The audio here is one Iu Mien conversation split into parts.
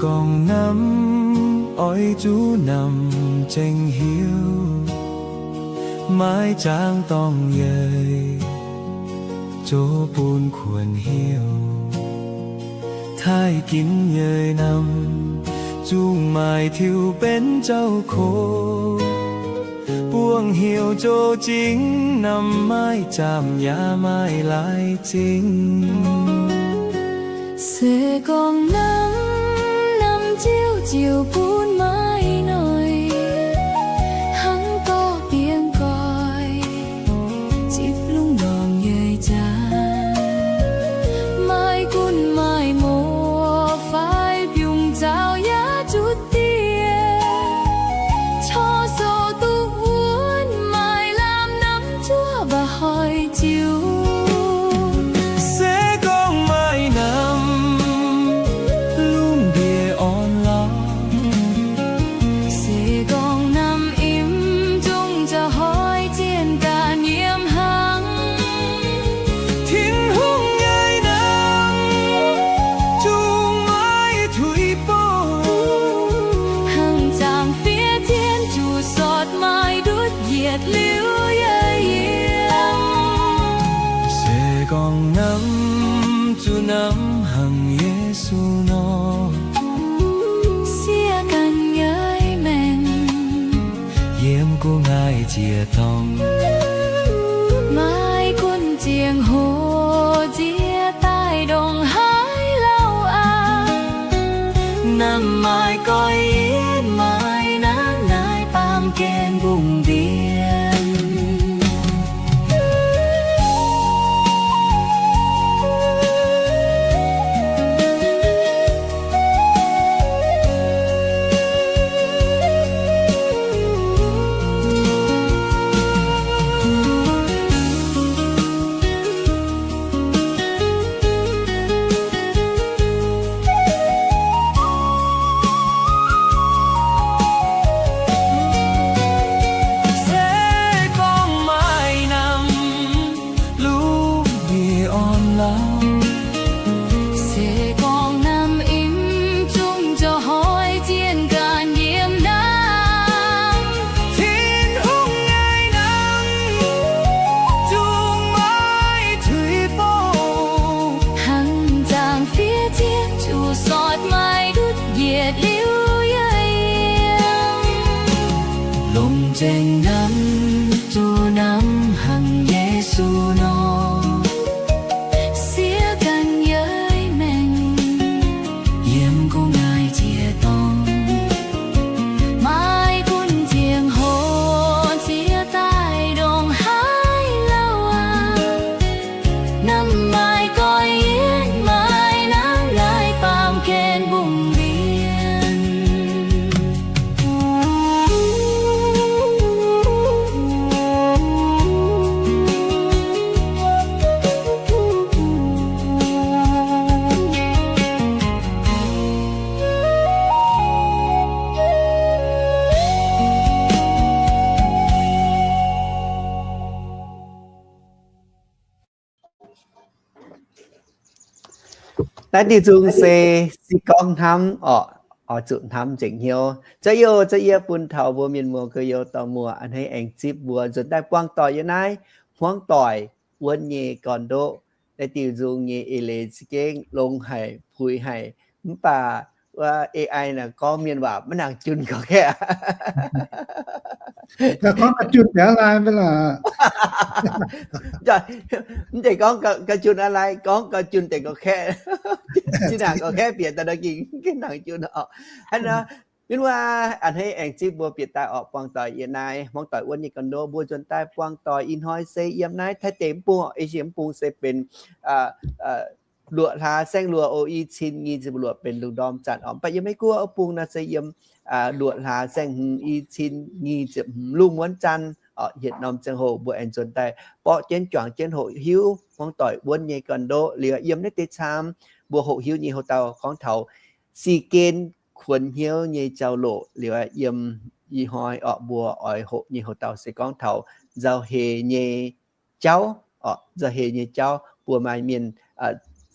Gorngv namv oix zuqc namv zengc hiuv, maiv zaangc dorngc yeic zoux bun kuonx hnyouv. Taaih ginv yeic namv zungv maaih tiux benx zaux kox, buangh hnyouv zoux zingx namv maiv zaamc yaac maiv laaix zingh. Se gorngv namv, namv ziouc ziouc bun maiv noic, hnangv dorh biengh goiv zipv lungh ndorm yeic jaax. Maiv gunv maaih muoz fai biungc zaux yaac zuqc diex, corc sou duqv wuonv maaih lamh namv zuov mba'hnoi ziux. Se gorngv maaih namv lungh ndiev orn-lorqc, se gorngv namv im zungv za'hoix zien ganh yiem hnangv. Tin-Hungh nyei namv zungv maiv tuix bouh, hnangv zaangc fiev zien zuqc sortv maaih ndutv yietc liuz yeic yiem. Se gorngv namv zuqc namv hnangv Yesu nor, siev ganh nyei maengc yiem gu'nguaaic ziec-dorngh, maiv gunv ziangh hoc nziex daaih ndongc haaix lauh aqv. Namv maaih goiv yietv maaih nangv naaiv baamh gen mbungh mbienc. Se gorngv maaih namv lungh ndiev orn-lorqc, se gorngv namv im zungv za'hoix zien ganh yiem hnangv. Tin-Hungh nyei namv zungv maiv tuix bouh, hnangv zaangc fiev zien zuqc sortv maaih ndutv yietc liuz yeic yiem. Longc nzengc namv zuqc namv hnangv Yesu nor, siev ganh nyei maengc yiem gu'nguaaic ziec-dorngh, maiv gunv ziangh hoc nziex daaih ndongc haaix lauh aqv. Namv maaih goiv yietv maaih nangv naaiv baamh gen mbungh mbienc. Naaiv diuh nzung se, se gorngv hnamv orqc, oix zuqc hnamv nzengc hnyouv. Za'gengh, za'gengh yie bun taux mbuo mienh muoz gorx-youz dorh muoz a'hneiv aengx zipv mbuo nzuonx daaih buangh doic yiem naaiv hmuangv doic wuonv nyei gorn-ndoqv. Naaiv diuh nzung nyei eix leiz za'gengh longx haic, puix haic, mv baac wuov A I naaic gorngv mienh waac maiv nangc junh gauh kaeqv. Mv zeiz gorngv gauh junh aqv, lai gorngv gauh junh deix gauh kaeqv. Zinh ndaangc gauh kaeqv bieqc daaih nor gengh nangc junh oc. Hnangv naaiv, mienh muoz a'hneiv aengx zipv mbuo bieqc daaih orqc, buangh doic yiem naaiv hmuangv doic wuonv nyei gorn-ndoqv mbuo nzuonx daaih buangh doic. Ih hnoi se yiem naaiv Taiv deic mv bung, Asia mv bung se benx luoqc hlaax saeng-luoqc oc, i cin nyic ziepc luoqc benx lungh ndorm zanc orqc. Mv baac yiem Meiv Guoqv wuov bung naaiv se yiem luoqc hlaax saeng-hmz i cin nyic ziepc hmz lungh wuonv zanc orqc. Yietc norm ziangh hoc mbuo aengx nzuonx daaih borqv jienv juangc jienv hoqc hiuv hmuangv doic wuonv nyei gorn-ndoqv. Liuz yiem naaiv deix camv mbuo hoqc hiuv nyei houx-dauh gorngv taux si gen kuonx hnyouv nyei jauv-louc. Liuz yiem ih hnoi orqc mbuo oix hoqc nyei houx-dauh se gorngv taux nzauh heix nyei jauv orqc. Nzauh heix nyei jauv, mbuo maaih mienh,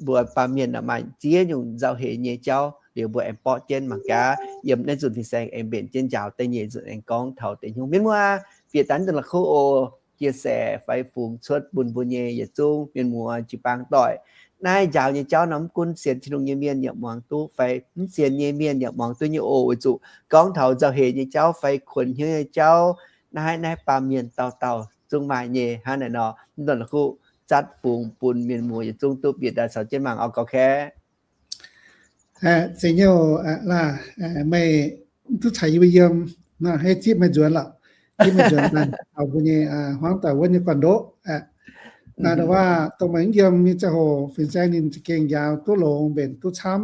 mbuo baamh mienh maaih ziex nyungc nzauh heix nyei jauv. liuz mbuo aengx borqv jienv mangc gaax yiem naaiv nzunc fin-saeng aengx mbenc jienv njaaux da'nyeic nzunc aengx gorngv taux deix nyungc. Mienh muoz, bieqc daaih dongh la'kuqv oc. Chia sẻ fai fungx cuotv bun mbuo nyei yietc zungv mienh muoz jiu-baang doic. Naaiv njaaux nyei jauv nor mv gunv sienx Tin-Hungh nyei mienh yaac muangx duqv fai mv sienx nyei mienh yaac muangx duqv nyei oc. Weic zuqc gorngv taux nzauh heix nyei jauv fai kuonx hnyouv nyei jauv, naaiv naaiv baamh mienh dauh dauh zungv maaih nyei. Hnangv naaiv nor, mv dongh la'kuqv zatv fungx bun mienh muoz yietc zungv duqv bieqc daaih caux jienv mangc oc, gauh kaeqv. Zeiz nyouh, meih duqv caux yie mbuo yiem, hei zipv meih nzuonx lorqc. Zipv meih nzuonx daaih taux mbuo nyei hmuangv doic wuonv nyei gorn-ndoqv. Ndongc waac dongh meih mv yiem nyei ziangh hoc fin-saeng ninh za'gengh njaaux duqv longx mbenc duqv camv.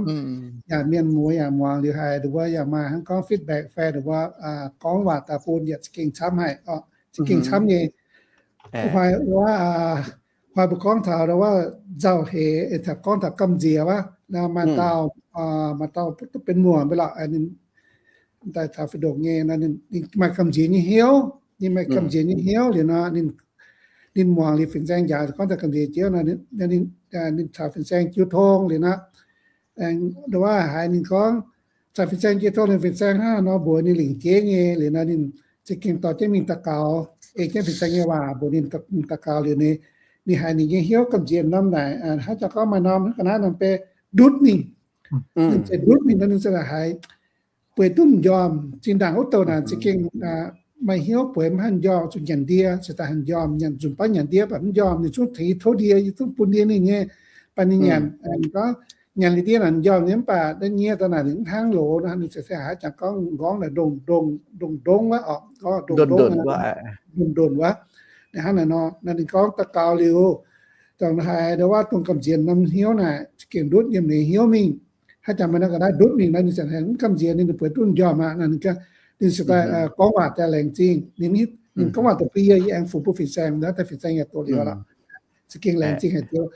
Yaac mienh muoz yaac muangx liuz haiz, ndongc wuov yaac maaih hnangv gorngv feedback fai ndongc wuov gorngv waac daaih bun yaac za'gengh camv haic oc. Za'gengh camv nyei. Hoic wuov, hoic mbuo gorngv taux ndongc wuov nzauh heix, taux gorngv taux gamh nziex wuov, maaih dauh, maaih dauh duqv benx muoc mbe lorqc, ninh daaih taux fih ndongc nyei, ninh maaih gamh nziex nyei hnyouv, ninh maaih gamh nziex nyei hnyouv liuz nor, ninh muangx liuz fin-saeng njaaux gorngv taux gamh nziex jiex nor, ninh caux fin-saeng jiu tong liuz nor, ndongc wuov haiz ninh gorngv caux fin-saeng jiu tong liuz, fin-saeng hnangv nor mbuox ninh lingc jeiv nyei liuz nor, ninh za'gengh dorh jienv mingh daux gaux, ei jienv fin-saeng nyei waac mbuox ninh daux gaux liuz, ninh haiz ninh nyei hnyouv gamh nziex norm naaic, hnangv jangx gorngv maaih norm ga'naaiv norm bei ndutv mingh. Ninh za'gengh ndutv mingh nor, ninh za'gengh haiz bueix duqv m'njormh. Zinh ndaangc wuov douh naaic za'gengh maaih hnyouv bueix mv haih m'njormh, zuqc nyanc ndie, ziouc daaih haih m'njormh, nyanc nzunc baav nyanc ndie baac mv m'njormh, ninh zungv tengx yie tov ndie, yie zungv bun ndie ninh nyei. Baac ninh nyanc, gorngv nyanc liuz ndie naaic m'njormh nyei mv baac naaiv nyie daaih naaic ninh mv hnangv loz nor, ninh ziouc haiz jangx gorngv m'nqorngv naaic ndongh ndongv wuov oc, ndongh ndongv, ndongh ndongv wuov. Hnangv naaic nor, ninh gorngv daux gaux liuz, dongh haiz ndongc wuov dongh gamh nziex norm hnyouv naaic za'gengh ndutv yiem ninh hnyouv mingh. Hnangv jangx meih nor ga'naaiv ndutv mingh nor, ninh ziouc mv gamh nziex, ninh bueix duqv m'njormh aqv. Ninh ziouc daaih gorngv waac daaih laengz zingh. Ninh gorngv waac daaih bun yie, yie aengx fungx bun fin-saeng, daaih fin-saeng yaac doqc liuz lorqc. Za'gengh laengz zingh haic Ziouv.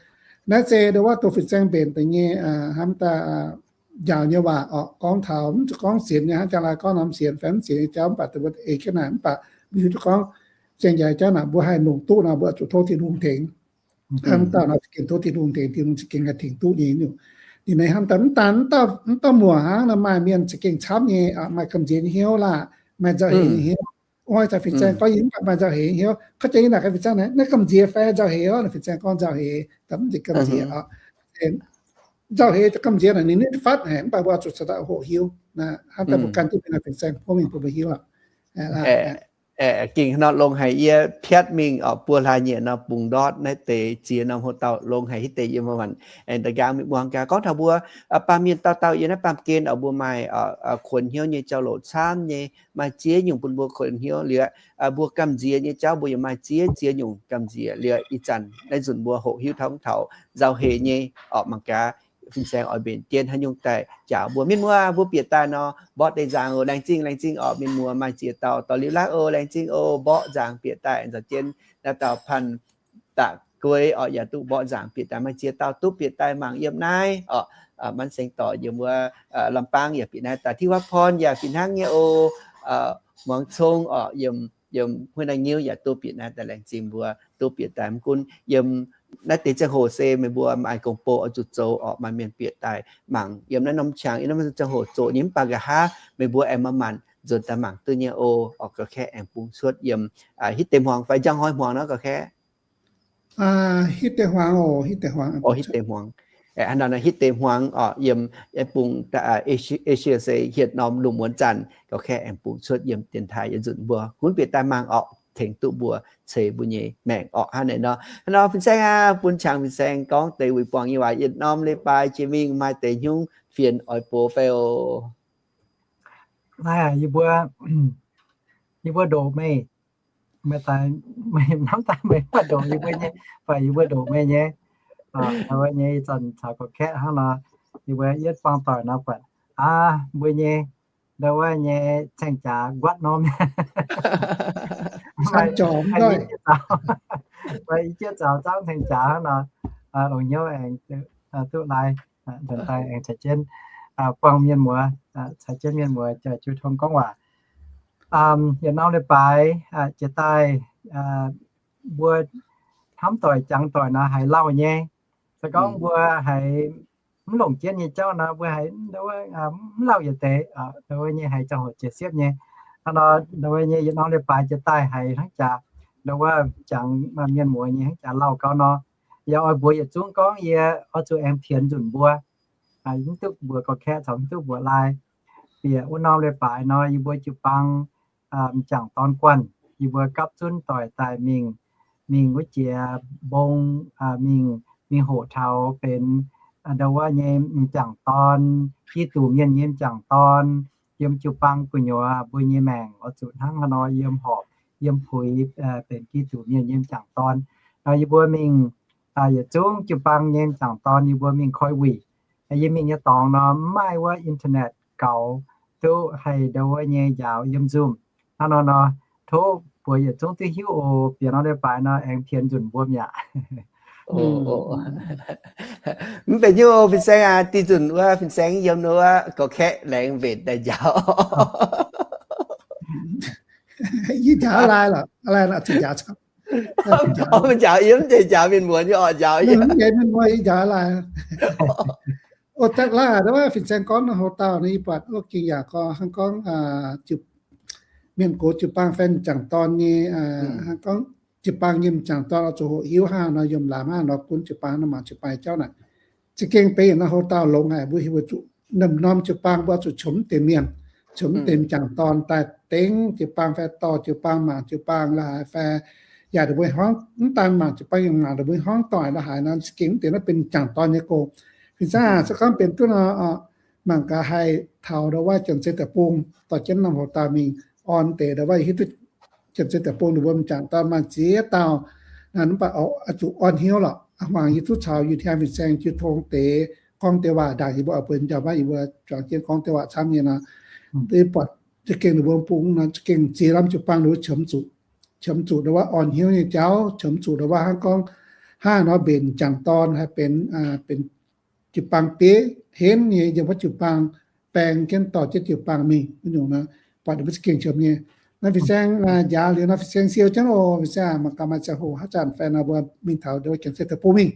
Naaiv se ndongc wuov dongh fin-saeng mbenc deix nyei hnamv daaih njaaux nyei waac oc, gorngv taux mv zuqc gorngv sienx nyei hnangv jaa laai gorngv norm sienx fai mv sienx nyei jauv, mv baac dongh mbuo eix jienv naaic, mv baac mbuo hiuv duqv gorngv sienx njaaux jauv naaic mbuo haih longc duqv nor, mbuo zuqc tov Tin-Hungh tengx. Hnamv dauh nor za'gengh tov Tin-Hungh tengx, Tin-Hungh za'gengh haih tengx duqv nyei. Ninh hnamv daaih mv daan, mv dauh muoc hnangv nor maaih mienh za'gengh camv nyei, maaih gamh nziex nyei hnyouv laah, maaih nzauh heix nyei hnyouv. Oi, caux fin-saeng gorngv yie mv baac maaih nzauh heix nyei hnyouv. Kov jiex yie naaic gaax fin-saeng naaic, naaiv gamh nziex fai nzauh heix oc? Fin-saeng gorngv nzauh heix, daaih mv nziex gamh nziex oc. Nzauh heix gamh nziex naaic ninh nitv fatv haic, mv baac mbuo zuqc caux daaih hoqc hiuv. Hnamv daaih mbuo gan duqv mingh naaic fin-saeng tov mingh bun mbuo hiuv aqv. Ging nor longx haic, yie piatv mingh oc, buo hlaax nyieqc nor bungx ndortv naaiv deix ziex norm hoc dauh longx haic. Hitv deix yie maanc aengx da'nqaang mingh muangx gaax. Gorngv taux mbuo baamh mienh dauh dauh yiem naaiv baamh gen oc, mbuo maaih kuonx hnyouv nyei jauv-louc camv nyei, maaih ziex nyungc bun mbuo kuonx hnyouv liuz, mbuo gamh nziex nyei jauv mbuo yaac maaih ziex ziex nyungc gamh nziex liuz. Ih zanc naaiv nzunc mbuo hoqc hiuv taux, taux nzauh heix nyei oc. Mangc gaax fin-saeng oix mbenc jienv haaix nyungc daaih njaaux mbuo. Mienh muoz, mbuo bieqc daaih nor mborqv deix nzangc oc. Laengz zingh, laengz zingh oc. Mienh muoz maaih ziex dauh dorh liuz laangv oc. Laengz zingh oc. Mborqv nzangc bieqc daaih nzauh jienv naaiv dauh Panh Da'guei oc, yaac duqv mborqv nzangc bieqc daaih. Maaih ziex dauh duqv bieqc daaih mangc yiem naaiv oc. Manv Seng dorc yiem wuov Lambaang yaac bieqc naaiv daaih. Tin Huaang Porn yaac fih hnangv nyei oc. Muangx Cong oc, yiem, yiem Huin Naaiv Nyiuv yaac duqv bieqc naaiv daaih. Laengz zingh mbuo duqv bieqc daaih. Mv gunv yiem naaiv deix ziangh hoc se meih mbuo maaih gong-bou oix zuqc zoux oc, maaih mienh bieqc daaih mangc yiem naaiv norm qangx, yiem naaiv norm ziangh hoc zoqc nyei. Mv baac nqa'haav meih mbuo aengx maaih maanc nzuonx daaih mangc duqv nyei oc. Oc, gauh kaeqv aengx bungx cuotv yiem hitv deix hmuangx fai njang hnoi hmuangx nor gauh kaeqv. Hitv deix hmuangx oc, hitv deix hmuangx. Oc, hitv deix hmuangx. Hnangv nor hitv deix hmuangx oc, yiem bungx Asia se hietv norm lungh muonz zanc gauh kaeqv aengx bungx cuotv yiem dienx taaih yiem nzunc mbuo gunv bieqc daaih mangc oc, tengx duqv mbuo ceix mbuo nyei maengc oc. Hnangv naaiv nor, hnangv nor fin-saeng aac, bun qangx fin-saeng gorngv deix wuic buangh nyei waac. Yietc norm leiz-baaix jiex mingh maaih deix hnyungv fienx oix box fai oc? Naaiv yie mbuo, yie mbuo ndoqc meih, meih daaih, meih hnamv daaih meih mv baac ndoqc yie mbuo nyei, fai yie mbuo ndoqc meih nyei. Wuov nyei ih zanc caux gorqv-kaeqv hnangv nor, yie mbuo yietv buangh doic nor buatc aav mbuo nyei, ndau wuov nyei ceng-jaax nquatv norm. Maaih i jieqv zaux, maaih i jieqv zaux zaangv ceng-jaax hnangv nor, longc hnyouv aengx duqv lai, nzuonx daaih aengx caux jienv buangh mienh muoz, caux jienv mienh muoz jiu tong gorngv waac. Yietc norm leiz-baaix jiex daaih, mbuo hnamv doic jangx doic nor haiz lauh nyei. Se gorngv mbuo haiz mv longc jienv nyei jauv nor, mbuo haiz mv lauh yietc deix, ndau wuov nyei haiz ziangh hoc jiex siepv nyei. Hnangv nor ndau wuov nyei yietc norm leiz-baaix jiex daaih haiz hnangv jaax ndau wuov jangx mienh muoz nyei hnangv jaax lauh gau nor. Yaac oix mbuox yietc zungv gorngv yie oix zuqc aengx pienx nzunc mbuo, mv duqv mbuox gorqv-kaeqv caux mv duqv mbuox laai. Bieqc wuov norm leiz-baaix nor yie mbuo jiu-baang m'jangc dorn guanh, yie mbuo gapv zunv doic daaih mingh, mingh wuov jiex mbong, mingh, mingh hoqc taux benx ndau wuov nyei m'jangc dorn, Giduc mienh nyei m'jangc dorn, yiem jiu-baang gu'nyuoz mbuo nyei maengc oix zuqc hnangv haaix nor yiem horpc, yiem puix benx Giduc mienh nyei m'jangc dorn. Nor yie mbuo mingh yietc zungv jiu-baang nyei m'jangc dorn yie mbuo mingh koi wuic. Yie mingh nyei dorngx nor mv maaih wuov internet gaux duqv haih ndau wuov nyei njaaux yiem Zoom. Hnangv nor nor, tov mbuox yietc zungv duqv hiuv oc. Bieqc norm leiz-baaix nor aengx pienx nzunc mbuo mi'aqv. Mv benx hiuv oc, Fin-Saeng aac, dih nzunc wuov Fin-Saeng yiem wuov gorqv-kaeqv laengz mbenc daaih njaaux. Yie njaaux lai lorqc, lai lorqc, zuqc njaaux camv. Njaaux yie mv zeiz njaaux mienh muoz nyei orqc, njaaux yie. Mv zeiz mienh muoz, yie njaaux lai. O, daaih laaix wuov Fin-Saeng gorngv nor, houx-dauh nor yie buatc wuov gengh yaac gorngv hnangv gorngv mienh gox jiu-baang fai m'jangc dorn nyei, hnangv gorngv jiu-baang nyei m'jangc dorn oix zuqc hoqc hiuv hnangv nor, yiem laamz hnangv nor gunv jiu-baang nor mangc jiu-baang jauv naaic. Za'gengh benx yietc norm houx-dauh longx haic, mbuo hiuv zuqc norm-norm jiu-baang mbuo oix zuqc qiemx deix mienh, qiemx deix m'jangc dorn daaih dengv jiu-baang fai dorh jiu-baang mangc jiu-baang la'haaix fai yaac mbuo hmuangv mv daan mangc jiu-baang yaac mangc mbuo hmuangv doic la'haaix nor, za'gengh mv deix naaiv benx m'jangc dorn nyei gong. Fin-saeng aac, se gorngv benx duqv nor, mangc gaax haih taux ndau wuov Janx-Zei Deic-Bung dorh jienv norm houx-dauh mingh orn deix ndau wuov hiuv duqv Janx-Zei Deic-Bung ninh mbuo m'jangc dorn maaih ziex dauh, mv baac oix zuqc orn hnyouv lorqc. Hmuangx yie duqv caux Yu Tian, Fin-Saeng, Jiu Tong deix gorngv deix waac ndaangc yie mbuo oix mbuo m'njauv maiv yie mbuo juangc jienv gorngv deix waac camv nyei nor, yie buatc za'gengh ninh mbuo bung nor za'gengh ziex norm jiu-baang ninh mbuo qiemx zuqc, qiemx zuqc ndau wuov orn hnyouv nyei jauv, qiemx zuqc ndau wuov hnangv gorngv hnangv nor mbenc m'jangc dorn haih benx, benx jiu-baang bieiv henv nyei yiem wuov jiu-baang baeng jienv dorh jienv jiu-baang mingh wuov nyungc nor, buatc ninh mbuo za'gengh qiemx nyei. Naaiv Fin-Saeng njaaux liuz nor, Fin-Saeng siou jienv oc. Fin-Saeng mangc gaax maaih ziangh hoc haaix zanc fai nor mbuo mingh taux ndau wuov Janx-Zei Deic-Bung mingh,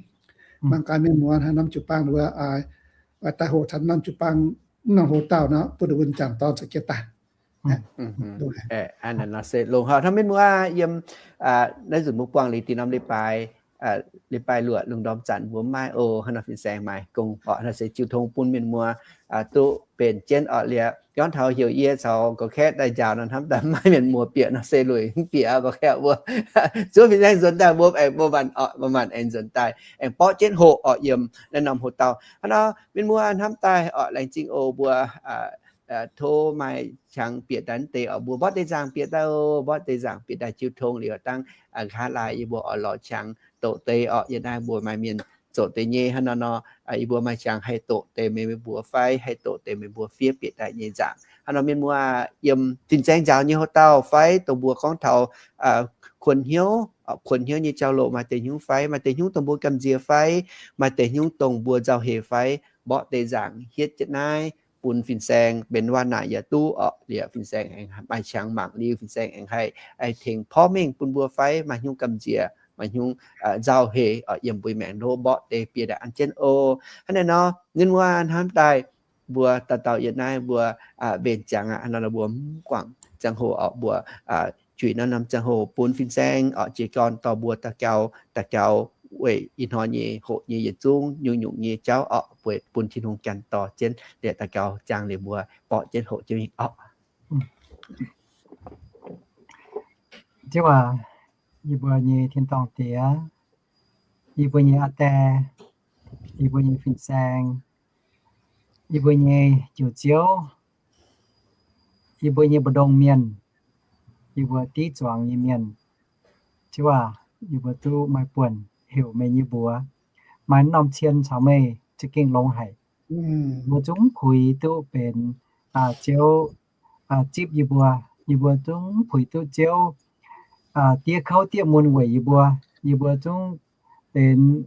mangc gaax mienh muoz haaix norm jiu-baang ninh mbuo daaih hoqc taux norm jiu-baang, norm houx-dauh nor bun ninh mbuo m'jangc dorn caux jienv daaih. Hnangv nor se longx haic. Hnangv mienh muoz yiem naaiv nzunc mbuo buangh liuz dinh norm leiz-baaix, leiz-baaix luoqc lungh ndorm zanc mbuo mv maaih oc. Hnangv nor Fin-Saeng maaih gong orqc. Hnangv nor se jiu tong bun mienh muoz duqv mbenc jienv orqc. Liuz gorngv taux heuc yie caux gorqv-kaeqv daaih njaaux nor, hnamv daaih mv maaih mienh muoz bieqc nor se lueic mv bieqc gorqv-kaeqv mbuo. Zuov Fin-Saeng nzuonx daaih mbuo aengx mbuo manc, mbuo manc aengx nzuonx daaih aengx borqv jienv hoqc orqc yiem naaiv norm houx-dauh. Hnangv nor mienh muoz hnamv daaih orqc, laengz zingh oc mbuo. Tov maaih qangx bieqc daaih deix orqc, mbuo mborqv deix nzaangc bieqc daaih oc, mborqv deix nzaangc bieqc daaih jiu tong liuz dangh nqa'haav laaix yie mbuo oix lorz qangx doqc deix orqc. Yie naaiv mbuo maaih mienh zoqc deix nyei. Hnangv nor nor yie mbuo maaih qangx haih doqc deix meih mbuo fai haih doqc deix meih mbuo fiev bieqc daaih nyei nzaangc. Hnangv nor mienh muoz yiem Fin-Saeng njaaux nyei houx-dauh fai dongh mbuo gorngv taux kuonx hnyouv, kuonx hnyouv nyei jauv-louc maaih deix hnyouv fai, maaih deix hnyouv dongh mbuo gamh nziex fai, maaih deix hnyouv dongh mbuo nzauh heix fai, mborqv deix nzaangc hietv jienv naaiv bun Fin-Saeng benx waac naaic yaac duqv orqc. Liuz Fin-Saeng aengx maaih qangx mangc liuz Fin-Saeng aengx haih tengx porv mengh bun mbuo fai maaih hnyouv gamh nziex, maaih hnyouv nzauh heix orqc, yiem mbuo maengc ndoqv mborqv deix bieqc daaih an jienv oc. Hnangv naaiv nor mienh muoz hnamv daaih mbuo dauh dauh yiem naaiv mbuo mbenc ziangx aqv. Hnangv nor mbuo mv guangc ziangh hoc orqc, mbuo juix norm norm ziangh hoc bun Fin-Saeng orqc jiez gorn dorh mbuo daux gaux, daux gaux weic ih hnoi nyei hoqc nyei yietc zungv nyungc-nyungc nyei jauv orqc, weic bun Tin-Hungh gan dorh jienv liuz daux gaux jangx liuz mbuo borqv jienv hoqc jienv mingh orqc. Ziouv aac, yie mbuo nyei tin-dorngh Diex, yie mbuo nyei aa die, yie mbuo nyei fin-saeng, yie mbuo nyei Njoux Ziouv, yie mbuo nyei mbu'ndongx mienh, yie mbuo div zuangx nyei mienh. Ziouv aac, yie mbuo duqv maaih buonc heuc meih nyei mbuox, maaih norm cien caux meih za'gengh longx haic. Mbuo zungv mv puix duqv benx Ziouv zipv yie mbuo. Yie mbuo zungv mv puix duqv Ziouv diev kouv diev mun weic yie mbuo. Yie mbuo zungv benx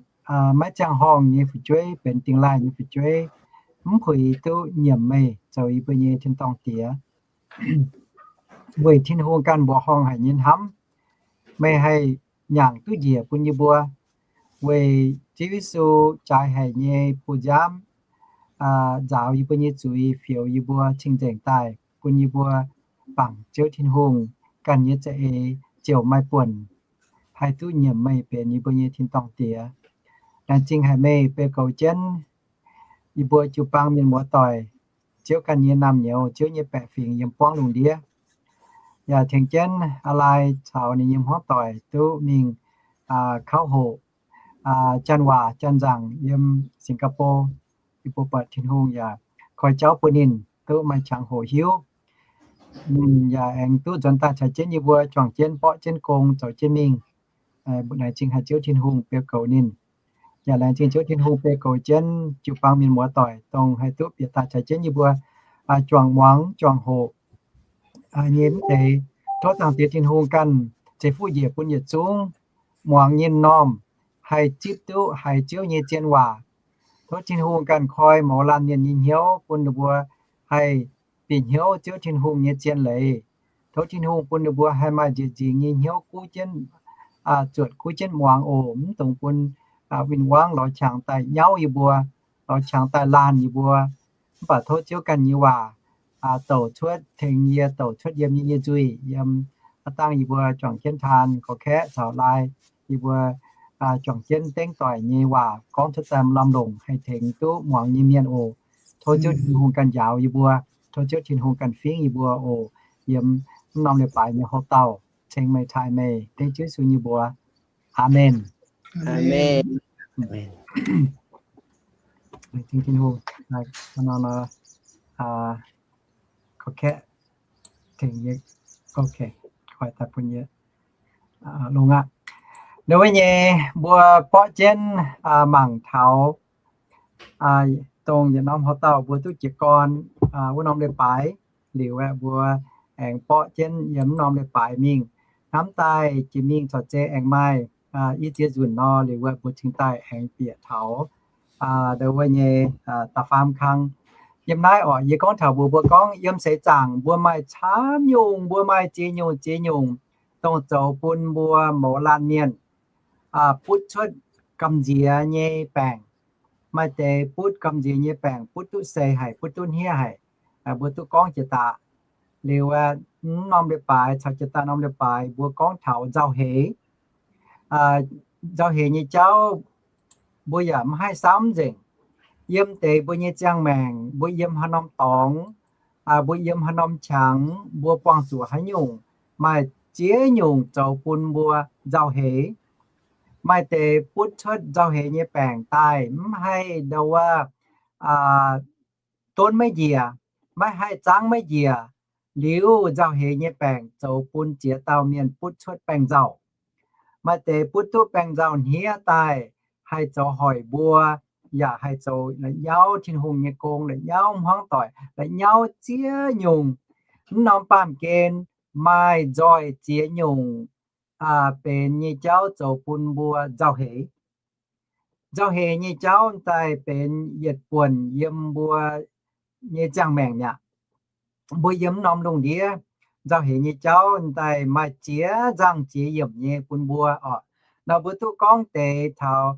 maiv ziangh horngh nyei fu'jueiv, benx dingh laaih nyei fu'jueiv, mv puix duqv nyiemc meih zoux yie mbuo nyei tin-dorngh Diex. Weic Tin-Hungh ganh mbuoqc horngh haic nyei hnamv, meih haih nyaangc duqv njiec bun yie mbuo. Weic Ziouv Yesu jaaix haic nyei bu nziaamv, nzaaux yie mbuo nyei zuiz, fioux yie mbuo cing-nzengc daaih, bun yie mbuo bangc Ziouv Tin-Hungh ganh nyei za'eix ziouc maaih buonc haih duqv nyiemc meih benx yie mbuo nyei tin-dorngh Diex. Laengz zingh haic meih beu goux jienv yie mbuo jiu-baang mienh muoz-doic, Ziouv ganh nyei naamh nyouz, Ziouv nyei baeqc fingx yiem buangv lungh ndiev. Yaac tengx jienv aa lai caux ninh nyei hmuangv doic duqv mingh kauv hoqc, janx waac janx nzaangc yiem Singapore. Yie mbuo buatc Tin-Hungh yaac koi jauv bun ninh duqv maaih qangx hoqc hiuv. Ninh yaac aengx duqv nzuonx daaih caux jienv yie mbuo juangc jienv borqv jienv gong zoux jienv mingh. Laengz zingh haic Ziouv Tin-Hungh beu goux ninh. Yaac laengz zingh Ziouv Tin-Hungh beu goux jienv jiu-baang mienh muoz-doic, dongh haih duqv bieqc daaih caux jienv yie mbuo juangc muangx juangc hoqc nyei mv deix. Tov Zaangc Diex Tin-Hungh ganh ceix fuqv njiec bun yietc zungv muangx nyei m'normh haih zipv duqv haiz Ziouv nyei zien waac. Tov Tin-Hungh ganh koi mouz laanh mienh nyei hnyouv bun ninh mbuo haih bieqc hnyouv Ziouv Tin-Hungh nyei zien leiz. Tov Tin-Hungh bun ninh mbuo haih maaih nzieqc nzingx nyei hnyouv guv jienv, zuotc guv jienv muangx oc. Mv dungx bun win-wangv lorz qangx daaih nyauv yie mbuo, lorz qangx daaih laanh yie mbuo. Mv baac tov Ziouv ganh nyei waac douc cuotv tengx yie, douc cuotv yiem yie nyei nzuih, yiem aav dangh yie mbuo juangc jienv taan gorx-kaeqv caux lai, yie mbuo juangc jienv dengv doic nyei waac gorngv cuotv daaih lamh longc haih tengx duqv muangx nyei mienh oc. Tov Ziouv Tin-Hungh ganh njaaux yie mbuo. Tov Ziouv Tin-Hungh ganh fingv yie mbuo oc. Yiem mv norm leiz-baaix nyei houx-dauh ceng meih taaih meih, dengv Ziouv Yesu nyei mbuox. Aamen. Ninh wuov nyei mbuo borqv jienv mangc taux dongh yietc norm houx-dauh mbuo duqv jiez gorn wuov norm leiz-baaix liuz aeqv, mbuo aengx borqv jienv yiem wuov norm leiz-baaix mingh. Hnamv daaih jiex mingh corc zei aengx maaih i ziex nzunc nor, liuz aeqv, mbuo cingx daaih aengx bieqc taux ndau wuov nyei da'faam kang. Yiem naaiv oc, yie gorngv taux mbuox mbuo gorngv yiem seix zaangc mbuo maaih camv nyungc, mbuo maaih ziex nyungc ziex nyungc, dongh zoux bun mbuo mouz laanh mienh butv cuotv gamh nziex nyei baengc. Maaih deix butv gamh nziex nyei baengc butv duqv seix haic, butv duqv hniev haic. Mbuo duqv gorngv jiex daaih. Liuz, mv norm leiz-baaix caux jiex daaih norm leiz-baaix mbuo gorngv taux nzauh heix. Nzauh heix nyei jauv mbuo yaac mv haih samv nzengc. Yiem deix mbuo nyei ziangh maengc, mbuo yiem haaix norm dorngx, mbuo yiem haaix norm qangx, mbuo buangh zuqc haaix nyungc, maaih ziex nyungc zoux bun mbuo nzauh heix. Maaih deix butv cuotv nzauh heix nyei baengc daaih mv haih ndau wuov donv maiv njiec, maiv haih zaangv maiv njiec. Liuz nzauh heix nyei baengc zoux bun ziex dauh mienh butv cuotv baengh nzauh. Maaih deix butv duqv baengh nzauh hniev daaih haih zoux hoic mbuo, yaac haih zoux la'nyauv Tin-Hungh nyei gong, la'nyauv hmuangv doic, la'nyauv ziex nyungc. Mv norm baamh gen maaih nzoih ziex nyungc benx nyei jauv zoux bun mbuo nzauh heix. Nzauh heix nyei jauv daaih benx yietc buonc yiem mbuo nyei ziangh maengc mi'aqv. Mbuo yiem mv norm lungh ndiev, nzauh heix nyei jauv daaih maaih ziex nzangh ziex yiemc nyei bun mbuo oc. Nor mbuo duqv gorngv deix taux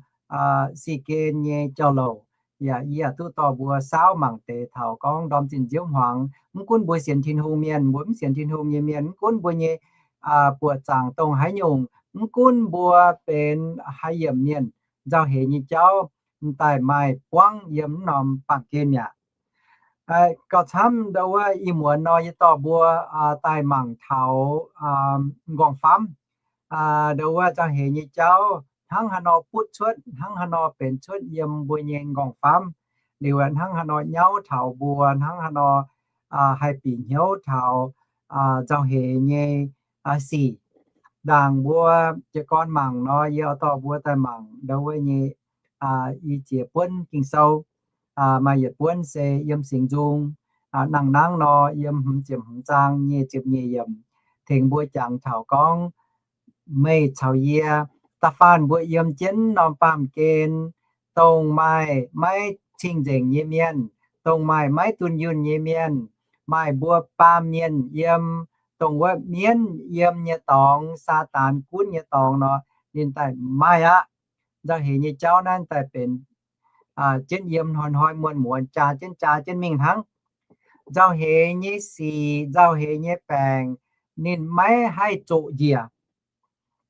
si gen nyei jauv-louc. Yaac yie yaac duqv dorh mbuo saauv mangc deix taux gorngv ndorm zinh nziouv hmuangx, mv gunv mbuo sienx Tin-Hungh mienh, mbuo mv sienx Tin-Hungh nyei mienh, mv gunv mbuo nyei buoqc zaangc dongh haaix nyungc, mv gunv mbuo benx haaix yiemc mienh, nzauh heix nyei jauv m'daaih maaih buangv yiem mv norm baamh gen mi'aqv. Gauh camv ndau wuov ih muonz nor yie dorh mbuo daaih mangc taux m'nqorngv-famv. Ndau wuov nzauh heix nyei jauv hnangv haaix nor butv cuotv, hnangv haaix nor benx cuotv yiem mbuo nyei m'nqorngv-famv. Liuz hnangv haaix nor nyauv taux mbuo, hnangv haaix nor haih bieqc hnyouv taux nzauh heix nyei sic. Ndaangc mbuo jiez gorn mangc nor, yie oix dorh mbuo daaih mangc ndau wuov nyei i ziex buonv Ging-Sou. Maaih yietc buonv se yiem Singx Nzung, nangh nangv nor yiem hmz ziepc hmz zaang nyei ziepc nyeic yiemc, tengx mbuo jangx taux gorngv meih caux yie, da'faanh mbuo yiem jienv norm baamh gen, dongh maaih maiv cing-nzengc nyei mienh, dongh maaih maiv dunh yunh nyei mienh, maaih mbuo baamh mienh yiem, dongh wuov mienv yiem nyei dorngx, Saadaan gunv nyei dorngx nor, ninh daaih maaih aqv. Nzauh heix nyei jauv naaiv daaih benx jienv yiem hnoi-hnoi muonz-muonz jaa jienv jaa jienv mingh hnangv. Nzauh heix nyei sic, nzauh heix nyei baengc, ninh maiv haih zoqc njiec.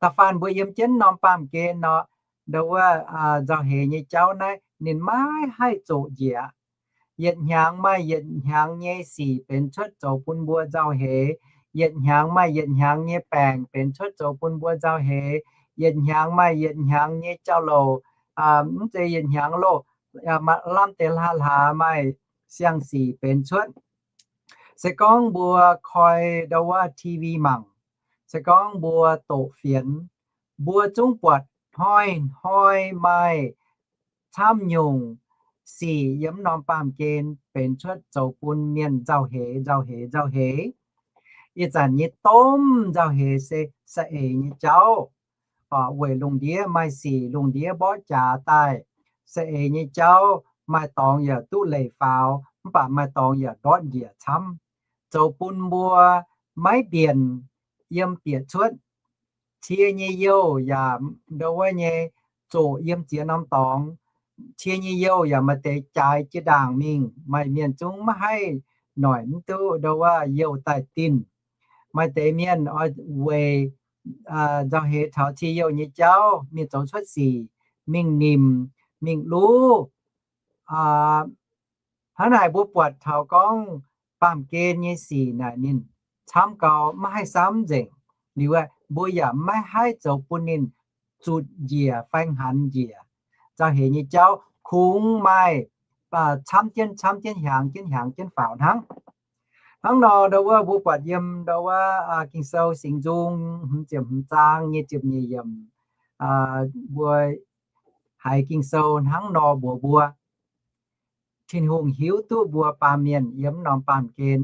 Da'faanh mbuo yiem jienv norm baamh gen nor, ndo wuov nzauh heix nyei jauv naaiv ninh maiv haih zoqc njiec. Yietc hnyangx maaih yietc hnyangx nyei sic benx cuotv zoux bun mbuo nzauh heix. Yietc hnyangx maaih yietc hnyangx nyei baengc benx cuotv zoux bun mbuo nzauh heix. Yietc hnyangx maaih yietc hnyangx nyei jauv-louc, mv zeiz yietc hnyangx loh, maaih lamh deix hlaax-hlaax maaih siang-sic benx cuotv. Se gorngv mbuo koi ndo wuov T V mangc, se gorngv mbuo doqc fienx, mbuo zungv buatc hnoi-hnoi maaih camv nyungc sic yiem norm baamh gen benx cuotv zoux bun mienh nzauh heix, nzauh heix, nzauh heix. Ih zanc nyei domh nzauh heix se saeng-eix nyei jauv. Weic lungh ndiev maaih sic, lungh ndiev mborqv jaax daaih, saeng-eix nyei jauv maaih dorngx yaac duqv leiz faaux, mv baac maaih dorngx yaac ndortv njiec camv, zoux bun mbuo maiv mbienc yiem bieqc cuotv. Cie nyei youh yaac ndo wuov nyei zoqc yiem ziex norm dorngx. Cie nyei youh yaac maaih deix jaaix jiex ndaangc mingh, maaih mienh zungv maiv haih noic mv duqv ndo wuov youh daaih dinh. Maaih deix mienh oix weic nzauh heix taux cie youh nyei jauv mingh zoux cuotv sic, mingh nimc, mingh luv. Hnangv naaic mbuo buatc taux gorngv baamh gen nyei sic naaic ninh camv gau maiv haih samv nzengc. Liuz mbuo yaac maiv haih zoux bun ninh zutc njiec fai hnaanx njiec. Nzauh heix nyei jauv kungx maaih camv jienv camv jienv hiaangx jienv hiaangx jienv faaux hnangv. Hnangv nor ndo wuov mbuo buatc yiem ndo wuov Ging-Sou Singx Nzung hmz ziepc hmz zaang nyei ziepc nyeic yiemc, mbuo haiz Ging-Sou hnangv nor mbuox mbuo, Tin-Hungh hiuv duqv mbuo baamh mienh yiem norm baamh gen,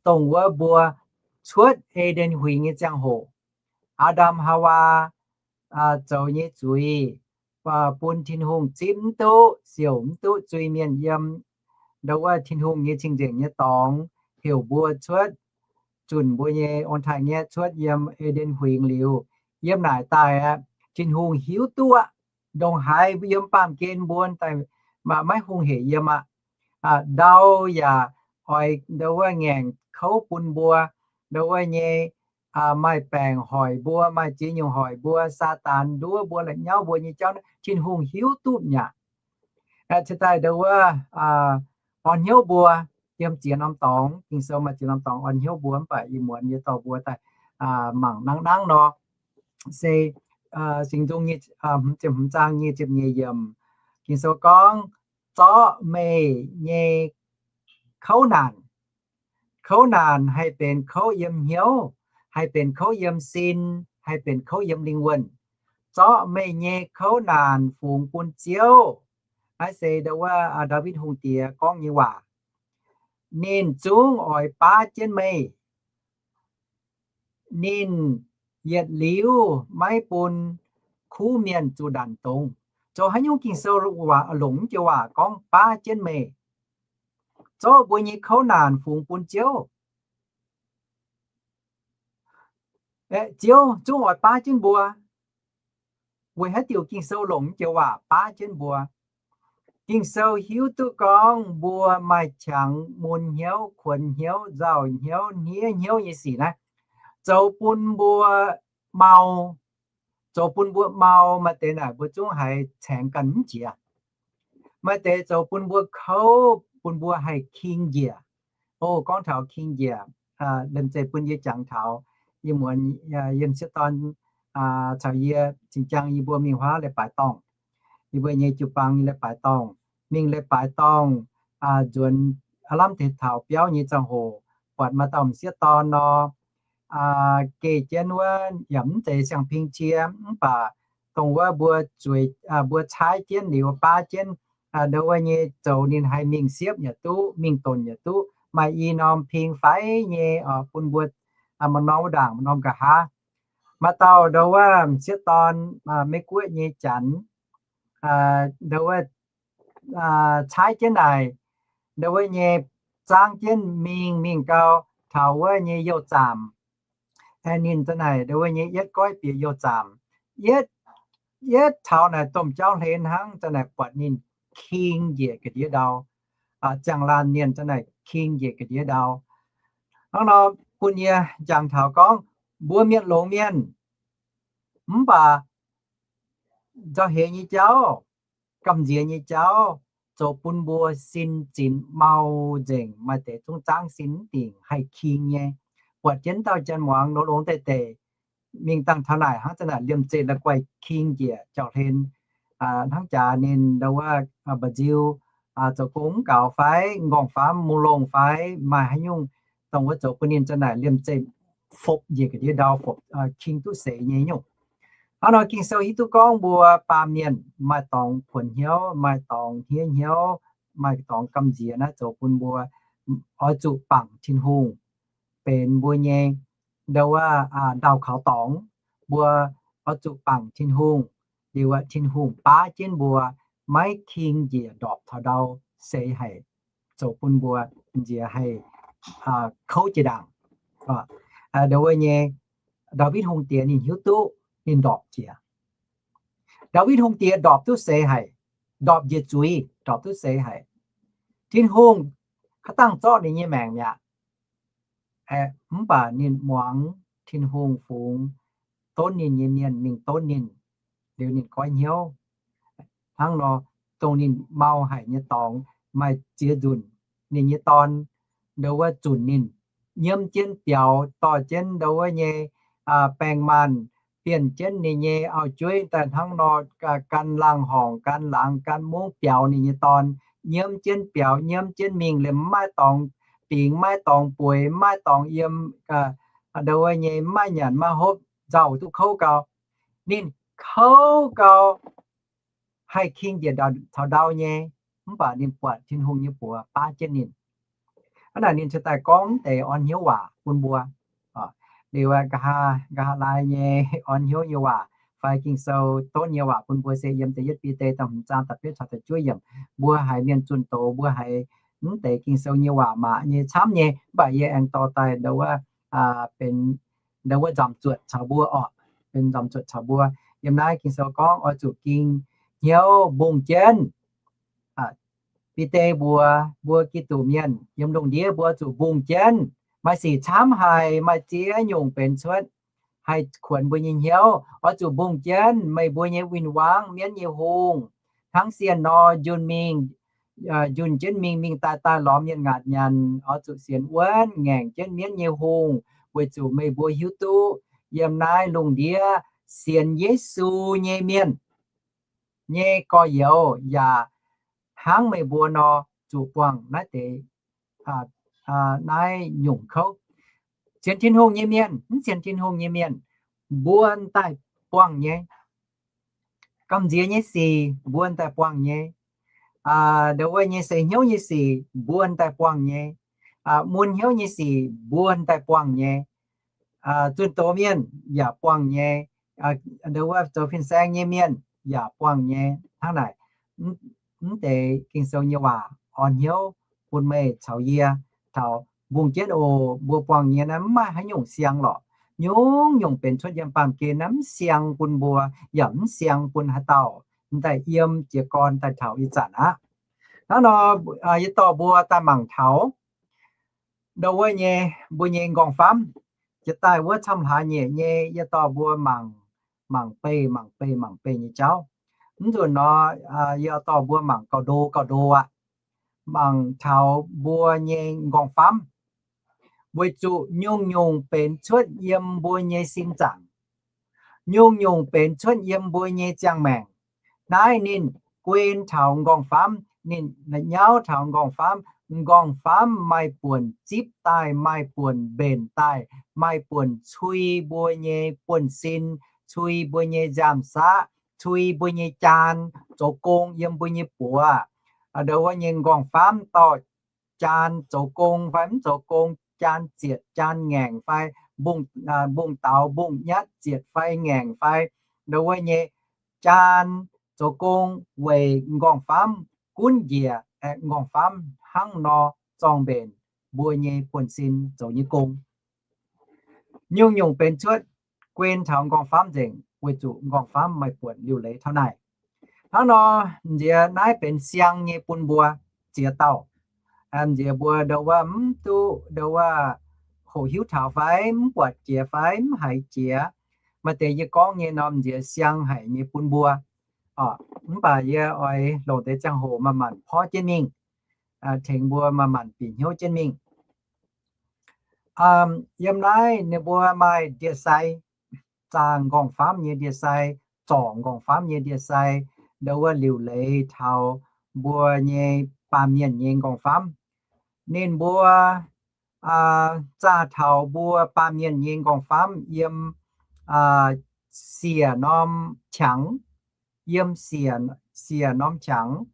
dongh wuov mbuo cuotv E^nden Huingx nyei ziangh hoc, Aa^ndam Haawaa zoux nyei zuiz, bun Tin-Hungh zipv mv duqv, siouc mv duqv zui mienh yiem ndo wuov Tin-Hungh nyei cing-nzengc nyei dorngx, heuc mbuo cuotv, zunc mbuo nyei ong-taaix-ngaeqv cuotv yiem E^nden Huingx liuz, yiem naaic daaih aqv, Tin-Hungh hiuv duqv aqv, ndongc haaix yiem baamh gen mbuo daaih maiv hungh hec yiem aqv. Ndau yaac oix ndo wuov ngaengc kouv bun mbuo, ndo wuov nyei maaih baengc hoic mbuo, maaih ziex nyungc hoic mbuo, Saadaan nduov mbuo, la'nyauv mbuo nyei jauv naaiv Tin-Hungh hiuv duqv mi'aqv. Cingx daaih ndo wuov orn hnyouv mbuo yiem ziex norm dorngx, Ging-Sou maaih ziex norm dorngx orn hnyouv mbuo, mv baac ih muonz yie dorh mbuo daaih mangc nangv nangv nor, se Singx Nzung nyei hmz ziepc hmz zaang nyic ziepc nyeic yiemc, Ging-Sou gorngv, zorqv meih nyei kouv naanc. Kouv naanc haih benx kouv yiem hnyouv, haih benx kouv yiem sin, haih benx kouv yiem lingh wuonh. Zorqv meih nyei kouv naanc fungx bun Ziouv. Naaiv se ndo wuov Ndaawitv Hungh Diex gorngv nyei waac. Ninh zungv oix baav jienv meih. Ninh yietc liuz maiv bun kuv mienh zuqc ndanc dongz. Zoux haaix nyungc Ging-Sou waac longc mv joux waac gorngv baav jienv meih, zorqv mbuo nyei kouv naanc fungx bun Ziouv. Ziouv zungv oix baav jienv mbuo. Weic haaix diuc Ging-Sou longc mv joux waac baav jienv mbuo? Ging-Sou hiuv duqv gorngv mbuo maaih qangx mun hnyouv, kuonx hnyouv, nzauh hnyouv, hniev hnyouv nyei sic naaiv, zoux bun mbuo mau. Zoux bun mbuo mau, maaih deix naaic mbuo zungv haiz caengx ganh mv jiex. Maaih deix zoux bun mbuo kouv, bun mbuo haih king njiec. O, gorngv taux king njiec, liemh zeih bun yie jangx taux yie muonz yiem sieqv dorn caux yie cing-jang yie mbuo mingh huaav leiz-baaix dorngh. Yie mbuo nyei jiu-baang nyei leiz-baaix dorngh, mingh leiz-baaix dorngh, nzuonx aav lamh deix taux biauv nyei ziangh hoc, buatc maaih dauh m'sieqv dorn nor, geh jienv wuov, yaac mv zeiz siang-ping cie, mv baac dongh wuov mbuo zueiz, mbuo caaiv jienv liuz baav jienv, ndo wuov nyei zoux ninh haih mingh siepv yaac duqv, mingh donc yaac duqv, maaih i norm ping faix nyei bun mbuo maaih norm wuov ndaangc, maaih norm nqa'haav. Maaih dauh ndo wuov m'sieqv dorn, Meiv-Guoqv nyei Janx, ndo wuov caaiv jienv naaic, ndo wuov nyei zaangv jienv mingh, mingh gau taux wuov nyei youh zaamc. Ninh za'naaic ndo wuov nyei yietv goiv bieqc youh zaamc, yietv, yietv taux naaic domh jauv hlen hnangv, za'naaic buatc ninh king njiec ga'ndiev ndau. Ziangh laanh mienh za'naaic king njiec ga'ndiev ndau. Hnangv nor bun yie jangx taux gorngv mbuo mienh longx mienh, mv baac nzauh heix nyei jauv, gamh nziex nyei jauv, zoux bun mbuo sin zinx mau nzengc, maaih deix zungv zaangv sin mv dingc haih king nyei. Buatc jienv dauh janx muangx longx-longx deix deix, mingh dangh taux naaic hnangv za'naaic liemh zeih la'guaih king njiec jauv-hlen. Hnangv jaax ninh ndau wuov mba'nziu zoux gong mv gaux fai m'nqorngv-famv mungh longh fai maaih haaix nyungc dongh wuov zoux bun ninh za'naaic liemh zeih fopv njiec ga'ndiev ndau, fopv king duqv seix nyei nyungc. Hnangv nor Ging-Sou hiuv duqv gorngv mbuo baamh mienh maaih dorngx kuonx hnyouv, maaih dorngx hniev hnyouv, maaih dorngx gamh nziex naaiv zoux bun mbuo oix zuqc bangc Tin-Hungh benx mbuo nyei ndau wuov ndaauh kaux dorngx. Mbuo oix zuqc bangc Tin-Hungh, liuz Tin-Hungh baav jienv mbuo maiv king njiec ndorpc taux ndau seix haic, zoux bun mbuo nziex haih kouv jiex ndaangc. Ndau wuov nyei Ndaawitv Hungh Diex ninh hiuv duqv ninh ndorpc jiex. Ndaawitv Hungh Diex ndorpc duqv seix haic, ndorpc njiec zuiz, ndorpc duqv seix haic. Tin-Hungh kaav dangh zorqv ninh nyei maengc mi'aqv. Mv baac ninh muangx Tin-Hungh fungx donv ninh nyei mienh mingh donv ninh, liuz ninh goiv hnyouv. Hnangv nor, dongh ninh mau haic nyei dorngx maaih ziex nzunc, ninh nyei dorn ndau wuov zunc ninh nyiemv jienv biaux, dorh jienv ndau wuov nyei baeng-maanh, bienh jienv ninh nyei auv-jueiv daaih hnangv nor, gan laangh horngc, gan laangz, gan mungv biaux ninh nyei dorn, nyiemv jienv biaux, nyiemv jienv mingh liemh maiv dorngx bingx, maiv dorngx bueix, maiv dorngx yiem, ndau wuov nyei maiv nyanc maiv hopv, nzauh duqv kouv gau. Ninh kouv gau, haih king njiec taux ndau nyei, mv baac ninh buatc Tin-Hungh nyei buoz baav jienv ninh. Hnangv naaic ninh cingx daaih gorngv deix orn hnyouv waac bun mbuo. Liuz nqa'haav, nqa'haav laai nyei orn hnyouv nyei waac fai Ging-Sou donv nyei waac bun mbuo se yiem da'yietv Bide da'hmz zaang da'betv caux da'juov yiemc. Mbuo haiz mienh zunh doz, mbuo haiz mv deix Ging-Sou nyei waac maac nyei camv nyei, mv baac yie aengx dorh daaih ndau wuov, benx ndau wuov nzamc zuotc caux mbuo orqc, benx nzamc zuotc caux mbuo. Yiem naaiv Ging-Sou gorngv oix zuqc ging hnyouv mbungh jienv. Bide mbuox mbuo Giduc mienh yiem lungh ndiev mbuo zuqc mbungh jienv. Maaih sic camv haic, maaih ziex nyungc benx cuotv haih kuonx mbuo nyei hnyouv. Oix zuqc mbungh jienv meih mbuo nyei win-wangv, mienv nyei hungh, hnangv sienh nor njunh mingh, njunh jienv mingh, mingh daaih, daaih lorz mienh ngaatc nyanc. Oix zuqc sienx wuonv ngaengc jienv mienv nyei hungh, weic zuqc meih mbuo hiuv duqv yiem naaiv lungh ndiev sienx Yesu nyei mienh nyei gorx-youz yaac hnangv meih mbuo nor zuqc buangh naaiv deix, naaiv nyungc kouv. Sienx Tin-Hungh nyei mienh, mv sienx Tin-Hungh nyei mienh, mbuo daaih buangh nyei. Gamh nziex nyei sic mbuo daaih buangh nyei. Ndau wuov nyei seix hnyouv nyei sic mbuo daaih buangh nyei. Mun hnyouv nyei sic mbuo daaih buangh nyei. Zunh doz mienh yaac buangh nyei. Ndau wuov zoux fin-saeng nyei mienh yaac buangh nyei. Hnangv naaic, mv deix Ging-Sou nyei waac orn hnyouv bun meih caux yie taux mbungh jienv oc. Mbuo buangh nyei naaiv mv maaih haaix nyungc siang lorqc. Nyungc-nyungc benx cuotv yiem baamh gen naaiv mv siang bun mbuo, yaac mv siang bun haaix dauh, m'daaih yiem jiez gorn daaih taux ih zanc aqv. Hnangv nor, yie dorh mbuo daaih mangc taux ndau wuov nyei, mbuo nyei m'nqorngv-famv. Jiex daaih wuov camv hlaax nyeic nyei, yie dorh mbuo mangc, mangc beih, mangc beih, mangc beih nyei jauv. Mv nzunc nor, yie dorh mbuo mangc gauh ndo gauh ndo aqv. Mangc taux mbuo nyei m'nqorngv-famv, weic zuqc nyungc-nyungc benx cuotv yiem mbuo nyei sin zaangc. Nyungc-nyungc benx cuotv yiem mbuo nyei ziangh maengc. Naaiv ninh guen taux m'nqorngv-famv, ninh nyauv taux m'nqorngv-famv. M'nqorngv-famv maaih buonc zipv daaih, maaih buonc mbenc daaih, maaih buonc cui mbuo nyei buonv-sin, cui mbuo nyei nziaamv-saqv, cui mbuo nyei jaan zoux gong yiem mbuo nyei buoz. Ndau wuov nyei m'nqorngv-famv dorh jaan zoux gong fai mv zoux gong, jaan zietc jaan ngaengc fai mbungh, mbungh daux mbungh nyatv zietc fai ngaengc fai, ndau wuov nyei jaan zoux gong weic m'nqorngv-famv gunv njiec, m'nqorngv-famv hnangv nor zorng mbenc mbuo nyei buonv-sin zoux nyei gong. Nyungc-nyungc benx cuotv guen taux m'nqorngv-famv nzengc, weic zuqc m'nqorngv-famv maaih buonc liuc leiz taux naaic. Hnangv nor, nziex naaiv benx siang nyei bun mbuo ziex dauh. Nziex mbuo ndo wuov mv duqv ndo wuov hoqc hiuv taux fai mv buatc jiex fai mv haiz jiex. Maaih deix yie gorngv nyei norm nziex siang haic nyei bun mbuo. Mv baac yie oix longc deix ziangh hoc manc-manc porv jienv mingh, tengx mbuo manc-manc bieqc hnyouv jienv mingh. Yiem naaiv ninh mbuo maaih ndie-sai, zaangh nqorngv-famv nyei ndie-sai, zorc nqorngv-famv nyei ndie-sai, ndo wuov liuc leiz taux mbuo nyei baamh mienh nyei nqorngv-famv. Ninh mbuo zaah taux mbuo baamh mienh nyei nqorngv-famv yiem siec norm qangx, yiem siec, siec norm qangx.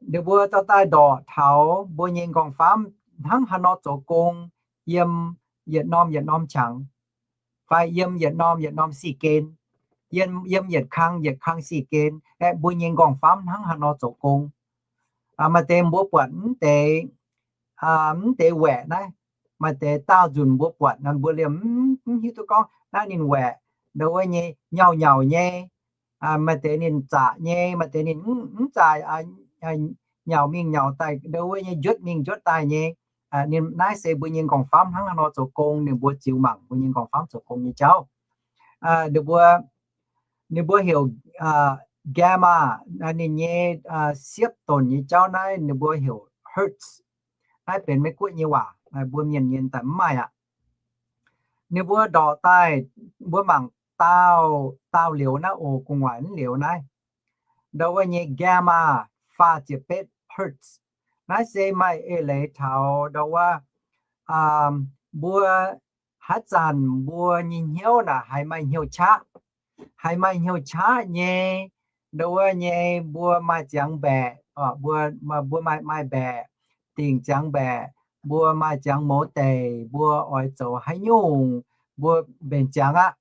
Ninh mbuo dorh daaih ndorqc taux mbuo nyei nqorngv-famv hnangv haaix nor zoux gong yiem yietc norm yietc norm qangx, fai yiem yietc norm yietc norm sic gen, yiem, yiem yietc kang yietc kang sic gen, aeqv, mbuo nyei nqorngv-famv hnangv haaix nor zoux gong. Maaih deix mbuo buatc mv deix, mv deix waeqc naaiv, maaih deix daauh nzunc mbuo buatc nor mbuo liemh mv hiuv duqv gorngv naaiv ninh waeqc, ndo wuov nyei nyauv-nyauv nyei, maaih deix ninh zaqc nyei, maaih deix ninh mv zaqc, nyauc mingh nyauc daaih, ndo wuov nyei njuotv mingh njuotv daaih nyei. Ninh naaiv se mbuo nyei nqorngv-famv hnangv haaix nor zoux gong, ninh mbuo ziux mangc mbuo nyei nqorngv-famv zoux gong nyei jauv. Ninh mbuo, ninh mbuo heuc gamma, ninh nyei siepv donc nyei jauv naaiv ninh mbuo heuc hertz. Naaiv benx Meiv-Guoqv nyei waac, mbuo Mienh nyei daaih mv maaih aqv. Ninh mbuo ndorqc daaih, mbuo mangc daauh, daauh liuz naaiv oc, gu'nguaaic mv liuz naaiv, ndo wuov nyei gamma faah ziepc betv hertz. Naaiv se maaih eix leiz taux ndo wuov mbuo haaix zanc mbuo nyei hnyouv naaic haiz maaih hnyouv qaqv, haiz maaih hnyouv qaqv nyei, ndo wuov nyei mbuo maaih ziangx mbaeqc, mbuo, mbuo maaih, maaih mbaeqc, dingc ziangx mbaeqc, mbuo maaih ziangx mouz deic, mbuo oix zoux haaix nyungc, mbuo mbenc ziangx aqv.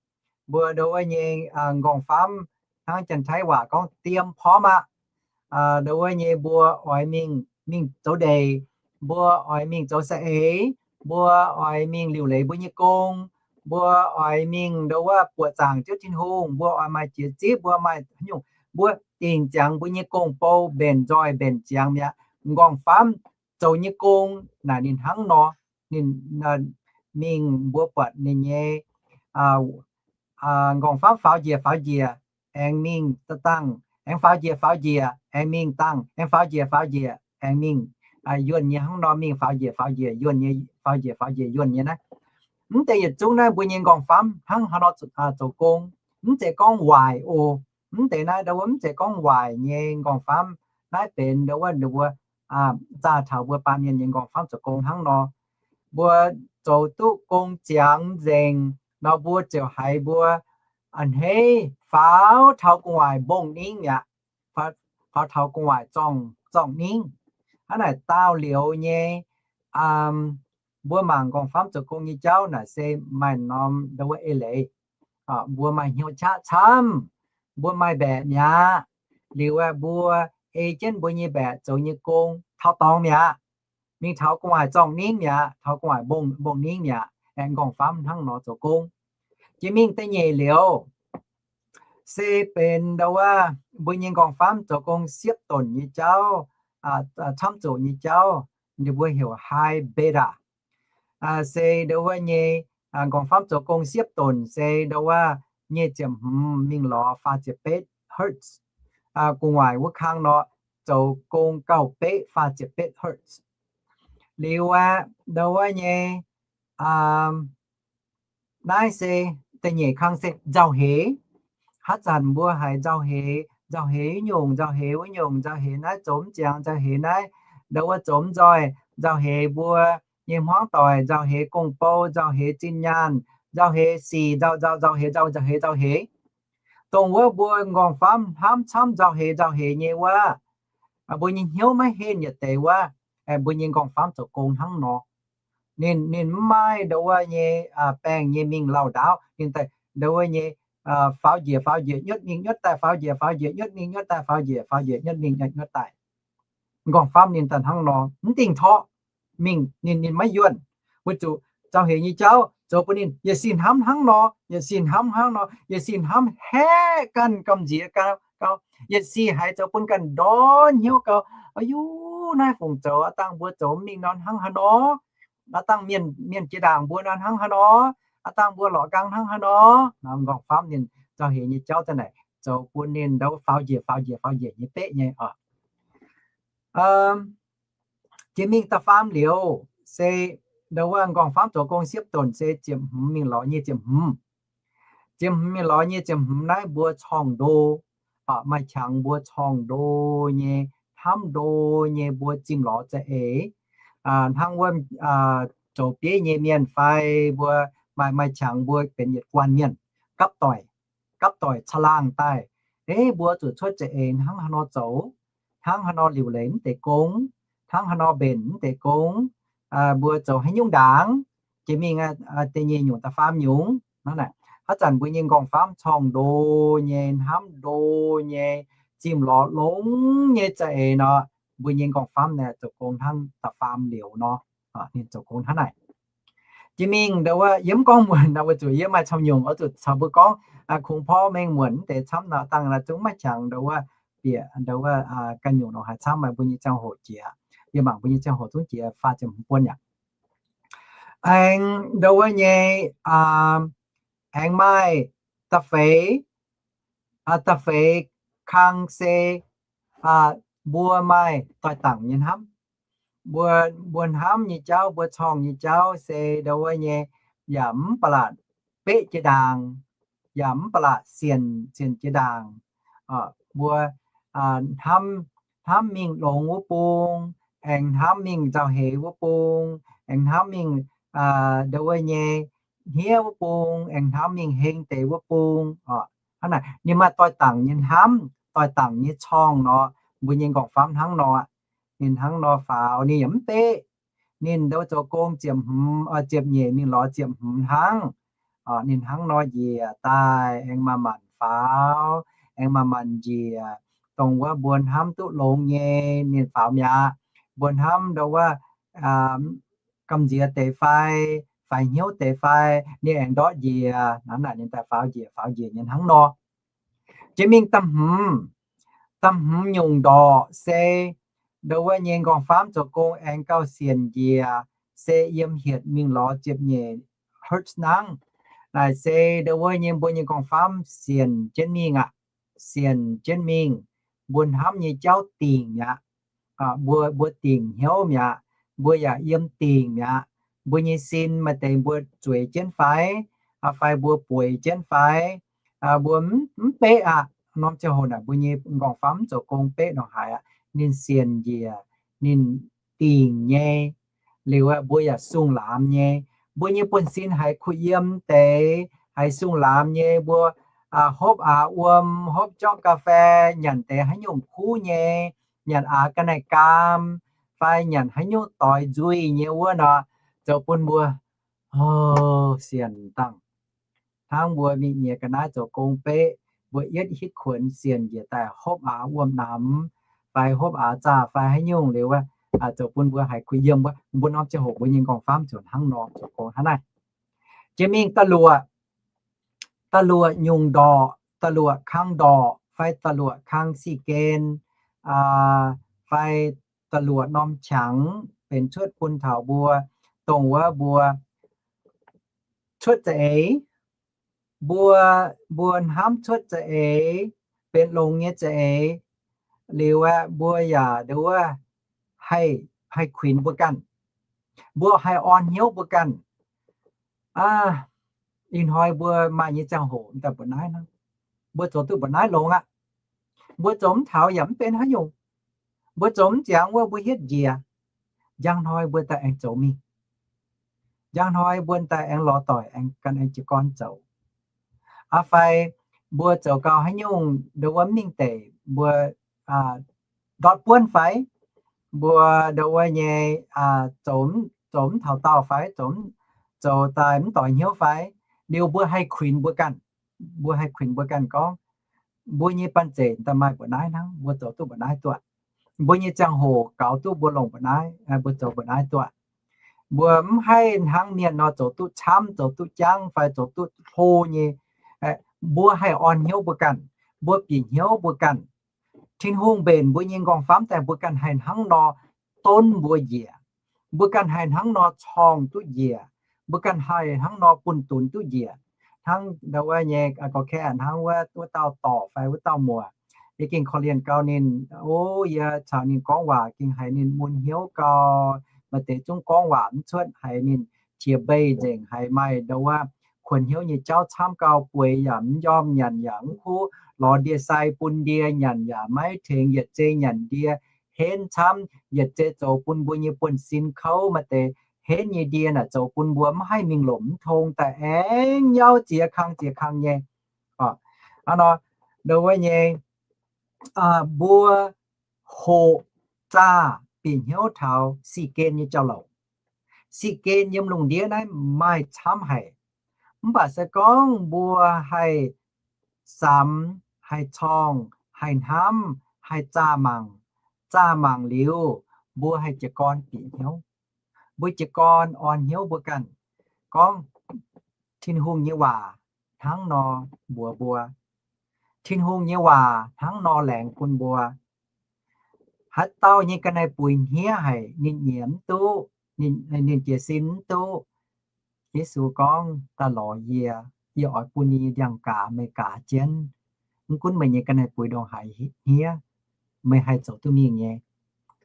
Mbuo ndo wuov nyei nqorngv-famv hnangv Janx-Taiv waac gorngv diem pom aqv. Ndo wuov nyei mbuo oix mingh, mingh zoux ndeic, mbuo oix mingh zoux saeng-eix, mbuo oix mingh liuc leiz mbuo nyei gong, mbuo oix mingh ndo wuov buoqc zaangc Ziouv Tin-Hungh, mbuo oix maaih jiex zipv, mbuo maaih haaix nyungc, mbuo dingc ziangx mbuo nyei gong-bou mbenc nzoih mbenc ziangx mi'aqv. Nqorngv-famv zoux nyei gong naaic ninh hnangv nor, ninh mingh mbuo buatc ninh nyei nqorngv-famv faaux njiec faaux njiec, aengx mingh dangh, aengx faaux njiec faaux njiec, aengx mingh dangh, aengx faaux njiec faaux njiec, aengx mingh yuonh nyei hnangv nor mingh faaux njiec faaux njiec yuonh nyei, faaux njiec faaux njiec yuonh nyei naaiv. Mv deix yietc zungv naaiv mbuo nyei nqorngv-famv hnangv haaix nor zoux gong. Mv zeiz gorngv waaic oc. Mv deix naaiv ndo wuov mv zeiz gorngv waaic nyei nqorngv-famv. Naaiv benx ndo wuov ninh mbuo zaah taux mbuo baamh mienh nyei nqorngv-famv zoux gong hnangv nor. Mbuo zoux duqv gong ziangx nzengc nor mbuo ziouc haiz mbuo a'hneiv faaux taux gu'nguaaic mbong-ningv mi'aqv, faaux taux gu'nguaaic zorng, zorng-ningv. Hnangv naaic daauh liuz nyei mbuo mangc nqorngv-famv zoux gong nyei jauv naaic se maaih norm ndo wuov eix leiz. Mbuo maaih hnyouv qaqv camv, mbuo maaih mbaeqc mi'aqv. Liuz aeqv, mbuo ei jienv mbuo nyei mbaeqc zoux nyei gong taux dorngx mi'aqv, mingh taux gu'nguaaic zorng-ningv mi'aqv, taux gu'nguaaic mbong, mbong-ningv mi'aqv. Aeqv, nqorngv-famv hnangv nor zoux gong. Jiex mingh da'nyeic liuz se benx ndo wuov mbuo nyei nqorngv-famv zoux gong siepv donc nyei jauv, camv zuqc nyei jauv, ninh mbuo heuc high beta. Se ndo wuov nyei nqorngv-famv zoux gong siepv donc se ndo wuov nyic ziepc hmz mingh lorz faah ziepc betv hertz. Gu'nguaaic wuov kang nor zoux gong gauh beqv faah ziepc betv hertz. Liuz aeqv, ndo wuov nyei naaiv se da'nyeic kang se nzauh heix. Haaix zanc mbuo haiz nzauh heix, nzauh heix wuov nyungc, nzauh heix wuov nyungc, nzauh heix naaiv zoux mv ziangx, nzauh heix naaiv ndo wuov zoux mv nzoih, nzauh heix mbuo nyei hmuangv doic, nzauh heix gong-bou, nzauh heix zinh nyaanh, nzauh heix sic, nzauh, nzauh, nzauh heix, nzauh, nzauh heix, nzauh heix. Dongh wuov mbuo nqorngv-famv hnamv camv nzauh heix, nzauh heix nyei wuov, mbuo nyei hnyouv maiv henh yietc deix wuov, mbuo nyei nqorngv-famv zoux gong hnangv nor. Ninh, ninh mv maaih ndo wuov nyei baengh nyei mingh lauh ndaauv. Ninh daaih ndo wuov nyei faaux njiec faaux njiec nyuotv mingh nyuotv daaih, faaux njiec faaux njiec nyuotv mingh nyuotv daaih, faaux njiec faaux njiec nyuotv mingh nyuotv daaih. Nqorngv-famv ninh daaih hnangv nor, mv dingh torqv mingh, ninh, ninh maiv yuonh. Weic zuqc nzauh heix nyei jauv zoux bun ninh yietc sin hnamv hnangv nor, yietc sin hnamv hnangv nor, yietc sin hnamv haeqv ganh gamh nziex gau, gau. Yietc sic haiz zoux bun ganh ndortv hnyouv gau. Aa yuv, naaiv fungc zoux aav dangh mbuo zoux mingh nor hnangv haaix nor, aav dangh mienh, mienh jiex ndaangc mbuo nor hnangv haaix nor, aav dangh mbuo lorz nqaang hnangv haaix nor. Nqorngv-famv ninh nzauh heix nyei jauv daaih naaic zoux bun ninh ndau faaux njiec, faaux njiec, faaux njiec nyei beqv nyei oc. Jiex mingh da'faam liuz se ndau wuov nqorngv-famv zoux gong siepv donc se ziepc hmz mingh lorz nyei ziepc hmz. Ziepc hmz mingh lorz nyei ziepc hmz naaiv mbuo corng ndo, maaih qangx mbuo corng ndo nyei, hnamv ndo nyei mbuo zimh lorz za'eix. Hnangv wuov zoux bieiv nyei mienh fai mbuo maaih, maaih qangx mbuo benx yietc guanh mienh, gapv doic, gapv doic caangh laangh daaih, ei mbuo zuqc cuotv za'eix hnangv haaix nor zoux, hnangv haaix nor liuc leiz mv deix gong, hnangv haaix nor mbenc mv deix gong, mbuo zoux haaix nyungc ndaangc, jiex mingh da'nyeic nyungc da'faam nyungc. Hnangv naaic, haaix zanc mbuo nyei nqorngv-famv corng ndo nyei, hnamv ndo nyei, zimh lorz longx nyei za'eix nor, mbuo nyei nqorngv-famv naaic zoux gong hnangv da'faam liuz nor, ninh zoux gong hnangv naaic. Jiex mingh ndau wuov yie mv gorngv muonc nor, weic zuqc yie maaih camv nyungc oix zuqc caux mbuo gorngv, kungx porv mengh muonc mv deix camv nor, dangh naaiv zungv maiv jangx ndau wuov bieqc ndau wuov ganh nyungc nor haaix camv, maaih mbuo nyei ziangh hoc jiex. Yie mangc mbuo nyei ziangh hoc zungv jiex faah ziepc hmz buonv yaac aengx ndau wuov nyei, aengx maaih da'feix, da'feix kang se mbuo maaih doix-dangc nyei hnamv. Mbuo, mbuo hnamv nyei jauv, mbuo corng nyei jauv se ndau wuov nyei, yaac mv ba'latc beqv jiex ndaangc, yaac mv ba'latc sienx, sienx jiex ndaangc. Mbuo hnamv, hnamv mingh longx wuov bung, aengx hnamv mingh nzauh heix wuov bung, aengx hnamv mingh ndau wuov nyei hniev wuov bung, aengx hnamv mingh heng deix wuov bung. Hnangv naaic ninh maaih doix-dangc nyei hnamv, doix-dangc nyei corng nor, mbuo nyei nqorngv-famv hnangv nor. Ninh hnangv nor faaux, ninh yaac mv beqv. Ninh ndau zoux gong ziepc hmz, ziepc nyeic mingh lorz ziepc hmz hnangv. Ninh hnangv nor njiec daaih aengx manc-manc faaux, aengx manc-manc njiec, dongh wuov mbuo hnamv duqv longx nyei ninh faaux mi'aqv. Mbuo hnamv ndau wuov gamh nziex deix fai, faix hnyouv deix fai, ninh aengx ndortv njiec. Hnangv naaic ninh daaih faaux njiec, faaux njiec nyei hnangv nor. Jiex mingh da'hmz, da'hmz nyungc ndorqc se ndau wuov nyei nqorngv-famv zoux gong aengx gauh sienx njiec, se yiem hietc mingh lorz ziepc nyeic hertz hnangv. Naaic se ndau wuov nyei mbuo nyei nqorngv-famv sienx jienv mingh aqv. Sienx jienv mingh, mbuo hnamv nyei jauv dingc mi'aqv. Mbuo, mbuo dingc hnyouv mi'aqv. Mbuo yaac yiem dingc mi'aqv. Mbuo nyei sin maaih deix mbuo zueiz jienv fai, fai mbuo bueix jienv fai, mbuo mv beqv aqv. Norm ziangh hoc naaic mbuo nyei nqorngv-famv zoux gong beqv ndongc haaix aqv, ninh sienx njiec, ninh dingc nyei. Liuz aeqv, mbuo yaac sung laamx nyei. Mbuo nyei buonv-sin haiz kuh yiem deix, haiz sung laamx nyei, mbuo hopv aax wuom, hopv jorngv ga'fei, nyanc deix haaix nyungc kuv nyei, nyanc aax ga'naaiv gaam, fai nyanc haaix nyungc doix nzuih nyei wuov nor, zoux bun mbuo sienx dangh. Hnangv mbuo mingh nyiex ga'naaiv zoux gong beqv, mbuo yietv hitv kuonx sienx njiec daaih hopv aax wuom namx, fai hopv aax zaah fai haaix nyungc liuz, zoux bun mbuo haiz kuh yiem wuov. Mbuo norm ziangh hoc mbuo nyei nqorngv-famv ziouc hnangv nor zoux gong hnangv naaiv. Jiex mingh da'luoqc, da'luoqc nyungc ndorqc, da'luoqc kang ndorqc, fai da'luoqc kang sic gen, fai da'luoqc norm qangx benx cuotv bun taux mbuo, dongh wuov mbuo cuotv za'eix, mbuo, mbuo hnamv cuotv za'eix, benx longx nyei za'eix, liuz aeqv, mbuo yaac nduov haih, haih kuinx mbuo ganh. Mbuo haih orn hnyouv mbuo ganh. Aa, ih hnoi mbuo maaih nyei ziangh hoc daaih mbu'naaiv hnangv. Mbuo zoux duqv mbu'naaiv longx aqv. Mbuo zoux mv taux yaac mv benx haaix nyungc. Mbuo zoux mv ziangx wuov mbuo hietv njiec. Njang hnoi mbuo daaih aengx zoux mingh. Njang hnoi mbuo daaih aengx lorz doic aengx gan aengx jiez gorn zoux. Aa fai mbuo zoux gau haaix nyungc nduov wuov mingh deic mbuo ndortv buonv fai, mbuo nduov wuov nyei zoux, zoux mv taux daauh fai, zoux, zoux daaih mv doix hnyouv fai, liuz mbuo haih kuinx mbuo ganh. Mbuo haih kuinx mbuo ganh gorngv, mbuo nyei banh zeic daaih maaih mbu'naaiv hnangv, mbuo zoux duqv mbu'naaiv duqv. Mbuo nyei ziangh hoc gaux duqv mbuo longc mbu'naaiv, mbuo zoux mbu'naaiv duqv. Mbuo mv haih hnangv mienh nor zoux duqv camv, zoux duqv jangv fai zoux duqv hlo nyei. Mbuo haih orn hnyouv mbuo ganh. mbuo bieqc hnyouv mbuo ganh. Tin-Hungh mbenc mbuo nyei m'nqorngv-famv daaih mbuo ganh haih hnangv nor donv mbuo njiec. Mbuo ganh haih hnangv nor corng duqv njiec. Mbuo ganh haih hnangv nor bun dunx duqv njiec. Hnangv ndau wuov nyei, aa, gorqv-kaeqv hnangv wuov, wuov dauh dorc fai wuov dauh muoc, yie gengh korv-lienh gau ninh, o, yie caux ninh gorngv waac gengh haiz ninh mun hnyouv gau. Maaih deix zungv gorngv waac mv cuotv, haiz ninh qiex mbei nzengc, haiz maaih ndau wuov kuonx hnyouv nyei jauv camv gau, bueix yaac mv njormh, nyanc yaac mv kuv, lorz ndie-sai bun ndie nyanc yaac maiv tengx, yietc zei nyanc ndie henv camv, yietc zei zoux bun mbuo nyei buonv-sin kouv, maaih deix henv nyei ndie naaic zoux bun mbuo mv haih mingh lomc mv tong daaih aengx nyauv ziex kang ziex kang nyei. Hnangv nor, ndau wuov nyei, mbuo hoqc zaah bieqc hnyouv taux sic gen nyei jauv-louc. Sic gen yiem lungh ndiev naaiv maaih camv haic. Mv baac se gorngv mbuo haih samx, haih corng, haih hnamv, haih zaah mangc, zaah mangc liuz, mbuo haih jiez gorn bieqc hnyouv. Mbuo jiez gorn orn hnyouv mbuo ganh gorngv, Tin-Hungh nyei waac hnangv nor mbuox mbuo. Tin-Hungh nyei waac hnangv nor laengz bun mbuo. Haaix dauh nyei ga'naaiv-buix hniev haic, ninh nyiemc mv duqv, ninh, ninh jiez sin mv duqv, Yesu gorngv, Daaih lorz yie, yie oix bun yie nyei ndiangx-gaaz meih gaaz jienv. Mv gunv meih nyei ga'naaiv-buix ndongc haaix hniev, meih haih zoux duqv mingh nyei.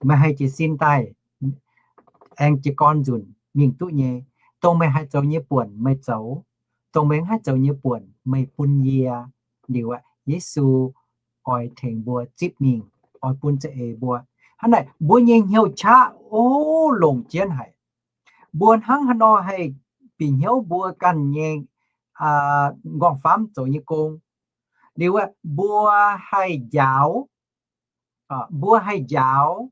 Meih haih jiez sin daaih, aengx jiez gorn nzunc mingh duqv nyei. Dongh meih haih zoux nyei buonc meih zoux, dongh meih mv haih zoux nyei buonc meih bun yie. Liuz aqv, Yesu oix tengx mbuo zipv mingh, oix bun za'eix mbuo. Hnangv naaic mbuo nyei hnyouv qaqv o longc jienv haic. Mbuo hnangv haaix nor haih bieqc hnyouv mbuo ganh nyei m'nqorngv-famv zoux nyei gong? Liuz aqv, mbuo haih njaaux, mbuo haih njaaux,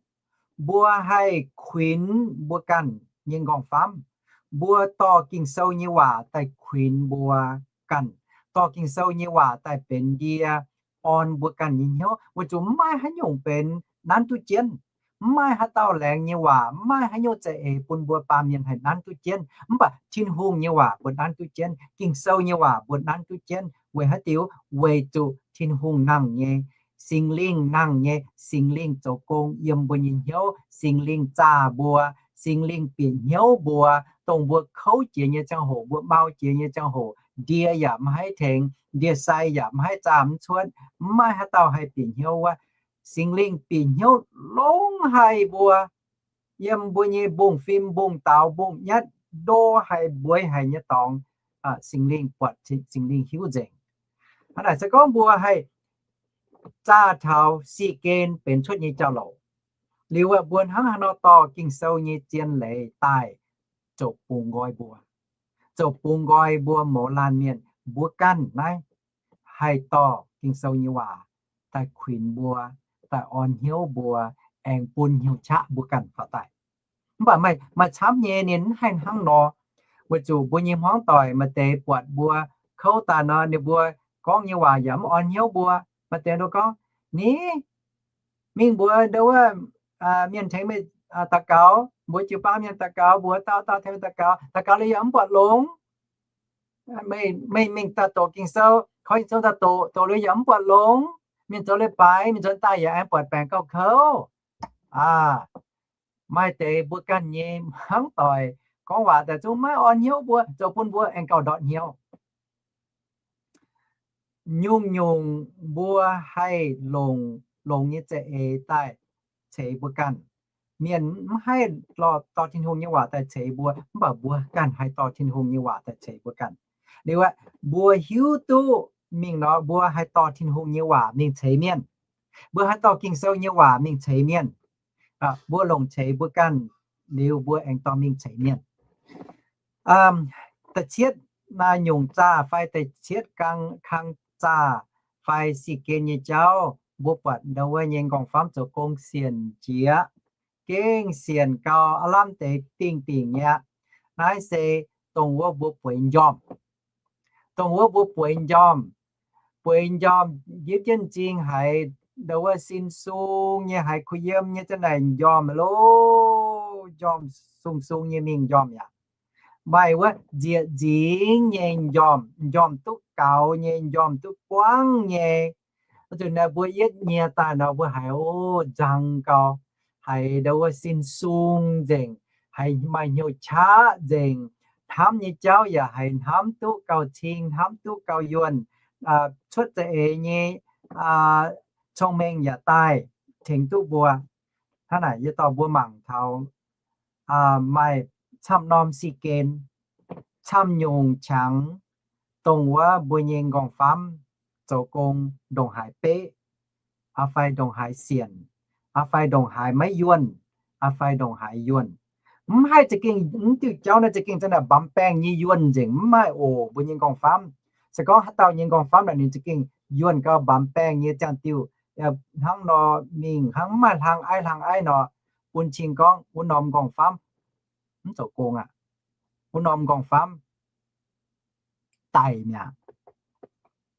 mbuo haih kuinx mbuo ganh nyei m'nqorngv-famv. Mbuo dorh Ging-Sou nyei waac daaih kuinx mbuo ganh, dorh Ging-Sou nyei waac daaih benx ndie orn mbuo ganh nyei hnyouv, weic zuqc mv maaih haaix nyungc benx nanv duqv jienv. Mv maaih haaix dauh laengz nyei waac, mv maaih haaix nyungc za'eix bun mbuo baamh mienh haih nanv duqv jienv. Mv baac Tin-Hungh nyei waac mbuo nanv duqv jienv, Ging-Sou nyei waac mbuo nanv duqv jienv. Weic haaix diuc? Weic zuqc Tin-Hungh nangh nyei, Singx Lingh nangh nyei. Singx Lingh zoux gong yiem mbuo nyei hnyouv. Singx Lingh zaah mbuo, Singx Lingh bieqc hnyouv mbuo, dongh mbuo kouv jiex nyei ziangh hoc, mbuo mau jiex nyei ziangh hoc, ndie yaac mv haih tengx, ndie-sai yaac mv haih zaah mv cuotv, mv maaih haaix dauh haih bieqc hnyouv wuov. Singx Lingh bieqc hnyouv longx haic mbuo, yiem mbuo nyei mbungv-fim, mbungv-daaux, mbungv-nyatv, ndo haic, mbueiz haic nyei dorngx, Singx Lingh buatc, Singx Lingh hiuv nzengc. Hnangv naaic se gorngv mbuo haih zaah taux sic gen benx cuotv nyei jauv-louc, liuz mbuo hnangv haaix nor dorh Ging-Sou nyei zien leiz daaih zoux bungx nqoi mbuo, zoux bungx nqoi mbuo mouz laanh mienh. Mbuo ganh naaiv haih dorh Ging-Sou nyei waac daaih kuinx mbuo, daaih orn hnyouv mbuo, aengx bun hnyouv qaqv mbuo ganh faaux daaih. Mv baac maaih, maaih camv nyei ninh mv haih hnangv nor, weic zuqc mbuo nyei hmuangv doic maaih deix buatc mbuo kouv daaih nor, ninh mbuo gorngv nyei waac yaac mv orn hnyouv mbuo. Maaih deix ninh mbuo gorngv, Ni, mingh mbuox ndo wuov mienh tengx meih daux gaux, mbuox jiu-baang mienh daux gaux, mbuox dauh dauh tengx meih daux gaux. Daux gaux liuz yaac mv buatc longx. Meih, meih mingh daaih doqc Ging-Sou, koi Ging-Sou daaih doqc, doqc liuz yaac mv buatc longx. Mienh zoux leiz-baaix, mienh nzuonx daaih yaac aengx buatc baengc gauh kouv. Aa, maaih deix mbuo ganh nyei hmuangv doic gorngv waac daaih zungv maiv orn hnyouv mbuo, zoux bun mbuo aengx gauh ndortv hnyouv. Nyungc-nyungc mbuo haih longc, longc nyei za'eix daaih ceix mbuo ganh. Mienh mv haih dorh Tin-Hungh nyei waac daaih ceix mbuo, mv baac mbuo ganh haih dorh Tin-Hungh nyei waac daaih ceix mbuo ganh. Liuz aqv, mbuo hiuv duqv mingh nor, mbuo haih dorh Tin-Hungh nyei waac mingh ceix mienh. Mbuo haih dorh Ging-Sou nyei waac mingh ceix mienh. Mbuo longc ceix mbuo ganh liuz, mbuo aengx dorh mingh ceix mienh. Da'cietv nyungc zaah fai da'cietv kang zaah fai sic gen nyei jauv, mbuo buatc ndo wuov nyei m'nqorngv-famv zoux gong sienc jiex, gengh sienc gau, aav lamh deix dingh dingc nyei aqv. Naaiv se dongh wuov mbuo bueix m'njormh. Dongh wuov mbuo bueix m'njormh. Bueix m'njormh njipv jienv m'zing haiz ndo wuov sin sung nyei, haiz kuh yiem nyei, zanc naaic m'njormh lo, m'njormh sung sung nyei mingh m'njormh yaac maaih wuov nzieqc nzingx nyei m'njormh, m'njormh duqv gaux nyei, m'njormh duqv buangv nyei. Zuqc naaiv mbuo yietv nyiex daaih nor mbuo haiz, o, nzang gau, haiz ndau wuov sin sung nzengc, haiz maaih hnyouv qaqv nzengc, hnamv nyei jauv yaac haiz hnamv duqv gauh cing, hnamv duqv gauh yuonh, cuotv za'eix nyei cong-mengh yaac daaih tengx duqv mbuo. Hnangv naaic yie dorh mbuo mangc taux maaih camv norm si gen, camv nyungc qangx, dongh wuov mbuo nyei nqorngv-famv zoux gong ndongc haaix beqv, fai ndongc haaix sienc, fai ndongc haaix maiv yuonh, fai ndongc haaix yuonh. Mv haih za'gengh, mv diuh jauv naaiv za'gengh zanc naaic mbamv baengh nyei yuonh nzengc, mv maaih oc. Mbuo nyei nqorngv-famv, se gorngv haaix dauh nyei nqorngv-famv naaic ninh za'gengh yuonh gau mbamv baengh nyei ziangh diuh, hnangv nor mingh hnangv mv maaih hlang aiv hlang aiv nor, bun cing gorngv wuov norm nqorngv-famv mv zoux gong aqv. Wuov norm nqorngv-famv daic mi'aqv.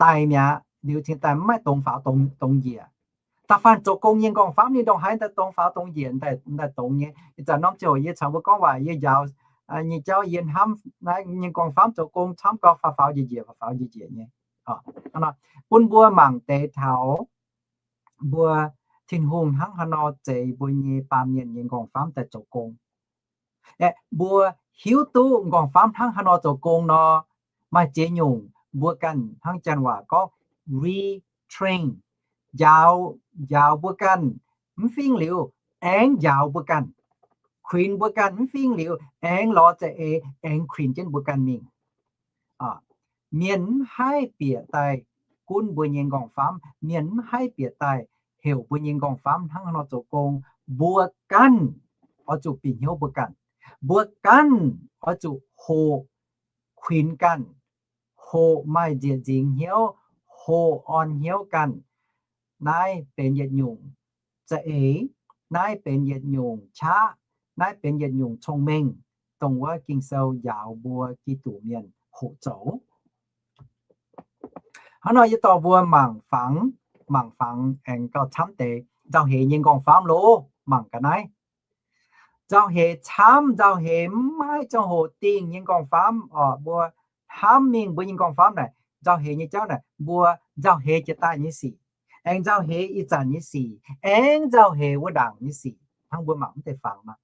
Daic mi'aqv liuz cingx daaih mv maaih dongz faaux dongz njiec. Da'faanh zoux gong nyei nqorngv-famv ninh ndongc haaix daaih dongz faaux dongz njiec, daaih dongz nyei. Ih zanc norm ziangh hoc yie caux mbuo gorngv waac, yie njaaux nyei jauv, yie hnamv naaiv nyei nqorngv-famv zoux gong camv gau faaux faaux njiec njiec, faaux faaux njiec njiec nyei. Bun mbuo mangc deix taux mbuo Tin-Hungh hnangv haaix nor zeix mbuo nyei baamh mienh nyei nqorngv-famv daaih zoux gong. Aeqv, mbuo hiuv duqv nqorngv-famv hnangv haaix nor zoux gong nor, maaih ziex nyungc mbuo ganh hnangv janx waac gorngv retrain, njaaux, njaaux mbuo ganh mv fingx liuz, aengx njaaux mbuo ganh, kuinx mbuo ganh mv fingx liuz, aengx lorz za'eix aengx kuinx jienv mbuo ganh mingh. Mienh mv haih bieqc daaih gunv mbuo nyei nqorngv-famv. Mienh mv haih bieqc daaih heuc mbuo nyei nqorngv-famv hnangv haaix nor zoux gong. Mbuo ganh oix zuqc bieqc hnyouv mbuo ganh. Mbuo ganh oix zuqc hoqc kuinx ganh, hoqc maaih nzieqc nzingx hnyouv, hoqc orn hnyouv ganh. Naaiv benx yietc nyungc za'eix, naaiv benx yietc nyungc qaqv, naaiv benx yietc nyungc cong-mengh, dongh wuov Ging-Sou njaaux mbuo Giduc mienh hoqc zoux. Hnangv nor yie dorh mbuo mangc fangx, mangc fangx aengx gauh camv deix nzauh heix nyei nqorngv-famv loh. Mangc ga'naaiv. Nzauh heix camv, nzauh heix mv maaih ziangh hoc dingh nyei nqorngv-famv oc. Mbuo hnamv mingh mbuo nyei nqorngv-famv naaic, nzauh heix nyei jauv naaic, mbuo nzauh heix jiex daaih nyei sic, aengx nzauh heix ih zanc nyei sic, aengx nzauh heix wuov ndaangc nyei sic. Hnangv mbuo mangc mv deix fangx nor,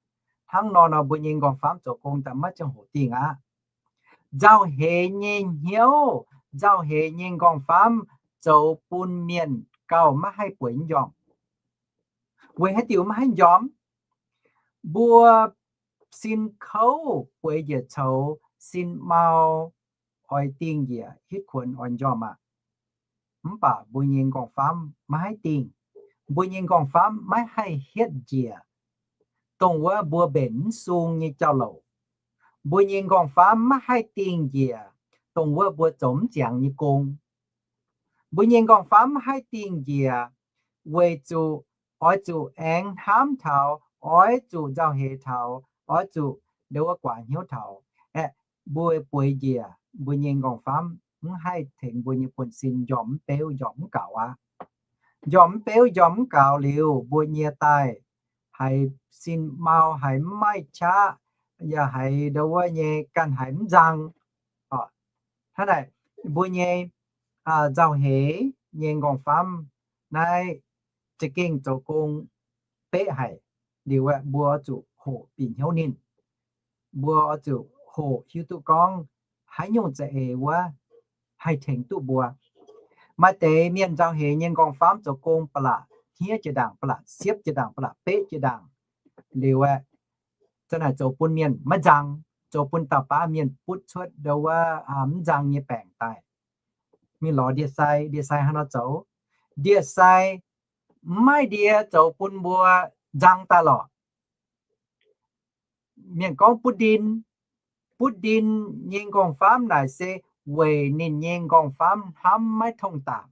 hnangv nor nor mbuo nyei nqorngv-famv zoux gong daaih maiv ziangh hoc dingh aqv. Nzauh heix nyei hnyouv, nzauh heix nyei nqorngv-famv zoux bun mienh gauh maiv haih bueix njormh. Weic haaix diuc maiv haih njormh? Mbuo sin kouv bueix njiec coux, sin mau oix dingh njiec hitv kuonx oix njormh aqv. Mv baac mbuo nyei nqorngv-famv maiv haih dingh. Mbuo nyei nqorngv-famv maiv haih hietv njiec dongh wuov mbuo mbenc mv sung nyei jauv-louc. Mbuo nyei nqorngv-famv maiv haih dingh njiec dongh wuov mbuo zoux mv ziangx nyei gong. Mbuo nyei nqorngv-famv maiv haih dingh njiec weic zuqc oix zuqc aengx hnamv taux oix zuqc nzauh heix taux oix zuqc ndo wuov guaax hnyouv taux, aeqv, mbuo bueix njiec mbuo nyei nqorngv-famv mv haih tengx mbuo nyei buonv-sin njormh mv beuv njormh mv gaux aqv. Njormh mv beuv njormh mv gaux liuz mbuo nyie daaih haiz sin mau, haiz mv maaih qaqv, yaac haiz ndo wuov nyei ganh haiz mv nzang. Hnangv naaic, mbuo nyei nzauh heix nyei nqorngv-famv naaiv za'gengh zoux gong beqv haic. Liuz aeqv, mbuo oix zuqc hoqc bieqc hnyouv ninh. Mbuo oix zuqc hoqc hiuv duqv gorngv haaix nyungc za'eix wuov haih tengx duqv mbuo. Maaih deix mienh nzauh heix nyei nqorngv-famv zoux gong ba'laqc hniev jiex ndaangc, ba'laqc siepv jiex ndaangc, ba'laqc beqv jiex ndaangc. Liuz aeqv, za'naaic zoux bun mienh maiv nzang, zoux bun dauh baav mienh butv cuotv ndo wuov mv nzang nyei baengc daaih. Mingh lorz ndie-sai, ndie-sai haaix nor zoux? Ndie-sai mv maaih ndie zoux bun mbuo nzang daaih lorqc. Mienh gorngv butv ndin, butv ndin nyei nqorngv-famv naaic se weic ninh nyei nqorngv-famv hnamv maiv tong daaih,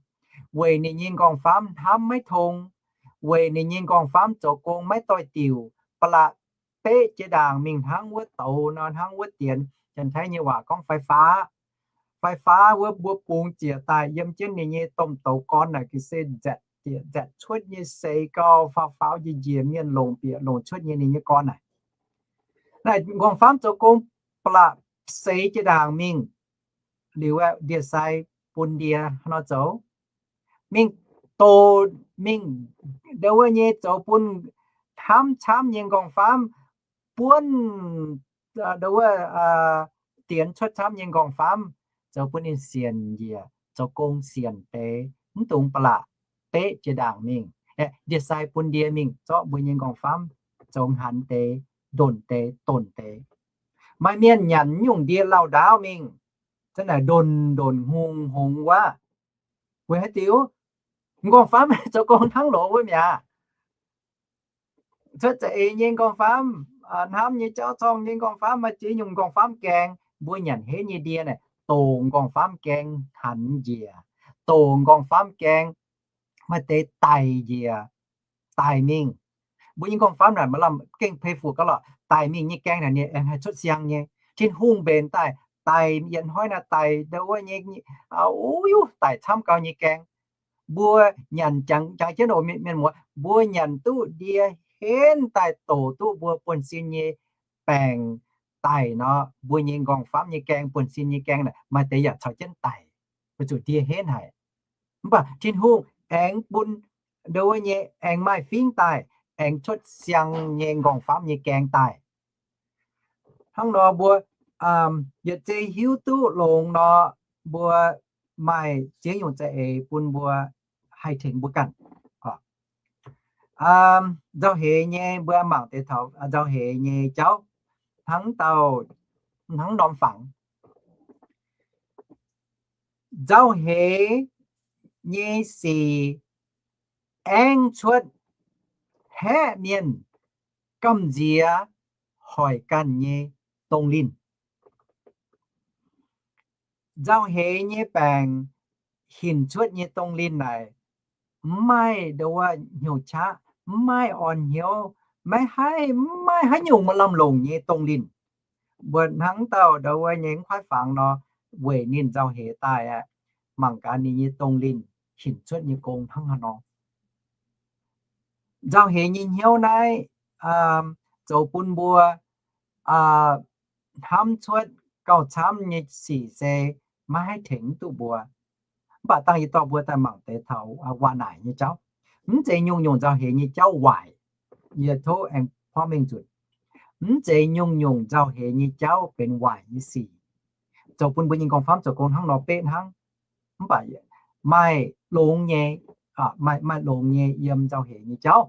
weic ninh nyei nqorngv-famv hnamv maiv tong, weic ninh nyei nqorngv-famv zoux gong maiv doix-diuc, ba'laqc beqv jiex ndaangc mingh hnangv wuov douz nor, hnangv wuov dienx. Janx-Taiv nyei waac gorngv faix-faqv. Faix-faqv wuov mbuo bungx ziec daaih yiem jienv ninh nyei domh douz gorn naaic ga'sie nzaetc, nzaetc cuotv nyei seix gau, faaux faaux njiec njiec, mienh longc bieqc longc cuotv nyei ninh nyei gorn naaic. Naaic nqorngv-famv zoux gong ba'laqc seix jiex ndaangc mingh. Liuz aeqv, ndie-sai bun ndie haaix nor zoux? Mingh doqc mingh, ndo wuov nyei zoux bun hnamv camv nyei nqorngv-famv, buonv ndo wuov dienx cuotv camv nyei nqorngv-famv, zoux bun ninh sienc njiec, zoux gong sienc deix, mv dungx ba'laqc beqv jiex ndaangc mingh. Ndie-sai bun ndie mingh zorqv mbuo nyei nqorngv-famv zoux hnaanx deix, ndonc deix, donc deix. Maaih mienh nyanc nyungc ndie lauh ndaauv mingh, za'naaic ndonc ndonc hngongx hngongx wuov. Weic haaix diuc? Nqorngv-famv zoux gong hnangv loz wuov mi'aqv. Cuotv za'eix nyei nqorngv-famv, hnamv nyei jauv zorng nyei nqorngv-famv, maaih ziex nyungc nqorngv-famv gaeng, mbuo nyanc henv nyei ndie naaic, doqc nqorngv-famv gaeng hanx njiec, doqc nqorngv-famv gaeng maaih deix daic njiec, daic mingh. Mbuo nyei nqorngv-famv naaic maaih lamh gengh pei fuc gauh lorqc, daic mingh nyei gaeng naaic ninh aengx haih cuotv siang nyei. Tin-Hungh mbenc daaih, daic yietc hnoi naaic daic ndo wuov nyei, o, daic camv gau nyei gaeng. Mbuo nyanc jangx, jangx jienv oc mienh muoz, mbuo nyanc duqv ndie henv daaih doqc duqv mbuo buonv-sin nyei baengc daic nor, mbuo nyei nqorngv-famv nyei gaeng, buonv-sin nyei gaeng naaic maaih deix yaac caux jienv daic, weic zuqc ndie henv haic. Mv baac Tin-Hungh aengx bun ndo wuov nyei aengx maaih fingx daaih, aengx cuotv siang nyei nqorngv-famv nyei gaeng daaih. Hnangv nor mbuo yietc zei hiuv duqv longx nor, mbuo maaih ziex nyungc za'eix bun mbuo haih tengx mbuo ganh. Nzauh heix nyei, mbuo mangc deix taux nzauh heix nyei jauv hnangv dauh, hnangv norm fangx. Nzauh heix nyei sic aengx cuotv haeqv mienh gamh nziex hoic ganh nyei dongh linh. Nzauh heix nyei baengc hinc cuotv nyei dongh linh naaic, mv maaih ndo wuov hnyouv qaqv, mv maaih orn hnyouv, maiv haih, mv maaih haaix nyungc maaih lamh longc nyei dongh linh. Mbuo hnangv dauh ndo wuov nyei mv kuaaiv fangx nor, weic ninh nzauh heix daaih aqv, mangc gaax ninh nyei dongh linh hinc cuotv nyei gong hnangv haaix nor. Nzauh heix nyei hnyouv naaiv zoux bun mbuo hnamv cuotv gauh camv nyei sic se maiv haih tengx mv duqv mbuo. Mv baac dangh yie dorh mbuo daaih mangc deix taux waac naaic nyei jauv. Mv zeiz nyungc-nyungc nzauh heix nyei jauv waaic. Yie tov aengx porv mengh nzunc, mv zeiz nyungc-nyungc nzauh heix nyei jauv benx waaic nyei sic, zoux bun mbuo nyei nqorngv-famv zoux gong hnangv nor beqv hnangv. Mv baac maaih longx nyei, maaih, maaih longx nyei yiem nzauh heix nyei jauv.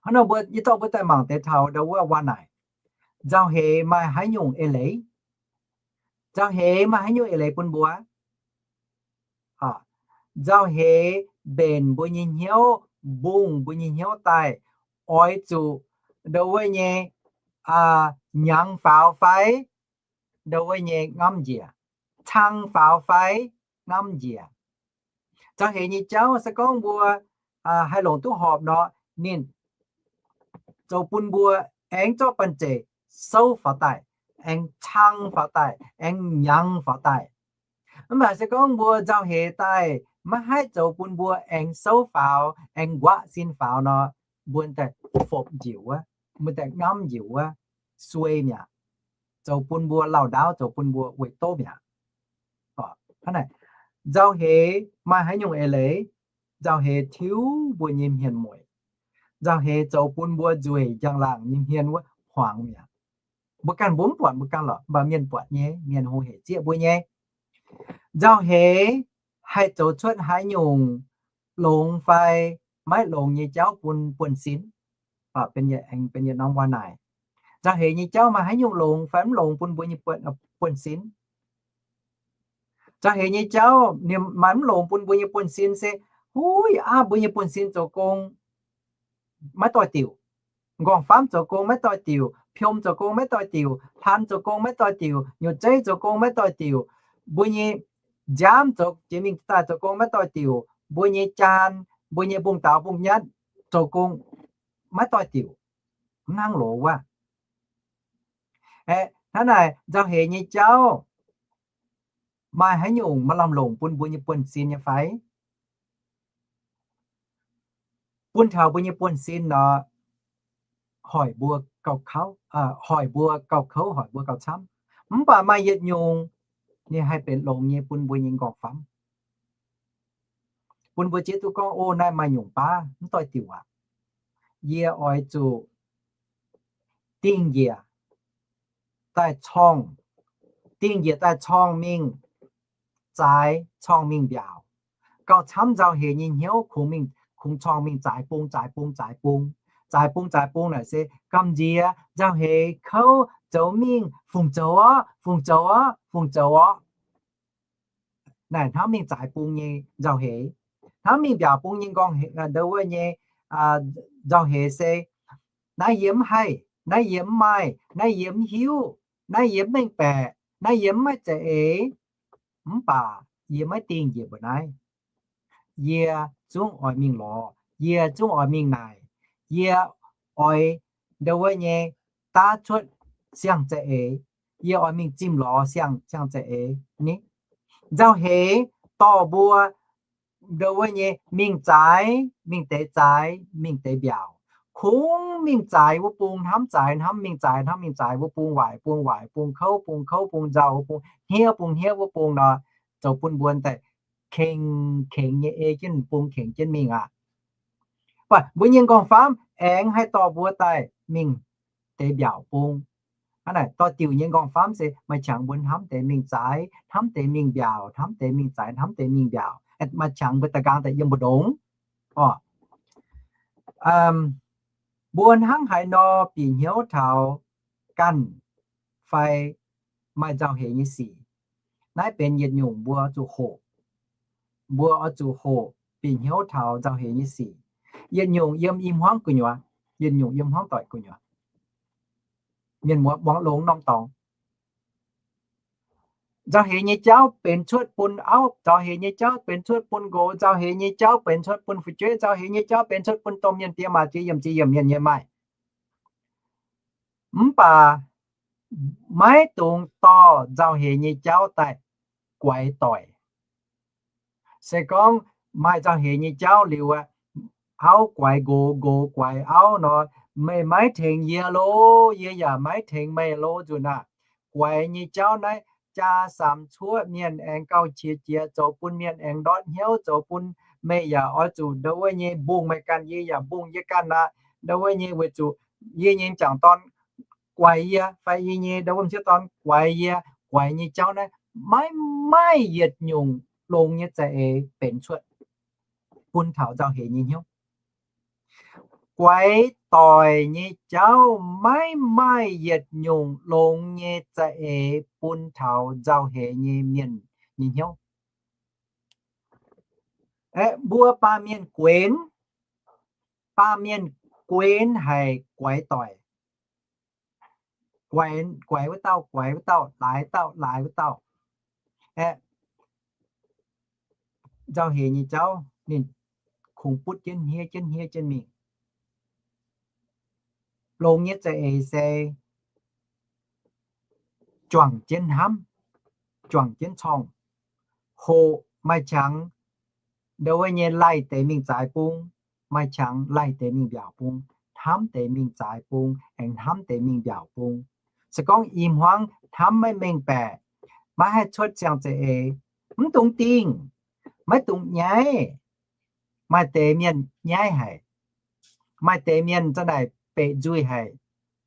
Hnangv nor mbuo, yie dorh mbuo daaih mangc deix taux ndo wuov waac naaic, nzauh heix maaih haaix nyungc eix leiz? Nzauh heix maaih haaix nyungc eix leiz bun mbuo? Nzauh heix mbenc mbuo nyei hnyouv, mbungh mbuo nyei hnyouv daaih, oix zuqc ndo wuov nyei hnyangx faaux fai ndo wuov nyei ngamv njiec, cang faaux fai ngamv njiec. Nzauh heix nyei jauv se gorngv mbuo haih longc duqv horpc nor, ninh zoux bun mbuo aengx zorqv banh zeic souv faaux daaih, aengx cang faaux daaih, aengx hnyangx faaux daaih. Mv baac se gorngv mbuo nzauh heix daaih maiv haih zoux bun mbuo aengx souv faaux, aengx nquaqv sin faaux nor, mbuo daaih fopc njiec wuov, mbuo daaih ngamv njiec wuov, suei mi'aqv. Zoux bun mbuo lauh ndaauv, zoux bun mbuo weic doqv mi'aqv. Hnangv naaic, nzauh heix maaih haaix nyungc eix leiz? Nzauh heix tiuv mbuo nyei hmien mueic. Nzauh heix zoux bun mbuo nzueic njang-laangc nyei hmien wuov hmuangx mi'aqv. Mbuo ganh mbuo mv buatc mbuo ganh lorqc, mv baac mienh buatc nyei, mienh hungh hec zieqv mbuo nyei. Nzauh heix haih zoux cuotv haaix nyungc longx fai maiv longx nyei jauv bun buonv-sin. Benx yietc norm waac naaic, nzauh heix nyei jauv maaih haaix nyungc longx fai mv longx bun mbuo nyei buonv-sin? Nzauh heix nyei jauv maaih mv longx bun mbuo nyei buonv-sin se, huv, yaac aapv mbuo nyei buonv-sin zoux gong maiv doix-diuc. Nqorngv-famv zoux gong maiv doix-diuc, piom zoux gong maiv doix-diuc, hlan zoux gong maiv doix-diuc, nyutc zeiv zoux gong maiv doix-diuc, mbuo nyei nziaamv zoux jiex mingh daaih zoux gong maiv doix-diuc, mbuo nyei jaan, mbuo nyei mbungv daaux mbungv nyatv zoux gong maiv doix-diuc, mv hnangv loz wuov. Aeqv, hnangv naaic nzauh heix nyei jauv maaih haaix nyungc maaih lamh longc bun mbuo nyei buonv-sin nyei fai? Bun taux mbuo nyei buonv-sin nor, hoic mbuo gauh kouv, hoic mbuo gauh kouv, hoic mbuo gauh camv. Mv baac maaih yietc nyungc ninh haih benx longx nyei bun mbuo nyei nqorngv-famv. bun mbuo zieqv duqv gorngv, o, naaiv maaih nyungc baav mv doix diuc aqv. Yie oix zuqc dingh njiec daaih corng, dingh njiec daaih corng mingh zaaix, corng mingh mbiaauc. Gauh camv nzauh heix nyei hnyouv kungx mingh, kungx corng mingh zaaix bung, zaaix bung, zaaix bung, zaaix bung, zaaix bung naaic se gamh nziex nzauh heix kouv zoux mingh fungc zoux orqv, fungc zoux orqv, fungc zoux orqv. Naaic hnamv mingh zaaix bung nyei nzauh heix. Hnamv mingh mbiaauc bung nyei nqorngv, ndau wuov nyei nzauh heix se, naaiv yie mv haih, naaiv yie mv maaih, naaiv yie mv hiuv, naaiv yie mv mengh baeqc, naaiv yie mv maaih za'eix, mv baac yie maiv dingh njiec mbuo naaiv. Yie zungv oix mingh lorz, yie zungv oix mingh naaic, yie oix ndau wuov nyei daav cuotv siang-za'eix, yie oix mingh zimh lorz siang, siang-za'eix ni. Nzauh heix dorh mbuo ndau wuov nyei mingh zaaix, mingh deix zaaix, mingh deix mbiaauc. Kungx mingh zaaix wuov bung hnamv zaaix hnamv mingh zaaix hnamv mingh zaaix wuov bung, waaic bung waaic bung, kouv bung kouv bung, nzauh bung, hniev bung hniev wuov bung nor, zoux bun mbuo daaih kengx kengx nyei ei jienv bung kengx jienv mingh aqv. Mv baac mbuo nyei nqorngv-famv aengx haih dorh mbuo daaih mingh deix mbiaauc bung. Hnangv naaic doix-diuc nyei nqorngv-famv se maaih qangx mbuo hnamv deix mingh zaaix, hnamv deix mingh mbiaauc, hnamv deix mingh zaaix, hnamv deix mingh mbiaauc. Maaih qangx mbuo da'nqaang daaih yiem mbu'ndongx. Orqc, mbuo hnangv haaix nor bieqc hnyouv taux ganh fai maaih nzauh heix nyei sic, naaiv benx yietc nyungc mbuo zuqc hoqc. Mbuo oix zuqc hoqc bieqc hnyouv taux nzauh heix nyei sic. Yietc nyungc yiem i hmuangv gu'nyuoz, yietc nyungc yiem hmuangv doic gu'nyuoz. Mienh muoz muangx longx norm dorngx. Nzauh heix nyei jauv benx cuotv bun auv, nzauh heix nyei jauv benx cuotv bun nqox, nzauh heix nyei jauv benx cuotv bun fu'jueiv, nzauh heix nyei jauv benx cuotv bun domh mienh diex maac ziex yiemc ziex yiemc mienh nyei maaih. Mv baac maiv dungx dorh nzauh heix nyei jauv daaih guaix doic. Se gorngv maaih nzauh heix nyei jauv liuz, auv guaix nqox, nqox guaix auv nor, meih maiv tengx yie lo, yie yaac maiv tengx meih lo nzunc aqv. Guaix nyei jauv naaiv jaa samx cuoqv mienh aengx gauh qiex jiez, zoux bun mienh aengx ndortv hnyouv, zoux bun meih yaac oix zuqc ndau wuov nyei mbungh meih ganh, yie yaac mbungh yie ganh aqv. Ndau wuov nyei weic zuqc yie nyei m'jangc dorn guaix yie, fai yie nyei ndau wuov m'sieqv dorn guaix yie. Guaix nyei jauv naaiv maiv maaih yietc nyungc longx nyei za'eix benx cuotv bun taux nzauh heix nyei hnyouv. Guaix doic nyei jauv maiv maaih yietc nyungc longx nyei za'eix bun taux nzauh heix nyei mienh nyei hnyouv. Aeqv, mbuo baamh mienh guenx, baamh mienh guenx haic guaix doic. Guaix, guaix wuov dauh, guaix wuov dauh, laaix dauh, laaix wuov dauh. Aeqv, nzauh heix nyei jauv ninh kungx butv jienv hniev jienv hniev jienv mingh. Longx nyei za'eix se juangc jienv hnamv, juangc jienv corng, hoqc maaih qangx ndau wuov nyei laih deix mingh zaaix bung, maaih qangx laih deix mingh mbiaauc bung, hnamv deix mingh zaaix bung, aengx hnamv deix mingh mbiaauc bung. Se gorngv i hmuangv hnamv maiv mengh baeqc, maiv haih cuotv siang-za'eix, mv dungx dingh, maiv dungx nyaiv. Maaih deix mienh nyaiv haic. Maaih deix mienh za'naaic beqc nzuih haic,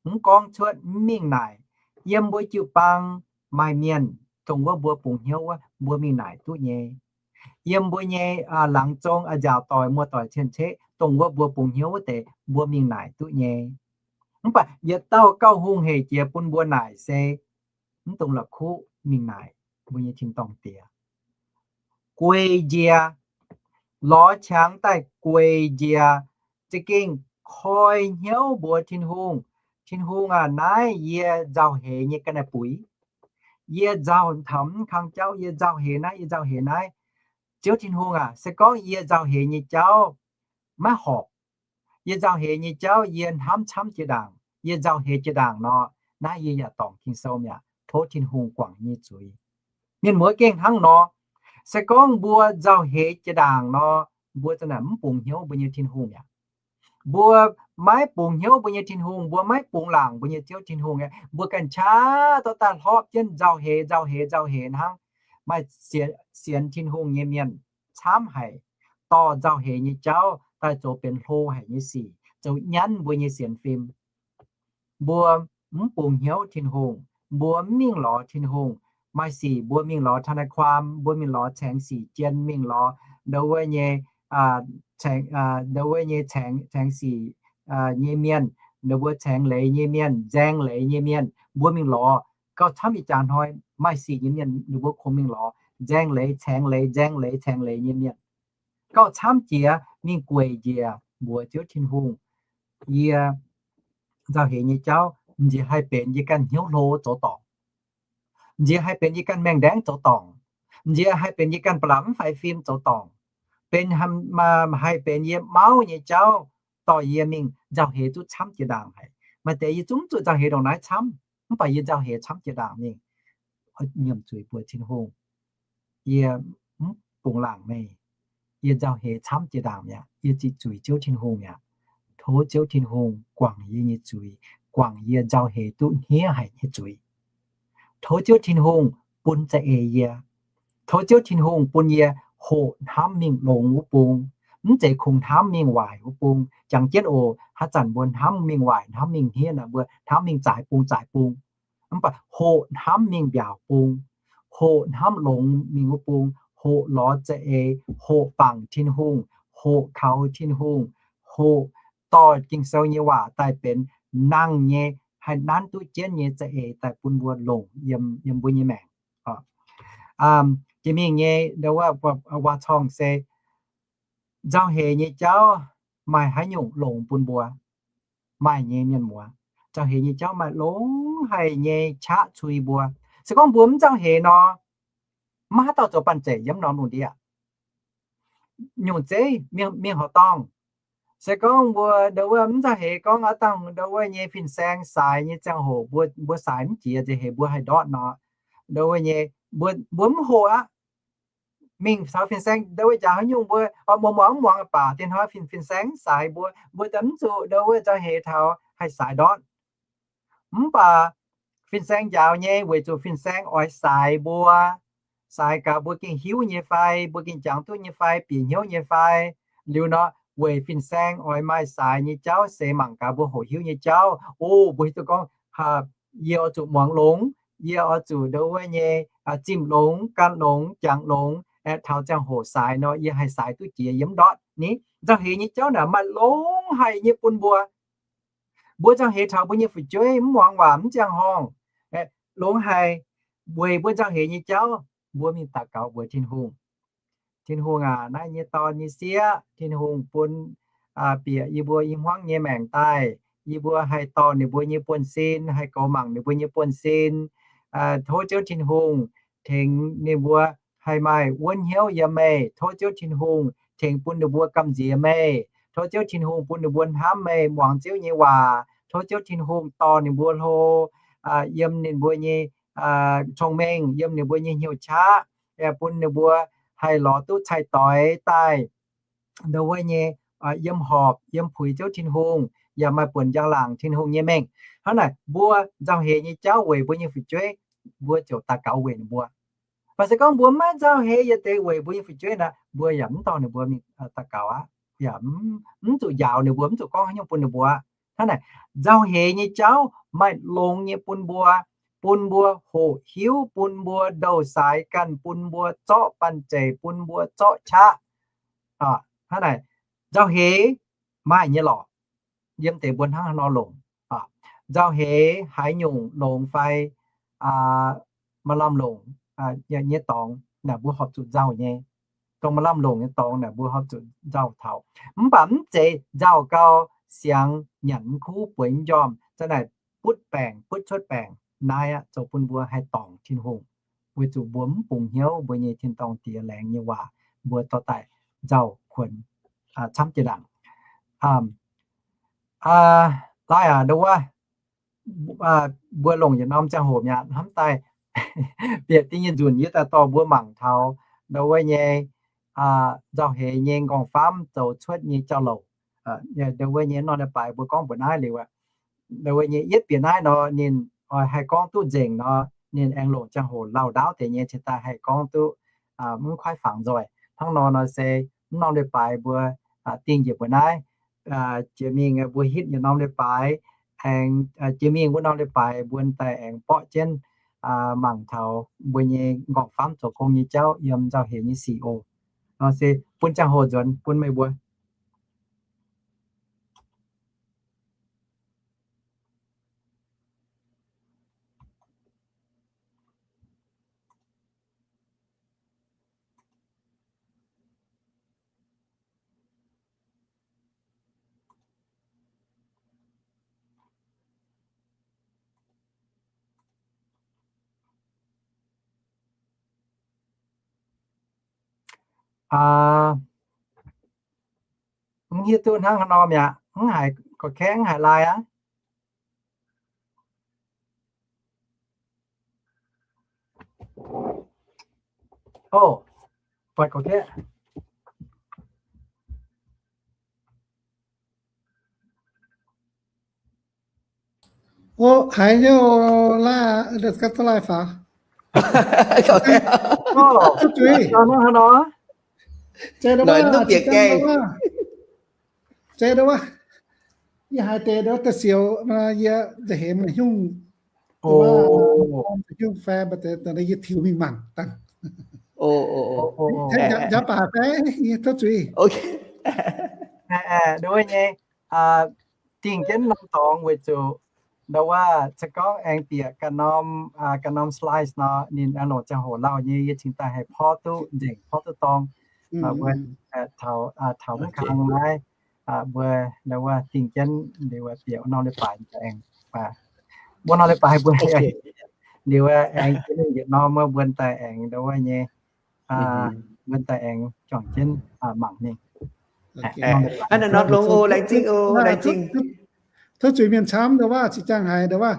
mv gorngv cuotv, mv mingh naaic. Yiem mbuo jiu-baang maaih mienh dongh wuov mbuo bungx hnyouv wuov, mbuo mingh naaic duqv nyei. Yiem mbuo nyei laangz zong, nziaauc doic, muoz-doic, cien-ceqv, dongh wuov mbuo bungx hnyouv wuov deix, mbuo mingh naaic duqv nyei. Mv baac yietc dauh gauh hungh hec jiex bun mbuo naaic se mv dungx la'kuqv mingh naaic mbuo nyei tin-dorngh Diex. Gueic njiec, lorz qangx daaih gueic njiec, za'gengh koi hnyouv mbuox Tin-Hungh, Tin-Hungh aac, naaiv yie nzauh heix nyei ga'naaiv-buix. Yie nzauh taux mv kang jauv, yie nzauh heix naaiv, yie nzauh heix naaiv. Ziouv Tin-Hungh aac, se gorngv yie nzauh heix nyei jauv maiv horpc, yie nzauh heix nyei jauv yie hnamv camv jiex ndaangc, yie nzauh heix jiex ndaangc nor, naaiv yie yaac dorngc Ging-Sou mi'aqv, tov Tin-Hungh guangc yie nyei zuiz. Mienh muoz gengh hnangv nor, se gorngv mbuo nzauh heix jiex ndaangc nor, mbuo za'naaic mv bungx hnyouv mbuo nyei Tin-Hungh mi'aqv. Mbuo maiv bungx hnyouv mbuo nyei Tin-Hungh, mbuo maiv bungx laangc mbuo nyei Ziouv Tin-Hungh aqv, mbuo ganh qaqv dorh daaih hlorpv jienv nzauh heix, nzauh heix, nzauh heix hnangv. Maaih sienx, sienx Tin-Hungh nyei mienh camv haic, dorh nzauh heix nyei jauv daaih zoux benx hlo haic nyei sic, zoux nyanv mbuo nyei sienx fim. Mbuo mv bungx hnyouv Tin-Hungh, mbuo mv mingh lorz Tin-Hungh. Maaih sic mbuo mingh lorz ทนายความ, mbuo mingh lorz caengx sic jien, mingh lorz ndo wuov nyei, ndo wuov nyei caengx sic nyei mienh, ndo mbuo caengx leiz nyei mienh, nzaeng leiz nyei mienh, mbuo mingh lorz. Gauh camv ih jaax hnoi maaih sic nyei mienh ninh mbuo kungx mingh lorz nzaeng leiz, caengx leiz, nzaeng leiz, caengx leiz nyei mienh. Gauh camv jiex mingh gueic njiec mbuox Ziouv Tin-Hungh, yie nzauh heix nyei jauv m'nziex haih benx yie ganh hnyouv hlo zoux dorngc. M'nziex haih benx yie ganh maengh ndaengv zoux dorngc. M'nziex haih benx yie ganh ba'laqc mv faix fim zoux dorngc. Benx haih benx yie mauv nyei jauv dorh yie mingh nzauh heix duqv camv jiex ndaangc haic. Maaih deix yie zungv mv zuqc nzauh heix ndongc naaiv camv, mv baac yie nzauh heix camv jiex ndaangc mingh nyiemc zuiz mbuox Tin-Hungh, yie mv bungx laangc meih. Yie nzauh heix camv jiex ndaangc mi'aqv. Yie ziqc zuiz Ziouv Tin-Hungh mi'aqv. Tov Ziouv Tin-Hungh guangc yie nyei zuiz, guangc yie nzauh heix duqv hniev haic nyei zuiz. Tov Ziouv Tin-Hungh bun za'eix yie. Tov Ziouv Tin-Hungh bun yie hoqc hnamv mingh longx wuov bung, mv zeiz kungx hnamv mingh waaic wuov bung. Jangx jienv oc, haaix zanc mbuo hnamv mingh waaic, hnamv mingh hniev naaic, mbuo hnamv mingh zaaix bung zaaix bung. Mv baac hoqc hnamv mingh mbiaauc bung, hoqc hnamv longx mingh wuov bung, hoqc lorz za'eix, hoqc bangc Tin-Hungh, hoqc kaux Tin-Hungh, hoqc dorh Ging-Sou nyei waac daaih benx nangh nyei, haih nanv duqv jienv nyei za'eix daaih bun mbuo longc yiem, yiem mbuo nyei maengc. Jiex mingh nyei waac-corng se nzauh heix nyei jauv maaih haaix nyungc longx bun mbuo? Maaih nyei, mienh muoz. Nzauh heix nyei jauv maaih longx haic nyei qaqv cui mbuo. Se gorngv mbuo mv nzauh heix nor, maiv haaix dauh zoux banh zeic yiem norm lungh ndiev. Nyungc zeiv mingh horqc dorngh. Se gorngv mbuo ndo wuov mv nzauh heix, gorngv aav dangh ndo wuov nyei fin-saeng saaix nyei ziangh hoc, mbuo saaix mv jiex nzauh heix mbuo haih ndortv nor, ndo wuov nyei, mbuo mv hoqc aqv. Mingh caux fin-saeng ndo wuov njaaux haaix nyungc mbuo muangx muangx mv muangx baac dinh hnoi fin-saeng mv saaix mbuo, mbuo daaih mv zuqc ndo wuov nzauh heix taux haih saaix ndortv. Mv baac fin-saeng njaaux nyei weic zuqc fin-saeng oix saaix mbuo, saaix gaax mbuo gengh hiuv nyei fai, mbuo gengh jangx duqv nyei fai, bieqc hnyouv nyei fai. Liuz nor, weic fin-saeng oix maaih saaix nyei jauv seix mangc gaax mbuo hoqc hiuv nyei jauv. O, mbuo hiuv duqv gorngv, yie oix zuqc muangx longx, yie oix zuqc ndo wuov nyei zimh longx, gan longx, jangx longx, aeqv, taux ziangh hoc saaix nor, yie haih saaix duqv jiex, yie mv ndortv ni. Nzauh heix nyei jauv naaic maaih longx haic nyei bun mbuo. Mbuo nzauh heix taux mbuo nyei fu'jueiv mv muangx waac, mv ziangh horngh, longx haic. Weic mbuo nzauh heix nyei jauv, mbuo mingh daux gaux mbuox Tin-Hungh, Tin-Hungh aac, naaiv yie nyei dorn nyei sieqv, Tin-Hungh bun bieqc yie mbuo i hmuangv nyei maengc daaih. Yie mbuo haih dorh ninh mbuo nyei buonv-sin, haih goux mangc ninh mbuo nyei buonv-sin. Tov Ziouv Tin-Hungh tengx ninh mbuo haih maaih wuonv hnyouv yiem meih. Tov Ziouv Tin-Hungh tengx bun ninh mbuo gamh nziex meih. Tov Ziouv Tin-Hungh bun ninh mbuo hnamv meih, muangx Ziouv nyei waac. Tov Ziouv Tin-Hungh dorh ninh mbuo hlo yiem ninh mbuo nyei cong-mengh, yiem ninh mbuo nyei hnyouv qaqv, bun ninh mbuo haih lorz duqv cai-doix daaih, ndo wuov nyei, yiem horpc, yiem puix Ziouv Tin-Hungh, yaac maaih buonc njang-laangc Tin-Hungh nyei mengh. Hnangv naaic, mbuo nzauh heix nyei jauv weic mbuo nyei fu'jueiv, mbuo ziouc daux gaux weic ninh mbuo. Mv baac se gorngv mbuo maiv nzauh heix yietc deix weic mbuo nyei fu'jueiv nor, mbuo yaac mv dorh ninh mbuo mingh daux gaux aqv, yaac mv zuqc njaaux ninh mbuo, mv zuqc gorngv haaix nyungc bun ninh mbuo aqv. Hnangv naaic, nzauh heix nyei jauv maaih longx nyei bun mbuo, bun mbuo hoqc hiuv, bun mbuo ndouh saaix ganh, bun mbuo zorqv banh zeic, bun mbuo zorqv qaqv. Hnangv naaic, nzauh heix maaih nyei lorqc, yiem deix mbuo hnangv haaix nor longc. Nzauh heix haaix nyungc longx fai maaih lamh longc nyei dorngx naaic mbuo horpc zuqc nzauh nyei. Dongh maaih lamh longc nyei dorngx naaic mbuo horpc zuqc nzauh taux. Mv baac mv zeiz nzauh gau siangx nyanc mv kuv bueix mv njormh, za'naaic butv baengc, butv cuotv baengc. Naaiv aqv zoux bun mbuo haih dorngc Tin-Hungh, weic zuqc mbuo mv bungx hnyouv mbuo nyei tin-dorngh diex laengz nyei waac, mbuo dorh daaih nzauh kuonx camv jiex ndaangc. Laaix aac, ndo wuov, mbuo longc yietc norm ziangh hoc mi'aqv, hnamv daaih bieqc da'nyeic nzunc yie daaih dorh mbuo mangc taux ndo wuov nyei nzauh heix nyei nqorngv-famv zoux cuotv nyei jauv-louc. Ndo wuov nyei nor, naaiv baaix mbuo gorngv mbuoqc naaiv liuz aqv. Ndo wuov nyei yietv bieqc naaiv nor, ninh oix haih gorngv duqv nzengc nor, ninh aengx longc ziangh hoc lauh ndaauv deix nyei cingx daaih haih gorngv duqv mv kuaaiv fangx nzoih. Hnangv nor nor se mv norm leiz-baaix mbuo dingh njiec mbuo naaiv. Jiex mingh mbuo hitv yietc norm leiz-baaix, aengx jiex mingh wuov norm leiz-baaix mbuo daaih aengx borqv jienv mangc taux mbuo nyei nqorngv-famv zoux gong nyei jauv yiem nzauh heix nyei sic oc. Nor se bun ziangh hoc nzuonx bun meih mbuo. Mv hiuv duqv hnangv haaix nor mi'aqv, mv haiz gorqv-kaeqv, mv haiz laai aqv. Oc, buatc gorqv-kaeqv. Oc, haiz nyei oc, laai, ganh za'laai faaux. Duqv zuiz. Zeiz ndau wuov, zeiz ndau wuov, yie haiz deix ndau wuov da'siouc, yie nzauh heix maaih nyungc, nyungc fai, yie tiux mingh mangc dangh. Njaaux baac fai, yie tov zuiz. Ndau wuov nyei, dingh jienv norm dorngx weic zuqc ndau wuov se gorngv aengx bieqc ganh norm, ganh norm slides nor, ninh aengx longc ziangh hoc lauh nyei, yie cingx daaih haih porv duqv nzengc, porv duqv dorng. Mbuo taux, taux mv kang naaiv, mbuo ndau wuov dingh jienv liuz bieqc norm leiz-baaix aengx, wuov norm leiz-baaix mbuo liuz aengx jienv yietc norm wuov mbuo daaih aengx ndau wuov nyei, mbuo daaih aengx juangc jienv mangc mingh. Tov zuiz mienh camv ndau wuov, zinh ziangh haiz ndau wuov,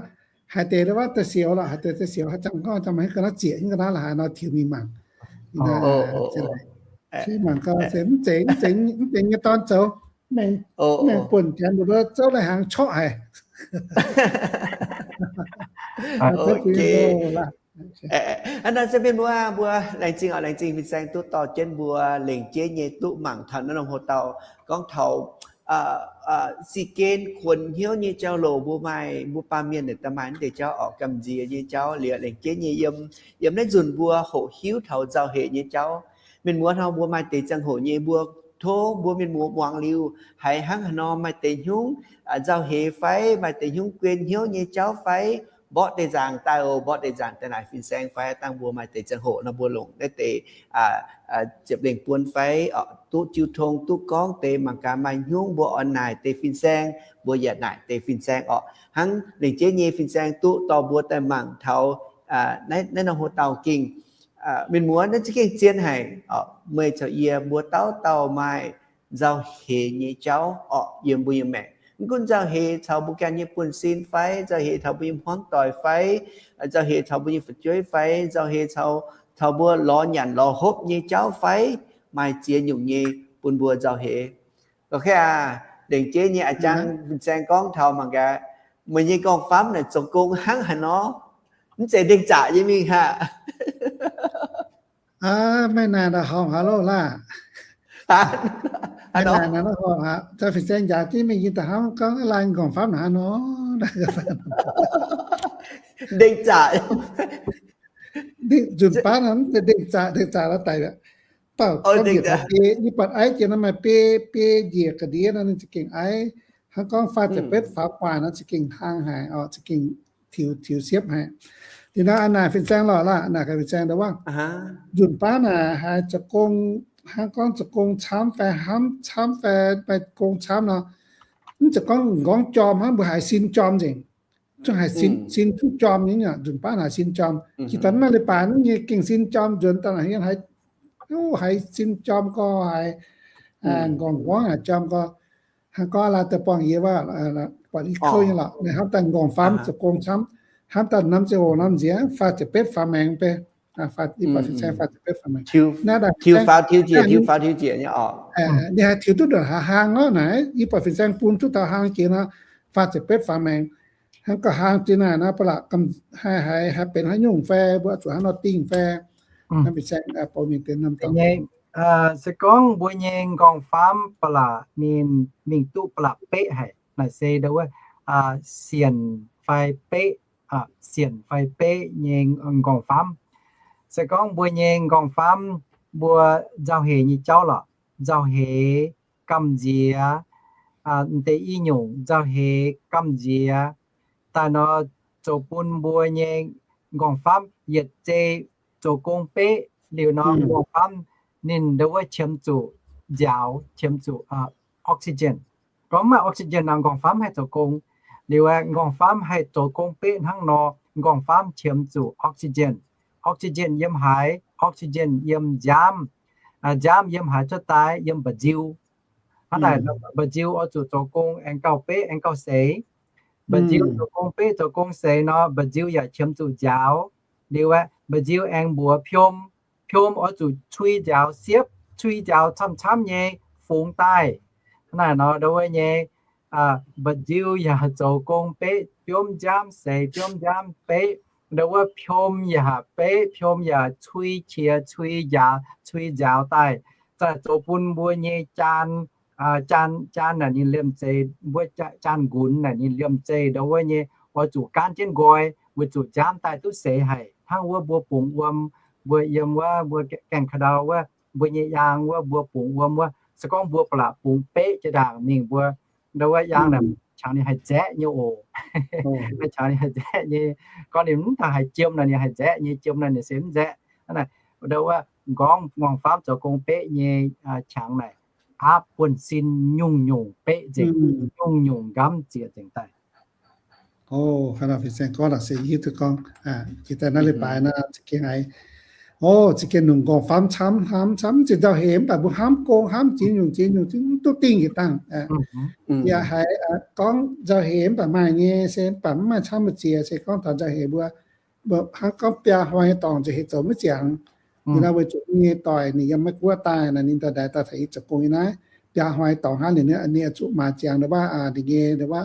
haiz deix ndau wuov da'siouc lorqc, haiz deix da'siouc haaix zanc gorngv jangx maaih ga'naaiv zieqc, ga'naaiv la'haaix nor tiux mingh mangc. Mangc gau se mv zeiz, mv zeiz, mv zeiz nyei dorn zoux, mv mengh buonc janx mbuo zouv lai-hnaangx corc haic. Hnangv naaiv se mienh mbuo, mbuo laengz zingh oc, laengz zingh fin-saeng duqv dorh jienv mbuo lengc jeiv nyei duqv mangc taux naaiv norm hoc-dauh gorngv taux si gen kuonx hnyouv nyei jauv-louc. Mbuo maaih, mbuo baamh mienh naaic daaih maaih naaiv deix jauv oc, gamh nziex nyei jauv liuz, lengc jeiv nyei yiem, yiem naaiv nzunc mbuo hoqc hiuv taux nzauh heix nyei jauv. Mienh muoz nor, mbuo maaih deix ziangh hoc nyei mbuo tov mbuo mienh muoz muangx liuz, haiz hnangv haaix nor maaih deix hnyungv nzauh heix fai, maaih deix hnyungv guen hnyouv nyei jauv fai, mborqv deix nzaangc daaih oc, mborqv deix nzaangc daaih naaic fin-saeng fai, dangh mbuo maaih deix ziangh hoc nor mbuo longc naaiv deix ziepc lengh buonv fai, duqv jiu tong, duqv gorngv deix mangc gaax maaih hnyungv mbuo oix naaic deix fin-saeng, mbuo yaac naaic deix fin-saeng oc. Hnangv lengc jeiv nyei fin-saeng duqv dorh mbuo daaih mangc taux naaiv norm hoc-dauh gengh, mienh muoz, naaiv za'gengh zien haic. Meih caux yie mbuo dauh dauh maaih nzauh heix nyei jauv orqc yiem mbuo nyei maengc. Mv gunv nzauh heix caux mbuo ganh nyei buonv-sin fai, nzauh heix caux mbuo nyei hmuangv doic fai, nzauh heix caux mbuo nyei fu'jueiv fai, nzauh heix caux, caux mbuo lorz nyanc lorz hopv nyei jauv fai, maaih ziex nyungc nyei bun mbuo nzauh heix. Gorngv aqv, lengc jeiv nyei a'jang fin-saeng gorngv taux mangc gaax, meih nyei nqorngv-famv naaic zoux gong hnangv haaix nor, mv zeiz ndengh zaqc nyei mingh haic. Meih naaic naaic horngc haic loh laah. Meih naaic naaic horngc haic, fin-saeng njaaux jienv mingh yie daaih hnamv gorngv laai nqorngv-famv naaic haaix nor. Ndengh zaqc. Nzunc baav naaic mv zeiz ndengh zaqc, ndengh zaqc la'daic. Dauh gorngv njiec taux biei, yie buatc aiv jiex nor maaih biei, biei njiec ga'ndiev nor ninh za'gengh aiv. Hnangv gorngv faah ziepc betv faaux gu'nguaaic nor za'gengh hlang haic oc, za'gengh tiux, tiux siepv haic. Liuz nor naaic fin-saeng lorqc laah, naaic gaax fin-saeng ndau wuov, nzunc baav naaic haiz zoux gong, hnangv gorngv zoux gong camv fai hnamv camv fai maaih gong camv nor, mv zeiz gorngv m'nqorngv jorm hnangv, mbuo haiz sin jorm nzengc. Zungv haiz sin, sin zungv jorm nyei, nzunc baav haiz sin jorm. Jiex daaih mv maaih leiz-baaix nyei gengh sin jorm nzuonx daaih naaic haiz, haiz sin jorm gorx, haiz nqorngv nqorngv haiz jorm gorx. Hnangv gorngv laai daaih buangh yie wuov, buatc i kouv nyei lorqc, naaiv hnamv daaih nqorngv-famv zoux gong camv, hnamv daaih norm ziangh hoc norm nziex faah ziepc betv faaux maengx beiv. Faah, yie buatc fin-saeng faah ziepc betv faaux maengx. Tiux faaux tiux njiec, tiux faaux tiux njiec nyei oc. Ninh haiz tiux duqv ndongc haaix hlang nor naaic, yie buatc fin-saeng bun duqv taux hlang jiex nor, faah ziepc betv faaux maengx. Hnangv gauh hlang jiex naaic nor, ba'laqc haih, haih, haih benx haaix nyungc fai, mbuo zuqc hnangv nor dingh fai. Hnangv fin-saeng bou mingh deix norm dorngx. Se gorngv mbuo nyei nqorngv-famv ba'laqc ninh mingh duqv ba'laqc beqv haic, naaic se ndau wuov sienc fai beqv, sienc fai beqv nyei nqorngv-famv. Se gorngv mbuo nyei nqorngv-famv mbuo nzauh heix nyei jauv lorqc, nzauh heix, gamh nziex, m'deix i nyungc nzauh heix gamh nziex daaih nor, zoux bun mbuo nyei nqorngv-famv yietc zei zoux gong beqv liuz nor, nqorngv-famv ninh ndau wuov qiemx zuqc nziaaux, qiemx zuqc oxygen. Gorngv maaih oxygen nor, nqorngv-famv haih zoux gong. Liuz aeqv, nqorngv-famv haih zoux gong beqv hnangv nor, nqorngv-famv qiemx zuqc oxygen. Oxygen yiem haaix? Oxygen yiem nziaamv. Nziaamv yiem haaix cuotv daaih? Yiem mba'nziu. Hnangv naaic, mba'nziu oix zuqc zoux gong aengx gauh beqv, aengx gauh seix. Mba'nziu zoux gong beqv, zoux gong seix nor, mba'nziu yaac qiemx zuqc nziaaux. Liuz aeqv, mba'nziu aengx mbuox piom, piom oix zuqc cui nziaaux siepv, cui nziaaux camv-camv nyei fungx daaih. Hnangv naaic nor, ndau wuov nyei mba'nziu yaac zoux gong beqv, biomv nziaamv seix, biomv nziaamv beqv. Ndau wuov piom yaac beqv, piom yaac cui qiex, cui nziaaux, cui nziaaux daaih, zaaih zoux bun mbuo nyei jaan, jaan, jaan naaic ninh liemh zeih, mbuo jaan nqunx naaic ninh liemh zeih ndau wuov nyei oix zuqc gaanv jienv nqoi, weic zuqc nziaamv daaih duqv seix haic. Hnangv wuov mbuo bungx wuom, mbuo yiem wuov mbuo gaengh ka'ndau wuov, mbuo nyei yaang wuov, mbuo bungx wuom wuov, se gorngv mbuo ba'laqc bungx beqv jiex ndaangc mingh mbuo ndau wuov yaang naaic qangx ninh haih nzaeqv nyei oc. Qangx ninh haih nzaeqv nyei. Gorngv ninh mv daaih haih jiem nor, ninh haih nzaeqv nyei. Jiem nor ninh se mv nzaeqv. Ndau wuov nqorngv, nqorngv-famv zoux gong beqv nyei qangx naaic aapv buonv-sin nyungc-nyungc beqv nzengc, nyungc-nyungc nqamv zieqc nzengc daaih. O, haaix nor fin-saeng gorngv naaic se hiuv duqv gorngv, jiex daaih naaiv leiz-baaix naaiv za'gengh haiz, o, za'gengh longc nqorngv-famv camv, hnamv camv, mv zeiz nzauh heix mv baac mbuo hnamv gong, hnamv ziex nyungc, ziex nyungc, mv duqv dingh jiex dangh. Yaac haiz gorngv nzauh heix mv baac maaih nyei, se mv baac mv maaih camv mbu'ziex, se gorngv taux nzauh heix mbuo, mbuo hnangv gorngv biaa hnoi dorngc nzauh heix zoux maiv ziangx. Ninh nor weic zuqc nyei doic ninh yiem Meiv Guoqv daaih naaic, ninh daaih, daaih taux yie zoux gong yie naaiv, biaa hnoi dorngc hnangv ninh, ninh oix zuqc maaiz ziangx ndau wuov, ninh nyei ndau wuov,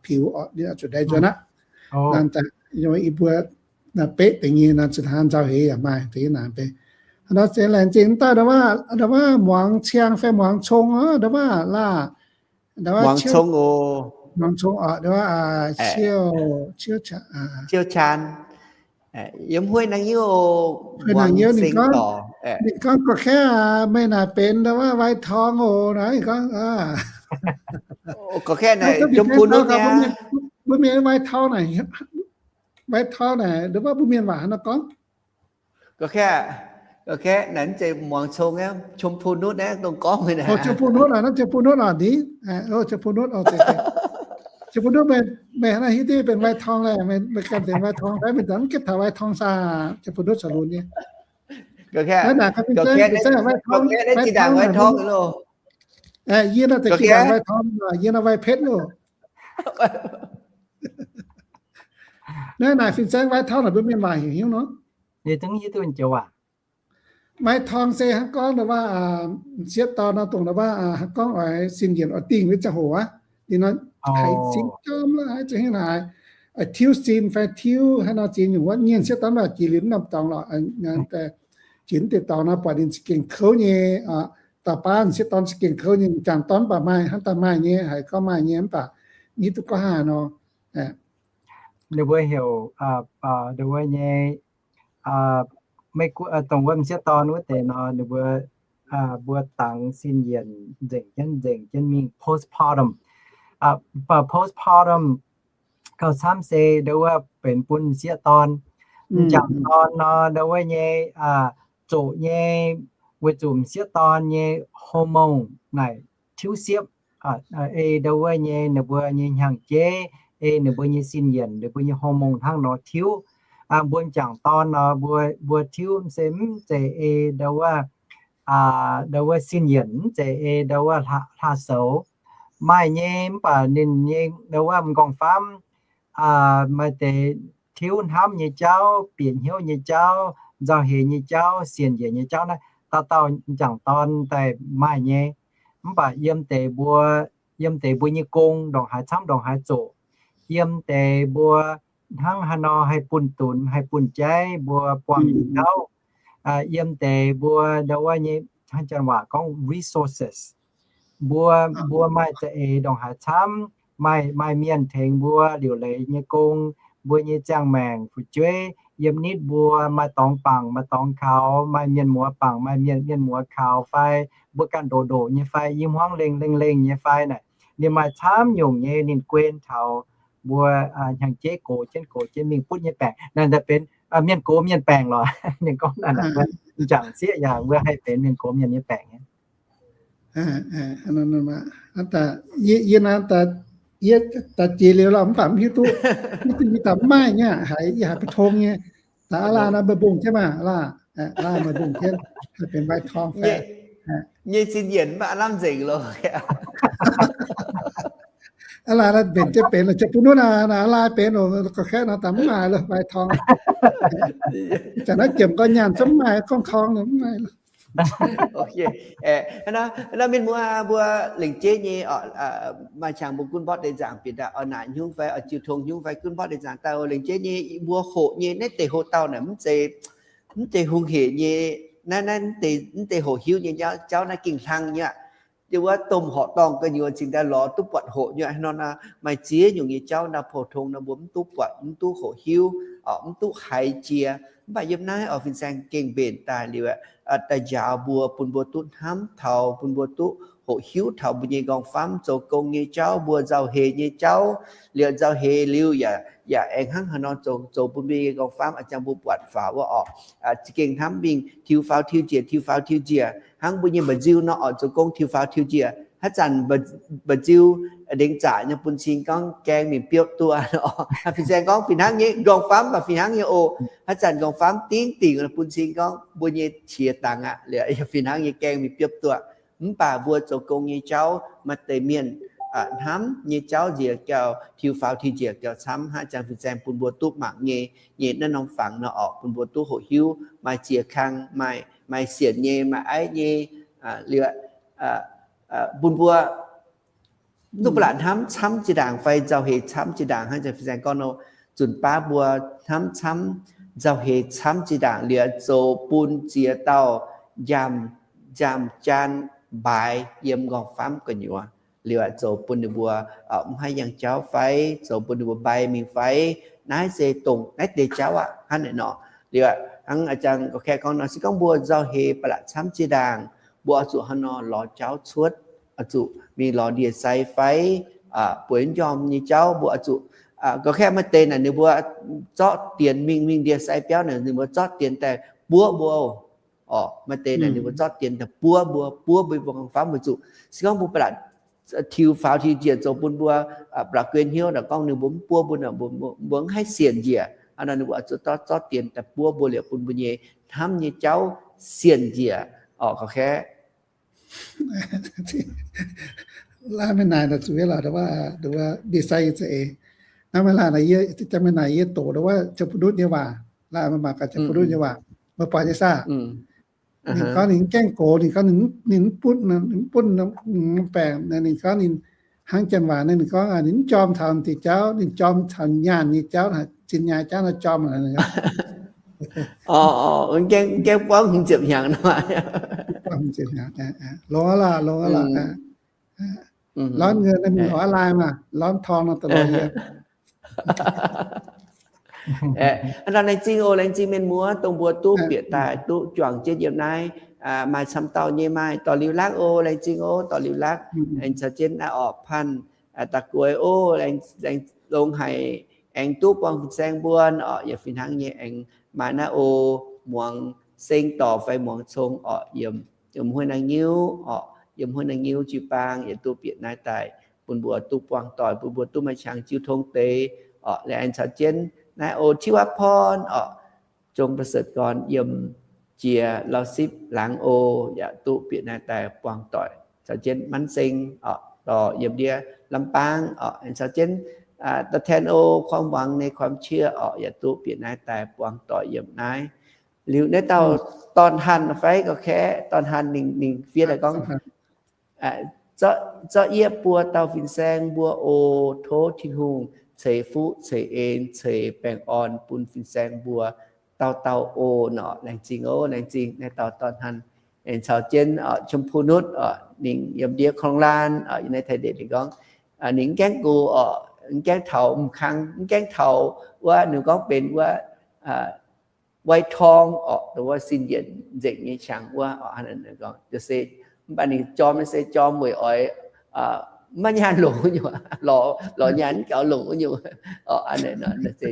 piux, ninh oix zuqc ndai nzuonx aqv. Yie mbuo beqv deix nyei nor, zinh hnangv nzauh heix yaac maaih deix naaic benx. Nor se laengz zingh daaih ndau wuov, ndau wuov muangx ciang fai muangx cong, ndau wuov laah, ndau wuov muangx cong oc, ndau wuov, ciouv, ciouv caan. Yiem huei naaiv nyei oc, muangx cong oc. Ninh gorngv, gorngv kaeqv, meih naaic benx ndau wuov vai torng oc naaic, ninh gorngv. Gorngv kaeqv naaic, mbuo mienh vai torng naaic, vai torng naaic ndau wuov mbuo mienh waac haaix nor gorngv? Gorngv kaeqv, gorngv kaeqv naaic mv zeiz muangx cong aqv, ชมพูนุช naaiv dongh gorngv naaic. ชมพูนุช naaiv, ชมพูนุช naaic, ชมพูนุช meih haaix nor hiuv duqv benx vai torng laeh, meih ganh benx vai torng fai meih daaih mv gaengh taux vai torng saah, ชมพูนุช caux lunx nyei. Naaiv naaic gorngv mingh zengv, gorngv naaiv zinh ndaangc vai torng loh. Yie naaiv deix zinh ndaangc vai torng, yie naaiv vai petv loh. Naaiv naaic fin-saeng vai torng naaic mbuo mienh waac heuc hnyouv nor. Vai torng se hnangv gorngv ndau wuov m'sieqv dorn nor, dongh ndau wuov hnangv gorngv oix sin yienc oix dingh wuov ziangh hoc aqv, ninh nor haiz sin jorm la'haiz za'hingh haic, tiuv sin fai tiuv haaix nor ziex nyungc wuov, nyienh m'sieqv dorn mv baac jiex liuz mv norm dorngx lorqc. Jiex mv deix dorngx nor buatc ninh za'gengh kouv nyei, dauh baav m'sieqv dorn za'gengh kouv nyei, m'jangc dorn mv baac maaih hnangv daaih maaih nyei, haiz gorngv maaih nyei mv baac hiuv duqv gorngv haaix nor. Ninh mbuo heuc, ninh mbuo nyei, maiv gunv dongh wuov m'sieqv dorn wuov deix nor, ninh mbuo, mbuo dangx sin yienc nzengc jienv nzengc jienv mingh postpartum. Postpartum gauh camv se ndau wuov benx bun m'sieqv dorn, m'jangc dorn nor ndau wuov nyei, zoqc nyei, weic zuqc m'sieqv dorn nyei hormone naaic tiuv siepv. Ei ndau wuov nyei ninh mbuo nyei hnyangx-jeiv, ei ninh mbuo nyei sin yienc, ninh mbuo nyei hormone hnangv nor tiuv. Mbuo m'jangc dorn nor mbuo, mbuo tiuv se mv zeiz ei ndau wuov, ndau wuov sin yienc, mv zeiz ei ndau wuov hla-, hla soux. Maaih nyei mv baac ninh nyei ndau wuov m'nqorngv-famv maaih deix tiuv hnamv nyei jauv, bieqc hnyouv nyei jauv, nzauh heix nyei jauv, sienx njiec nyei jauv naaiv, dauh dauh m'jangc dorn daaih maaih nyei. Mv baac yiem deix mbuo, yiem deix mbuo nyei gong ndongc haaix camv ndongc haaix zoqc, yiem deix mbuo hnangv haaix nor haih bunh dunx haih bunh jaiv mbuo buangh nyei jauv, yiem deix mbuo ndau wuov nyei hnangv janx waac gorngv resources. Mbuo, mbuo maaih za'eix ndongc haaix camv, maaih, maaih mienh tengx mbuo liuc leiz nyei gong, mbuo nyei ziangh maengc fu'jueiv yiem nitv mbuo, maaih dorngx bangc maaih dorngx kaux, maaih mienh muoz bangc maaih mienh, mienh muoz kaux fai, mbuo ganh ndoqc ndoqc nyei fai, i hmuangv lengh lengh lengh nyei fai naaic, ninh maaih camv nyungc nyei ninh guen taux mbuo hnyangx-jeiv gox jienv gox jienv mingh butv nyei baengc. Naaiv benx mienh gox mienh baengc lorqc. Ninh gorngv naaiv, m'jangc sieqv yaac mbuo haih benx mienh gox mienh nyei baengc. Yie, yie daaih jiex liuz lorqc, mv baac mv hiuv duqv, mv hiuv duqv yie daaih mv maaih nyei, haiz yie haiz bu tong nyei. Daaih aav laanh naaiv meih mbungh jienv maah, aav laanh, aav laanh meih mbungh jienv, haih benx ไวทอง fai nyei sin yienc mv baac aav lamh nzengc loh. Aav laanh naaiv mbenc jienv benx lorqc, ziouc bun wuov naaic aav laanh benx oc, ga'kengx nor daaih mv maaih loh ไวทอง. Zanc naaiv jiemc gau nyaanh zungv mv maaih, gorngv ทอง mv maaih loh. Naaiv mienh muoz mbuo lengc jeiv nyei, maaih qangx mbuo gunv mborqv deix nzaangc bieqc daaih oix naaic hnyungv fai oix jiu tong hnyungv fai gunv mborqv deix nzaangc daaih oix lengc jeiv nyei, mbuo hoqc nyei naaiv deix hoqc dauh naaic mv zeiz, mv zeiz hungh hec nyei, naaiv, naaiv mv deix hoqc hiuv nyei jauv naaiv gengh hlang nyei aqv. Yie wuov domh horqc dorngh gu'nyuoz cingx daaih lorz duqv buatc hoqc nyei nor, maaih ziex nyungc nyei jauv naaiv pou-tong nor mbuo mv duqv buatc, mv duqv hoqc hiuv, mv duqv haiz jiex. Mv baac yiem naaiv oix fin-saeng gengh mbenc daaih liuz, daaih njaaux mbuo, bun mbuo duqv hnamv taux, bun mbuo duqv hoqc hiuv taux mbuo nyei nqorngv-famv zoux gong nyei jauv, mbuo nzauh heix nyei jauv. Liuz nzauh heix liuz yaac, yaac aengx hnangv haaix nor zoux, zoux bun mbuo nyei nqorngv-famv a'jang mbuo buatc faaux wuov orqc, za'gengh hnamv mingh tiux faaux tiux njiec, tiux faaux tiux njiec, hnangv mbuo nyei mba'nziu nor orqc, zoux gong tiux faaux tiux njiec. Haaix zanc mba'nziu ndengc zaqc nyei bun cing gorngv gaeng mingh biopv duqv nor, fin-saeng gorngv fih hnangv nyei, nqorngv-famv mv baac fih hnangv nyei oc. Haaix zanc nqorngv-famv dingv dingc bun cing gorngv mbuo nyei qiex dangx aqv, liuz fih hnangv nyei gaeng mingh biopv duqv. Mv baac mbuo zoux gong nyei jauv maaih deix mienh hnamv nyei jauv nziex gauh tiux faaux tiux njiec gauh camv, haaix zanc fin-saeng bun mbuo duqv mangc nyei, nyei naaiv norm fangx nor orqc, bun mbuo duqv hoqc hiuv, maaih ziex kang, maaih, maaih sienc nyei, maaih aiv nyei, liuz bun mbuo duqv ba'laqc hnamv camv jiex ndaangc fai nzauh heix camv jiex ndaangc, hnangv zanc fin-saeng gorngv nor, zunc baav mbuo hnamv camv, nzauh heix camv jiex ndaangc liuz zoux bun ziex dauh njaamv, njaamv jaan mbaaix yiem nqorngv-famv gu'nyuoz. Liuz zoux bun ninh mbuo mv haih yangh jauv fai zoux bun ninh mbuo mbai mingh fai, naaiv se dongh naaiv deix jauv aqv, hnangv naaic nor. Liuz hnangv a'jang ga'kaeqv gorngv nor, se gorngv mbuo nzauh heix ba'laqc camv jiex ndaangc, mbuo oix zuqc hnangv nor lorz jauv cuotv, oix zuqc mingh lorz ndie-sai fai bueix njormh nyei jauv, mbuo oix zuqc, ga'kaeqv maaih deix naaic ninh mbuo zorqv dienx mingh, mingh ndie-sai biauv naaic ninh mbuo zorqv dienx daaih buov mbuo oc. Maaih deix naaic ninh mbuo zorqv dienx daaih buov mbuo, buov mbuo nqorngv-famv weic zuqc se gorngv mbuo ba'laqc tiux faaux tiux njiec zoux bun mbuo ba'laqc guei hnyouv naaic gorngv ninh mbuo mv buov mbuo, mbuo mv haih sienc njiec. Hnangv nor ninh mbuo oix zuqc zorqv dienx daaih buov mbuo liuz bun mbuo nyei hnamv nyei jauv sienc njiec orqc, ga'kaeqv. Laanh mienh naaic zuqc lorqc, ndie-sai za'eix. Naaiv mienh laanh, jang mienh naaic yie doqc wuov ziouc bu ndutv nyei waac, laanh mienh mangc gaax ziouc bu ndutv nyei waac, meih buatc nyei saah? Ninh gorngv ninh gaengh gox, ninh gorngv ninh mv butv, ninh mv butv baengc, ninh gorngv ninh hnangv janx waac, ninh gorngv ninh mv jorm taux deix jauv, ninh jorm taux nyaanh nyei jauv, zinh nyaanh jauv nor jorm. Gaengh buangv hmz ziepc hnyangx nor. Longx aqv lorqc, longx aqv lorqc. Lorz nzuonx mingh oix laai maah, lorz torng nor da'lorz yie. Hnangv nor laengz zingh oc, laengz zingh mienh muoz dongh mbuo duqv bieqc daaih duqv juangc jienv yiem naaiv. Maaih camv dauh nyei maaih dorh liuz lakv oc, laengz zingh oc, dorh liuz lakv. Aengx caux jienv naaiv orqc, Panh Da'gueix oc, aengx longx haic, aengx duqv buangh fin-saeng mbuo orqc, yaac fih hnangv nyei aengx maaih naaiv oc, muangx seng dorc fai muangx cong orqc, yiem, yiem huin naaiv nyiuv orqc, yiem huin naaiv nyiuv jiu-baang yaac duqv bieqc naaiv daaih bun mbuo duqv buangh doic, bun mbuo duqv maaih qangx jiu tong deix orqc. Liuz aengx caux jienv naaiv oc, Tiuv Aav Porn orqc, Zong Ba Setc Gorn yiem jiex Lauv Sipv laangz oc, yaac duqv bieqc naaiv daaih buangh doic. Caux jienv Manv Seng orqc, dorh yiem ndiev Lamv Baang orqc, aengx caux jienv ตัวแทน oc, ความหวังในความเชื่อ orqc, yaac duqv bieqc naaiv daaih buangh doic yiem naaiv. Liuz naaiv dauh Dorn Hanh fai ga'kaeqv, Dorn Hanh ninh, ninh fiev daaih gorngv, zorqv yie buo dauh fin-saeng mbuo oc, tov Tin-Hungh ceix fuqv ceix en ceix baengh orn bun fin-saeng mbuo dauh dauh oc nor. Laengz zingh oc, laengz zingh naaiv dauh Dorn Hanh. aengx caux jienv ชมพูนุช oc, ninh yiem ndiev คลองลาน oc, yiem naaiv Taiv Deic ninh gorngv, ninh mv gaengh go oc, mv gaengh taux m'kang, mv gaengh taux wuov ninh gorngv benx wuov วัยทอง oc, wuov sin yienc nzengc nyei qangx wuov oc. Hnangv naaic gorngv se, mv baac ninh jorm naaiv se jorm weic oix maiv nyaanh longc wuov nyungc, lorz nyaanh mv gaux longc wuov nyungc oc. Hnangv naaic nor se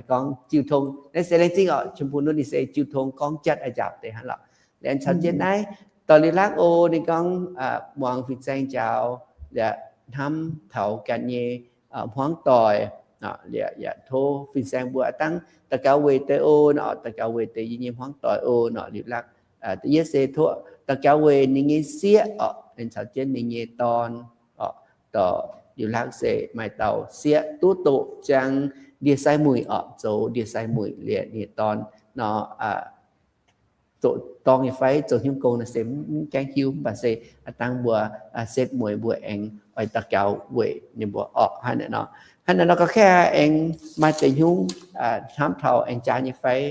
gorngv jiu tong naaiv se laengz zingh oc, ชมพูนุช ninh se jiu tong gorngv jatv a'nzaapc deix hnangv lorqc. Liuz caux jienv naaiv dorh liuz lakv o, ninh gorngv muangx fin-saeng njaaux liuz hnamv taux ganh nyei hmuangv doic. Liuz yaac tov fin-saeng mbuo dangv daux gaux weic deix o nor, daux gaux weic deix yie nyei hmuangv doic o nor. Liuz lakv yie se tov daux gaux weic ninh nyei sieqv oc, caux jienv ninh nyei dorn oc. Dorh liuz lakv se maaih dauh sieqv duqv doqc ziangx ndie-sai muic oc, zoux ndie-sai muic liuz ninh nyei dorn nor zoux dorng nyei fai zoux hnyouv gong nor se mv gaengh hiuv, mv baac se dangv mbuo setv mueiz mbuo aengx oix daux gaux weic ninh mbuo oc. Hnangv naaic nor, hnangv naaic nor gauh kaav aengx maaih deix hnyouv hnamv taux aengx jaax nyei fai?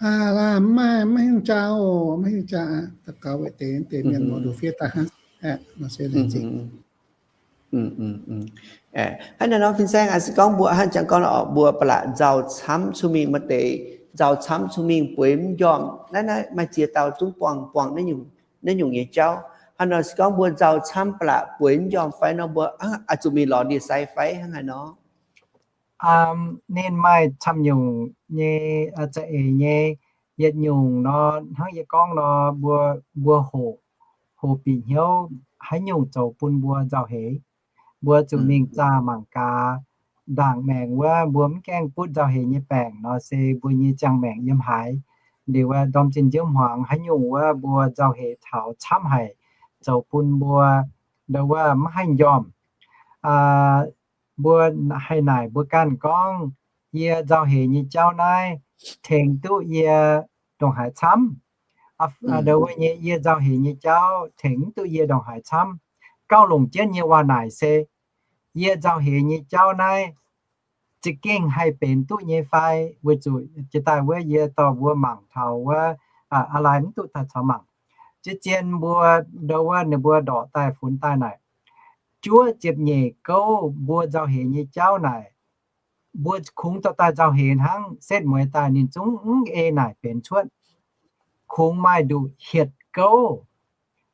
Maiv hiuv jaax oc, maiv hiuv jaax. Daux gaux weic deix, deix mienh mv duqv fiev daaih hnangv. Nor se laengz zingh. Hnangv naaiv nor fin-saeng se gorngv mbuo hnangv jangx gorngv oc, mbuo ba'laqc nzauh camv cun-mengh, maaih deix nzauh camv cun-mengh bueix mv njormh. Naaiv, naaiv maaih ziex dauh zungv buangh, buangh naaiv nyungc nyei jauv. Hnangv nor se gorngv mbuo nzauh camv ba'laqc bueix mv njormh fai nor, mbuo oix zuqc mingh lorz ndie-sai fai hnangv haaix nor? Ninh maaih camv nyungc nyei za'eix nyei. Yietc nyungc nor, hnangv yie gorngv nor, mbuo, mbuo hoqc, hoqc bieqc hnyouv haaix nyungc zoux bun mbuo nzauh heix. Mbuo zuqc mingh zaah mangc gaax, ndaangc maengc wuov mbuo mv gaengh butv nzauh heix nyei baengc nor se mbuo nyei ziangh maengc yiem haaix. Liuz wuov ndorm zinh nziouv hmuangx haaix nyungc wuov mbuo nzauh heix taux camv haic, zoux bun mbuo ndo wuov maiv haih njormh. Mbuo haih naaic mbuo ganh gorngv, yie nzauh heix nyei jauv naaiv tengx duqv yie ndongc haaix camv? Ndo wuov nyei yie nzauh heix nyei jauv tengx mv duqv yie ndongc haaix camv? Gauh longc jienv nyei waac naaic se, yie nzauh heix nyei jauv naaiv za'gengh haih benx duqv nyei fai? Weic zuqc jiex daaih wuov yie dorh mbuo mangc taux wuov, aa, aa lai mv duqv daaih caux mangc. Ziex zien mbuo ndo wuov ninh mbuo ndorqc daaih funx daaih naaic, juov ziepc nyeic gouv mbuo nzauh heix nyei jauv naaic, mbuo kungx dorh daaih nzauh heix hnangv, setv mueiz daaih ninh zungv mv ei naaic benx cuotv. Kungx maaih nduqc hietc gouv,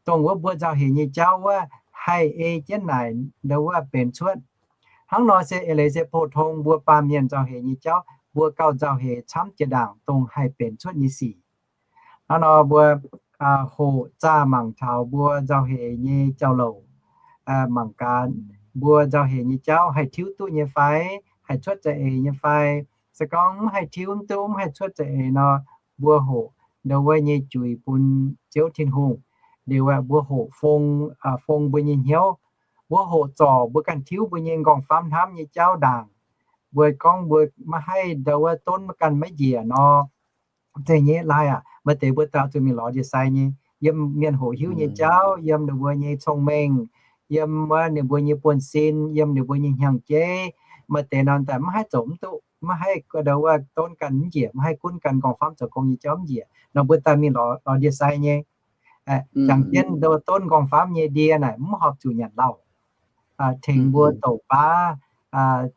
dongh wuov mbuo nzauh heix nyei jauv wuov haih ei jienv naaic ndo wuov benx cuotv. Hnangv nor se eix leiz se pou-tong mbuo baamh mienh nzauh heix nyei jauv, mbuo gauh nzauh heix camv jiex ndaangc dongh haih benx cuotv nyei sic. Hnangv nor mbuo hoqc zaah mangc taux mbuo nzauh heix nyei jauv-louc, mangc gaax mbuo nzauh heix nyei jauv haih tiuv duqv nyei fai, haih cuotv za'eix nyei fai. Se gorngv mv haih tiuv duqv, mv haih cuotv za'eix nor, mbuo hoqc ndo wuov nyei juix bun Ziouv Tin-Hungh. Liuz mbuo hoqc fong, fong mbuo nyei hnyouv. Mbuo hoqc zorc mbuo ganh tiuv mbuo nyei nqorngv-famv hnamv nyei jauv ndaangc. Mbuo gorngv mbuo maiv haih ndo wuov donv maiv ganh maiv njiec nor, zeiz nyei laai aqv. Maaih deix mbuo daaih zuqc mingh lorz ndie-sai nyei, yiem mienh hoqc hiuv nyei jauv, yiem ninh mbuo nyei cong-mengh, yiem wuov ninh mbuo nyei buonv-sin, yiem ninh mbuo nyei hnyangx-jeiv. Maaih deix nor daaih maiv haih zoux mv duqv, maiv haih ndo wuov donv ganh mv njiec, maiv haih gunv ganh nqorngv-famv zoux gong nyei jauv mv njiec nor, mbuo daaih mingh lorz, lorz ndie-sai nyei. Jangx jienv ndo donv nqorngv-famv nyei ndie naaic mv horpc zuqc nyanc lauh. Tengx mbuo douc baav,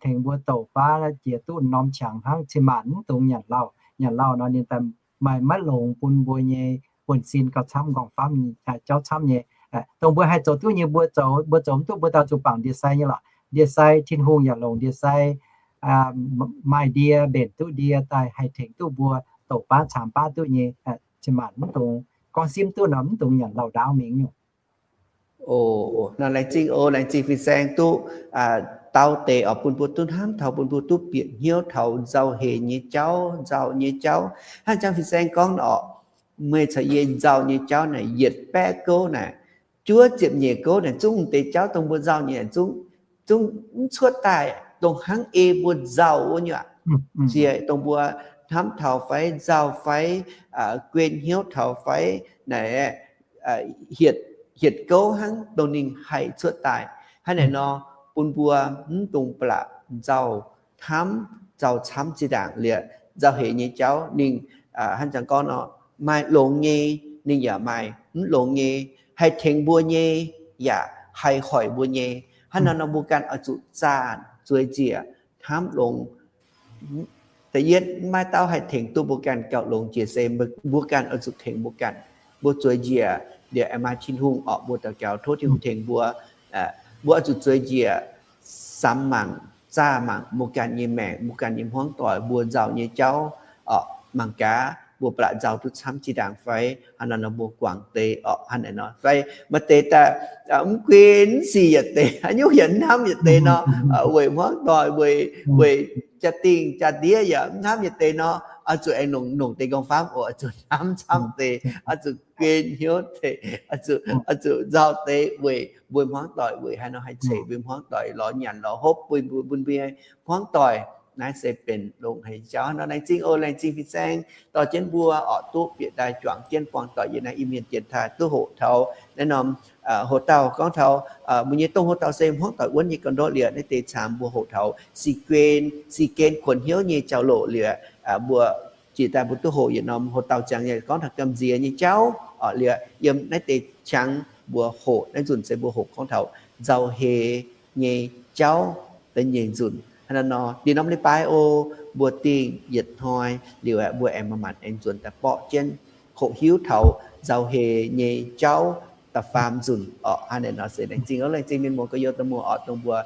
tengx mbuo douc baav jiex duqv norm qangx hnangv, cin-maanc mv dungx nyanc lauh. Nyanc lauh nor ninh daaih maaih maiv longx bun mbuo nyei buonv-sin gauh camv, nqorngv-famv jauv camv nyei. Dongh mbuo haih zoux duqv nyei mbuo zoux, mbuo zoux mv duqv mbuo daaih zuqc bangc ndie-sai nyei lorqc. Ndie-sai, Tin-Hungh yaac longc ndie-sai maaih ndie, mbenc duqv ndie daaih haih tengx duqv mbuo douc baav caamx baav duqv nyei. Cin-maanc mv dungx gorngv simv duqv nor mv dungx nyanc lauh ndaauv mingh nyungc. O, nor laengz zingh, o, laengz zingh fin-saeng duqv dau deix oc, bun mbuo duqv hnamv taux, bun mbuo duqv bieqc hnyouv taux nzauh heix nyei jauv, nzauh nyei jauv. Hnangv jangx fin-saeng gorngv oc, meih caux yie nzauh nyei jauv naaic yietc baeqv gouv naaic, juov ziepc nyeic gouv naaic zungv deix jauv dongh mbuo nzauh nyei zungv, zungv mv cuotv daaih dongh hnangv ei mbuo nzauh wuov nyuoqc. Ziec dongh mbuo hnamv taux fai, nzauh fai, guen hnyouv taux fai naaic, hietc gouv hnangv dongh ninh haih cuotv daaih. Hnangv naaic nor, bun mbuo mv dungx ba'laqc nzauh hnamv, nzauh camv zinh ndaangc liuz, nzauh heix nyei jauv ninh hnangv jangx gorngv nor, maaih longx nyei, ninh yaac maaih mv longx nyei, haih tengx mbuo nyei, yaac haih hoic mbuo nyei. Hnangv naaiv nor mbuo ganh oix zuqc zaah zueiz njiec hnamv longx. Da'yietv, maiv dauh haih tengx duqv mbuo ganh gauh longx jiex se mbuo ganh oix zuqc tengx mbuo ganh. Mbuo zueiz njiec liuz aengx maaih Tin-Hungh orqc, mbuo daux gaux tov Tin-Hungh tengx mbuo. Mbuo oix zuqc zueiz njiec samx mangc, zaah mangc mbuo ganh nyei maengc, mbuo ganh nyei hmuangv doic, mbuo nzauh nyei jauv orqc. Mangc gaax mbuo ba'laqc nzauh duqv camv jiex ndaangc fai hnangv naaiv nor mbuo guangc deix orqc hnangv naaiv nor fai maaih deix daaih mv gunv sic yietc deix, haaix nyungc yaac hnamv yietc deix nor, weic hmuangv doic, weic, weic jaa-dingh jaa-ndiev yaac mv hnamv yietc deix nor, oix zuqc aengx longc, longc deix nqorngv-famv oc, oix zuqc hnamv camv deix, oix zuqc gunv hnyouv deix, oix zuqc nzauh deix weic mbuo hmuangv doic, weic haaix nor haih ceix mbuo hmuangv doic lorz nyanc lorz hopv bun mbuo, bun mbuo hmuangv doic. Naaiv se benx longx haic nyei jauv nor. Laengz zingh oc, laengz zingh fin-saeng dorh jienv mbuo orqc duqv bieqc daaih juangc jienv buangh doic yiem naaiv Iu-Mienh dienx taaih duqv hoqc taux naaiv norm hoc-dauh gorngv taux mbuo nyei dongh hoc-dauh se hmuangv doic wuonv nyei ga'ndorqv liuz, naaiv deix camv mbuo hoqc taux sic-gen, sic-gen kuonx hnyouv nyei jauv-louc liuz, mbuo jiex daaih mbuo duqv hoqc yietc norm hoc-dauh ziangx nyei gorngv taux gamh nziex nyei jauv orqc liuz, yiem naaiv deix qangx mbuo hoqc naaiv nzunc se mbuo hoqc gorngv taux nzauh heix nyei jauv da'nyeic nzunc. Hnangv naaiv nor, dinh norm leiz-baaix oc, mbuo dingh yietc hnoi liuz aeqv, mbuo aengx manc-manc aengx nzuonx daaih borqv jienv hoqc hiuv taux nzauh heix nyei jauv da'faam nzunc orqc. Hnangv naaiv nor se laengz zingh oc, laengz zingh mienh muoz gorx-youz da'muoz orqc, dongh mbuo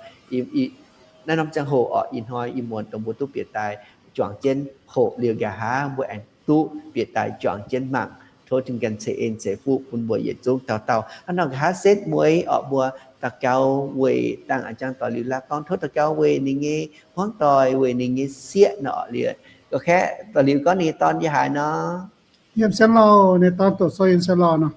naaiv norm ziangh hoc orqc, ih hnoi ih muonz dongh mbuo duqv bieqc daaih juangc jienv hoqc liuz nqa'haav mbuo aengx duqv bieqc daaih juangc jienv mangc. Tov Tin-Hungh ganh ceix en ceix fuqv bun mbuo yietc zungv dauh dauh. Hnangv nor nqa'haav setv mueiz orqc, mbuo daux gaux weic dangh a'jangv doic liuz laav gorngv tov daux gaux weic ninh nyei hmuangv doic, weic ninh nyei sieqv nor orqc liuz, ga'kaeqv doic liuz gorngv ninh nyei dorn yiem haaix nor? Yiem Sieqv Lauh, ninh dorn doqc sou yiem Sieqv Lauh nor.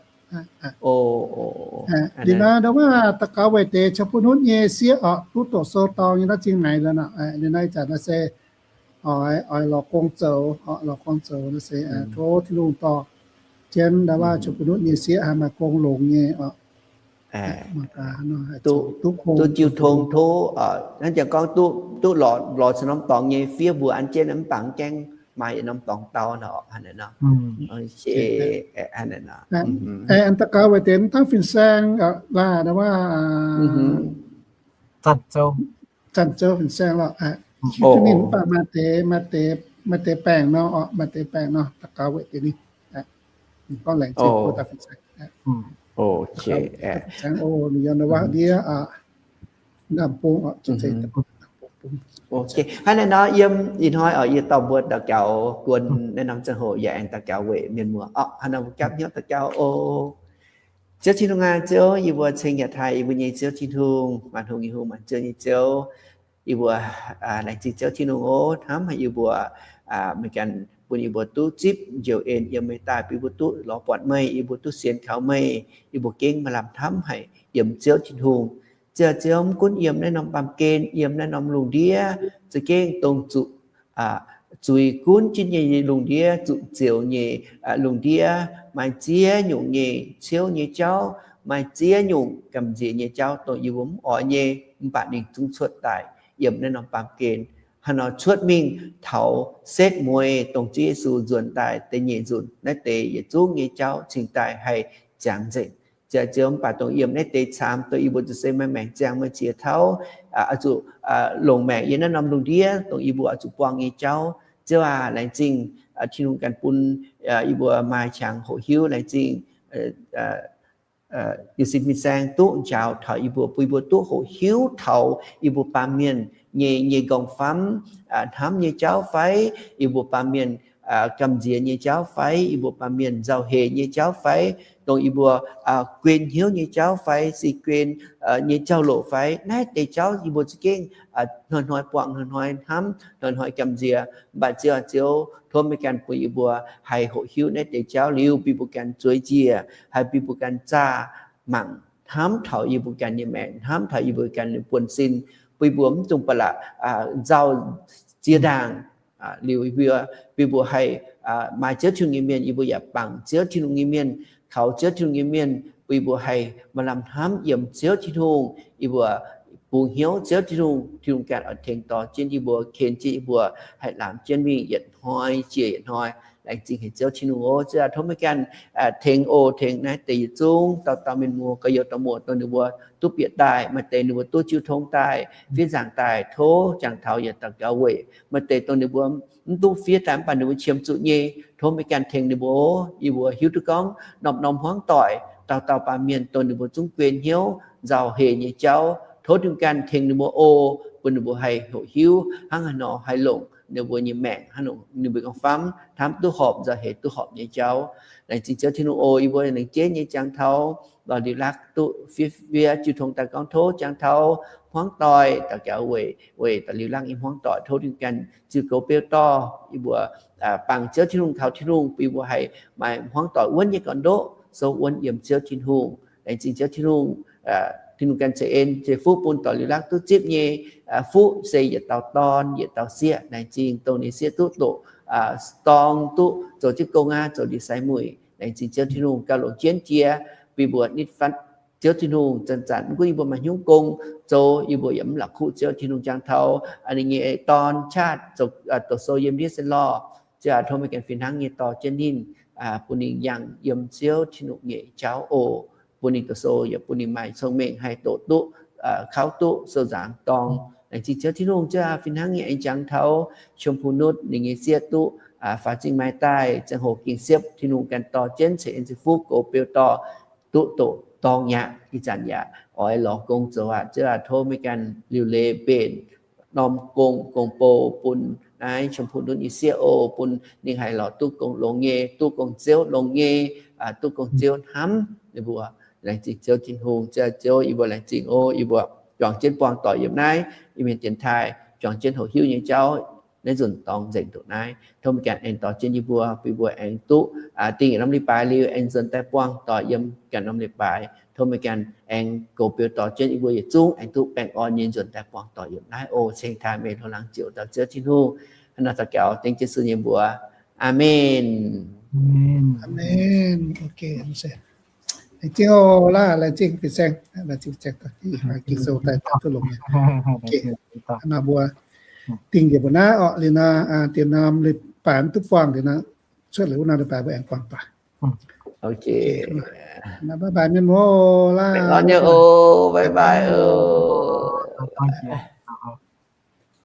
Liuz naaiv ndau wuov daux gaux weic deix Caux Bun Nutv nyei sieqv orqc, duqv doqc sou dorng nyei naaiv zingh maengx liuz nor. Liuz naaiv ih zanc naaiv se oix, oix lorz gong zoux orqc, lorz gong zoux naaiv se tov Tin-Hungh dorh jienv ndau wuov Caux Bun Nutv nyei sieqv haih maaih gong longx nyei orqc. Duqv jiu tong tov, hnangv jangx gorngv duqv lorz, lorz caux norm dorngx nyei fiev mbuo an jienv mv baac gaengh maaih yietc norm dorngx dau nor. Daux gaux weic deix mv dangv fin-saeng laac, ndau wuov zanc zoux fin-saeng lorqc. Hiuv duqv ninh mv baac maaih deix, maaih deix baengc nor orqc, maaih deix baengc nor daux gaux weic deix ninh. Gorngv laengz zingh mbuo daaih fin-saeng. Fin-saeng oc, ninh yiem ndau wuov ndiev ndaamv-bung orqc. Hnangv naaiv nor yiem ih hnoi orqc, yie dorh mbuo daux gaux guon naaiv norm ziangh hoc yaac aengx daux gaux weic mienh muoz orqc. Hnangv naaiv mbuo gapv hnyouv daux gaux oc. Ziouv Tin-Hungh aac, Ziouv, yie mbuo ceng yaac taaih yie mbuo nyei Ziouv Tin-Hungh, maanc hungh nyei hungh, maanc ziouv nyei Ziouv. Yie mbuo laengz zingh Ziouv Tin-Hungh oc, hnamv haic yie mbuo, meih ganh bun yie mbuo duqv zipv njoux en yiem meih daaih, bun yie mbuo duqv lorz buatc meih, yie mbuo duqv sienx kaux meih, yie mbuo gengh maaih lamh hnamv haic yiem Ziouv Tin-Hungh. Ziouv, Ziouv, mv gunv yiem naaiv norm baamh gen, yiem naaiv norm lungh ndiev, za'gengh dongh zuqc zuiz gunv jienv nyei lungh ndiev, zuqc zioux nyei lungh ndiev, maaih ziex nyungc nyei ciouv nyei jauv, maaih ziex nyungc gamh nziex nyei jauv dongh yie mbuo mv oix nyei, mv baac ninh zungv cuotv daaih yiem naaiv norm baamh gen. Hnangv nor cuotv mingh taux setv mueiz dongh Ziouv Yesu nzuonx daaih da'nyeic nzunc, naaiv deix yietc zungv nyei jauv cingx daaih haih ziangx nzengc. Ziouv, Ziouv, mv baac dongh yiem naaiv deix camv, dongh yie mbuo zuqc se maaih maengc ziangh meih ziex tauv, oix zuqc longc maengc yiem naaiv norm lungh ndiev dongh yie mbuo oix zuqc buangh nyei jauv. Ziouv aac, laengz zingh Tin-Hungh ganh bun yie mbuo maaih qangx hoqc hiuv. Laengz zingh Liuz sin fin-saeng duqv njaaux taux yie mbuo, bun yie mbuo duqv hoqc hiuv taux yie mbuo baamh mienh nyei, nyei nqorngv-famv, hnamv nyei jauv fai, yie mbuo baamh mienh gamh nziex nyei jauv fai, yie mbuo baamh mienh nzauh heix nyei jauv fai, dongh yie mbuo guen hnyouv nyei jauv fai, se guen nyei jauv-louc fai, naaiv deix jauv yie mbuo za'gengh hnoi-hnoi buangh, hnoi-hnoi hnamv, hnoi-hnoi gamh nziex. Mv baac Ziouv, Ziouv, tov meih ganh bun yie mbuo haih hoqc hiuv naaiv deix jauv liuz, bun yie mbuo ganh zueiz njiec, haih bun yie mbuo ganh zaah mangc, hnamv taux yie mbuo ganh nyei maengc, hnamv taux yie mbuo ganh nyei buonv-sin, bun yie mbuo mv dungx ba'laqc nzauh ziex ndaangc. Liuz yie mbuo, bun yie mbuo haih maaih Ziouv Tin-Hungh nyei mienh, yie mbuo yaac bangc Ziouv Tin-Hungh nyei mienh, kaux Ziouv Tin-Hungh nyei mienh, bun yie mbuo haih maaih lamh hnamv yiem Ziouv Tin-Hungh. Yie mbuo bungx hnyouv Ziouv Tin-Hungh. Tin-Hungh ganh oix tengx dorh jienv yie mbuo, ken jienv yie mbuo haih laamc jienv mingh yietc hnoi ziec yietc hnoi. Laengz zingh haic Ziouv Tin-Hungh oc. Ziouv aac, tov meih ganh tengx oc, tengx naaiv deix yietc zungv dauh dauh mienh muoz gorx-youz dorh muoz dongh ninh mbuo duqv bieqc daaih, maaih deix ninh mbuo duqv jiu tong daaih, fiev nzaangc daaih, tov jangx taux yaac daux gaux weic maaih deix dongh ninh mbuo mv duqv fiev daaih mv baac ninh mbuo qiemx zuqc nyei, tov meih ganh tengx ninh mbuo oc. Yie mbuo hiuv duqv gorngv norm-norm hmuangv doic dauh dauh baamh mienh dongh ninh mbuo zungv guen hnyouv nzauh hec nyei jauv, tov Tin-Hungh ganh tengx ninh mbuo oc, bun ninh mbuo haih hoqc hiuv hnangv haaix nor haih longc ninh mbuo nyei maengc, hnangv ninh mbuo ganh famv hnamv duqv horpc nzauh hec duqv horpc nyei jauv. Laengz zingh Ziouv Tin-Hungh oc. Yie mbuo laengz jienv nyei jangx taux lorz liuz lakv duqv fiev, fiev jiu tong daaih gorngv tov jangx taux hmuangv doic daux gaux weic, weic daux liuz lakv nyei hmuangv doic, tov Tin-Hungh ganh ziux goux beu dorh yie mbuo, bangc Ziouv Tin-Hungh, taux Tin-Hungh bun yie mbuo haih maaih hmuangv doic wuonv nyei gorn-ndoqv, souv wuonv yiem Ziouv Tin-Hungh. Laengz zingh Ziouv Tin-Hungh. Tin-Hungh ganh ceix en ceix fuqv bun daux liuz lakv duqv zipv nyei fuqv se yietc dauh dorn yietc dauh sieqv. Laengz zingh dongh ninh sieqv duqv doqc dorng duqv zoux jienv gong aqv, zoux ndie-sai mueic. Laengz zingh Ziouv Tin-Hungh gauh longc jienv jiex bun yie mbuo nitv fatv Ziouv Tin-Hungh. Zanc-zanc mv gunv yie mbuo maaih hnyouv gong zoux, yie mbuo yaac mv la'kuqv Ziouv Tin-Hungh jangx taux ninh nyei dorn qaqv doqc sou yiem ndiev se lorh. Ziouv aac, tov meih ganh fih hnangv nyei dorh jienv ninh, bun ninh yangh yiem Ziouv Tin-Hungh nyei jauv oc. Bun ninh doqc sou yaac bun ninh maaih cong-mengh haih doqc duqv, kauv duqv sou nzaangc dorng. Laengz zingh Ziouv Tin-Hungh. Ziouv aac, fih hnangv nyei aengx jangx taux Chong Pung Nutv ninh nyei sieqv duqv faaux zingh maaiz daaih ziangh hoc ging siepv, Tin-Hungh ganh dorh jienv ceix en ceix fuqv goux beu dorh duqv doqc dorng aqv. Ih zanc yaac oix lorz gong zoux aqv. Ziouv aac, tov meih ganh liuc leiz mbenc norm gong, gong-bou bun naaiv Chong Pung Nutv nyei sieqv oc, bun ninh haih lorz duqv gong longx nyei, duqv gong-ziouv longx nyei, duqv gong-ziouv hnamv ninh mbuo. Laengz zingh Ziouv Tin-Hungh. Ziouv aac, Ziouv, yie mbuo laengz zingh oc. Yie mbuo juangc jienv buangh doic yiem naaiv Iu-Mienh dienx taaih, juangc jienv hoqc hiuv nyei jauv naaiv nzunc dorngx nzengc ndoqc naaiv. Tov meih ganh aengx dorh jienv yie mbuo, bun yie mbuo aengx duqv dingh yietc norm leiz-baaix liuz aengx nzuonx daaih buangh doic yiem ganh norm leiz-baaix. Tov meih ganh aengx goux beu dorh jienv yie mbuo yietc zungv aengx duqv baengh orn nyei nzuonx daaih buangh doic yiem naaiv oc. Ceng taaih meih hlo laangz ziouc dauh Ziouv Tin-Hungh. Hnangv naaiv daux gaux dengv Yesu nyei mbuox. Aamen. Aamen. Laengz zingh oc laaih, laengz zingh fin-saeng, laengz zingh fin-saeng, ging sou daaih duqv longx nyei. Hnangv naaiv mbuo dingh njiec mbuo naaiv orqc, liuz nor, diex norm leiz-baaix duqv buangh liuz nor, cuotv liuz wuov norm leiz-baaix mbuo aengx buangh doic. Bye bye mienh muoz laaih. Bye bye oc.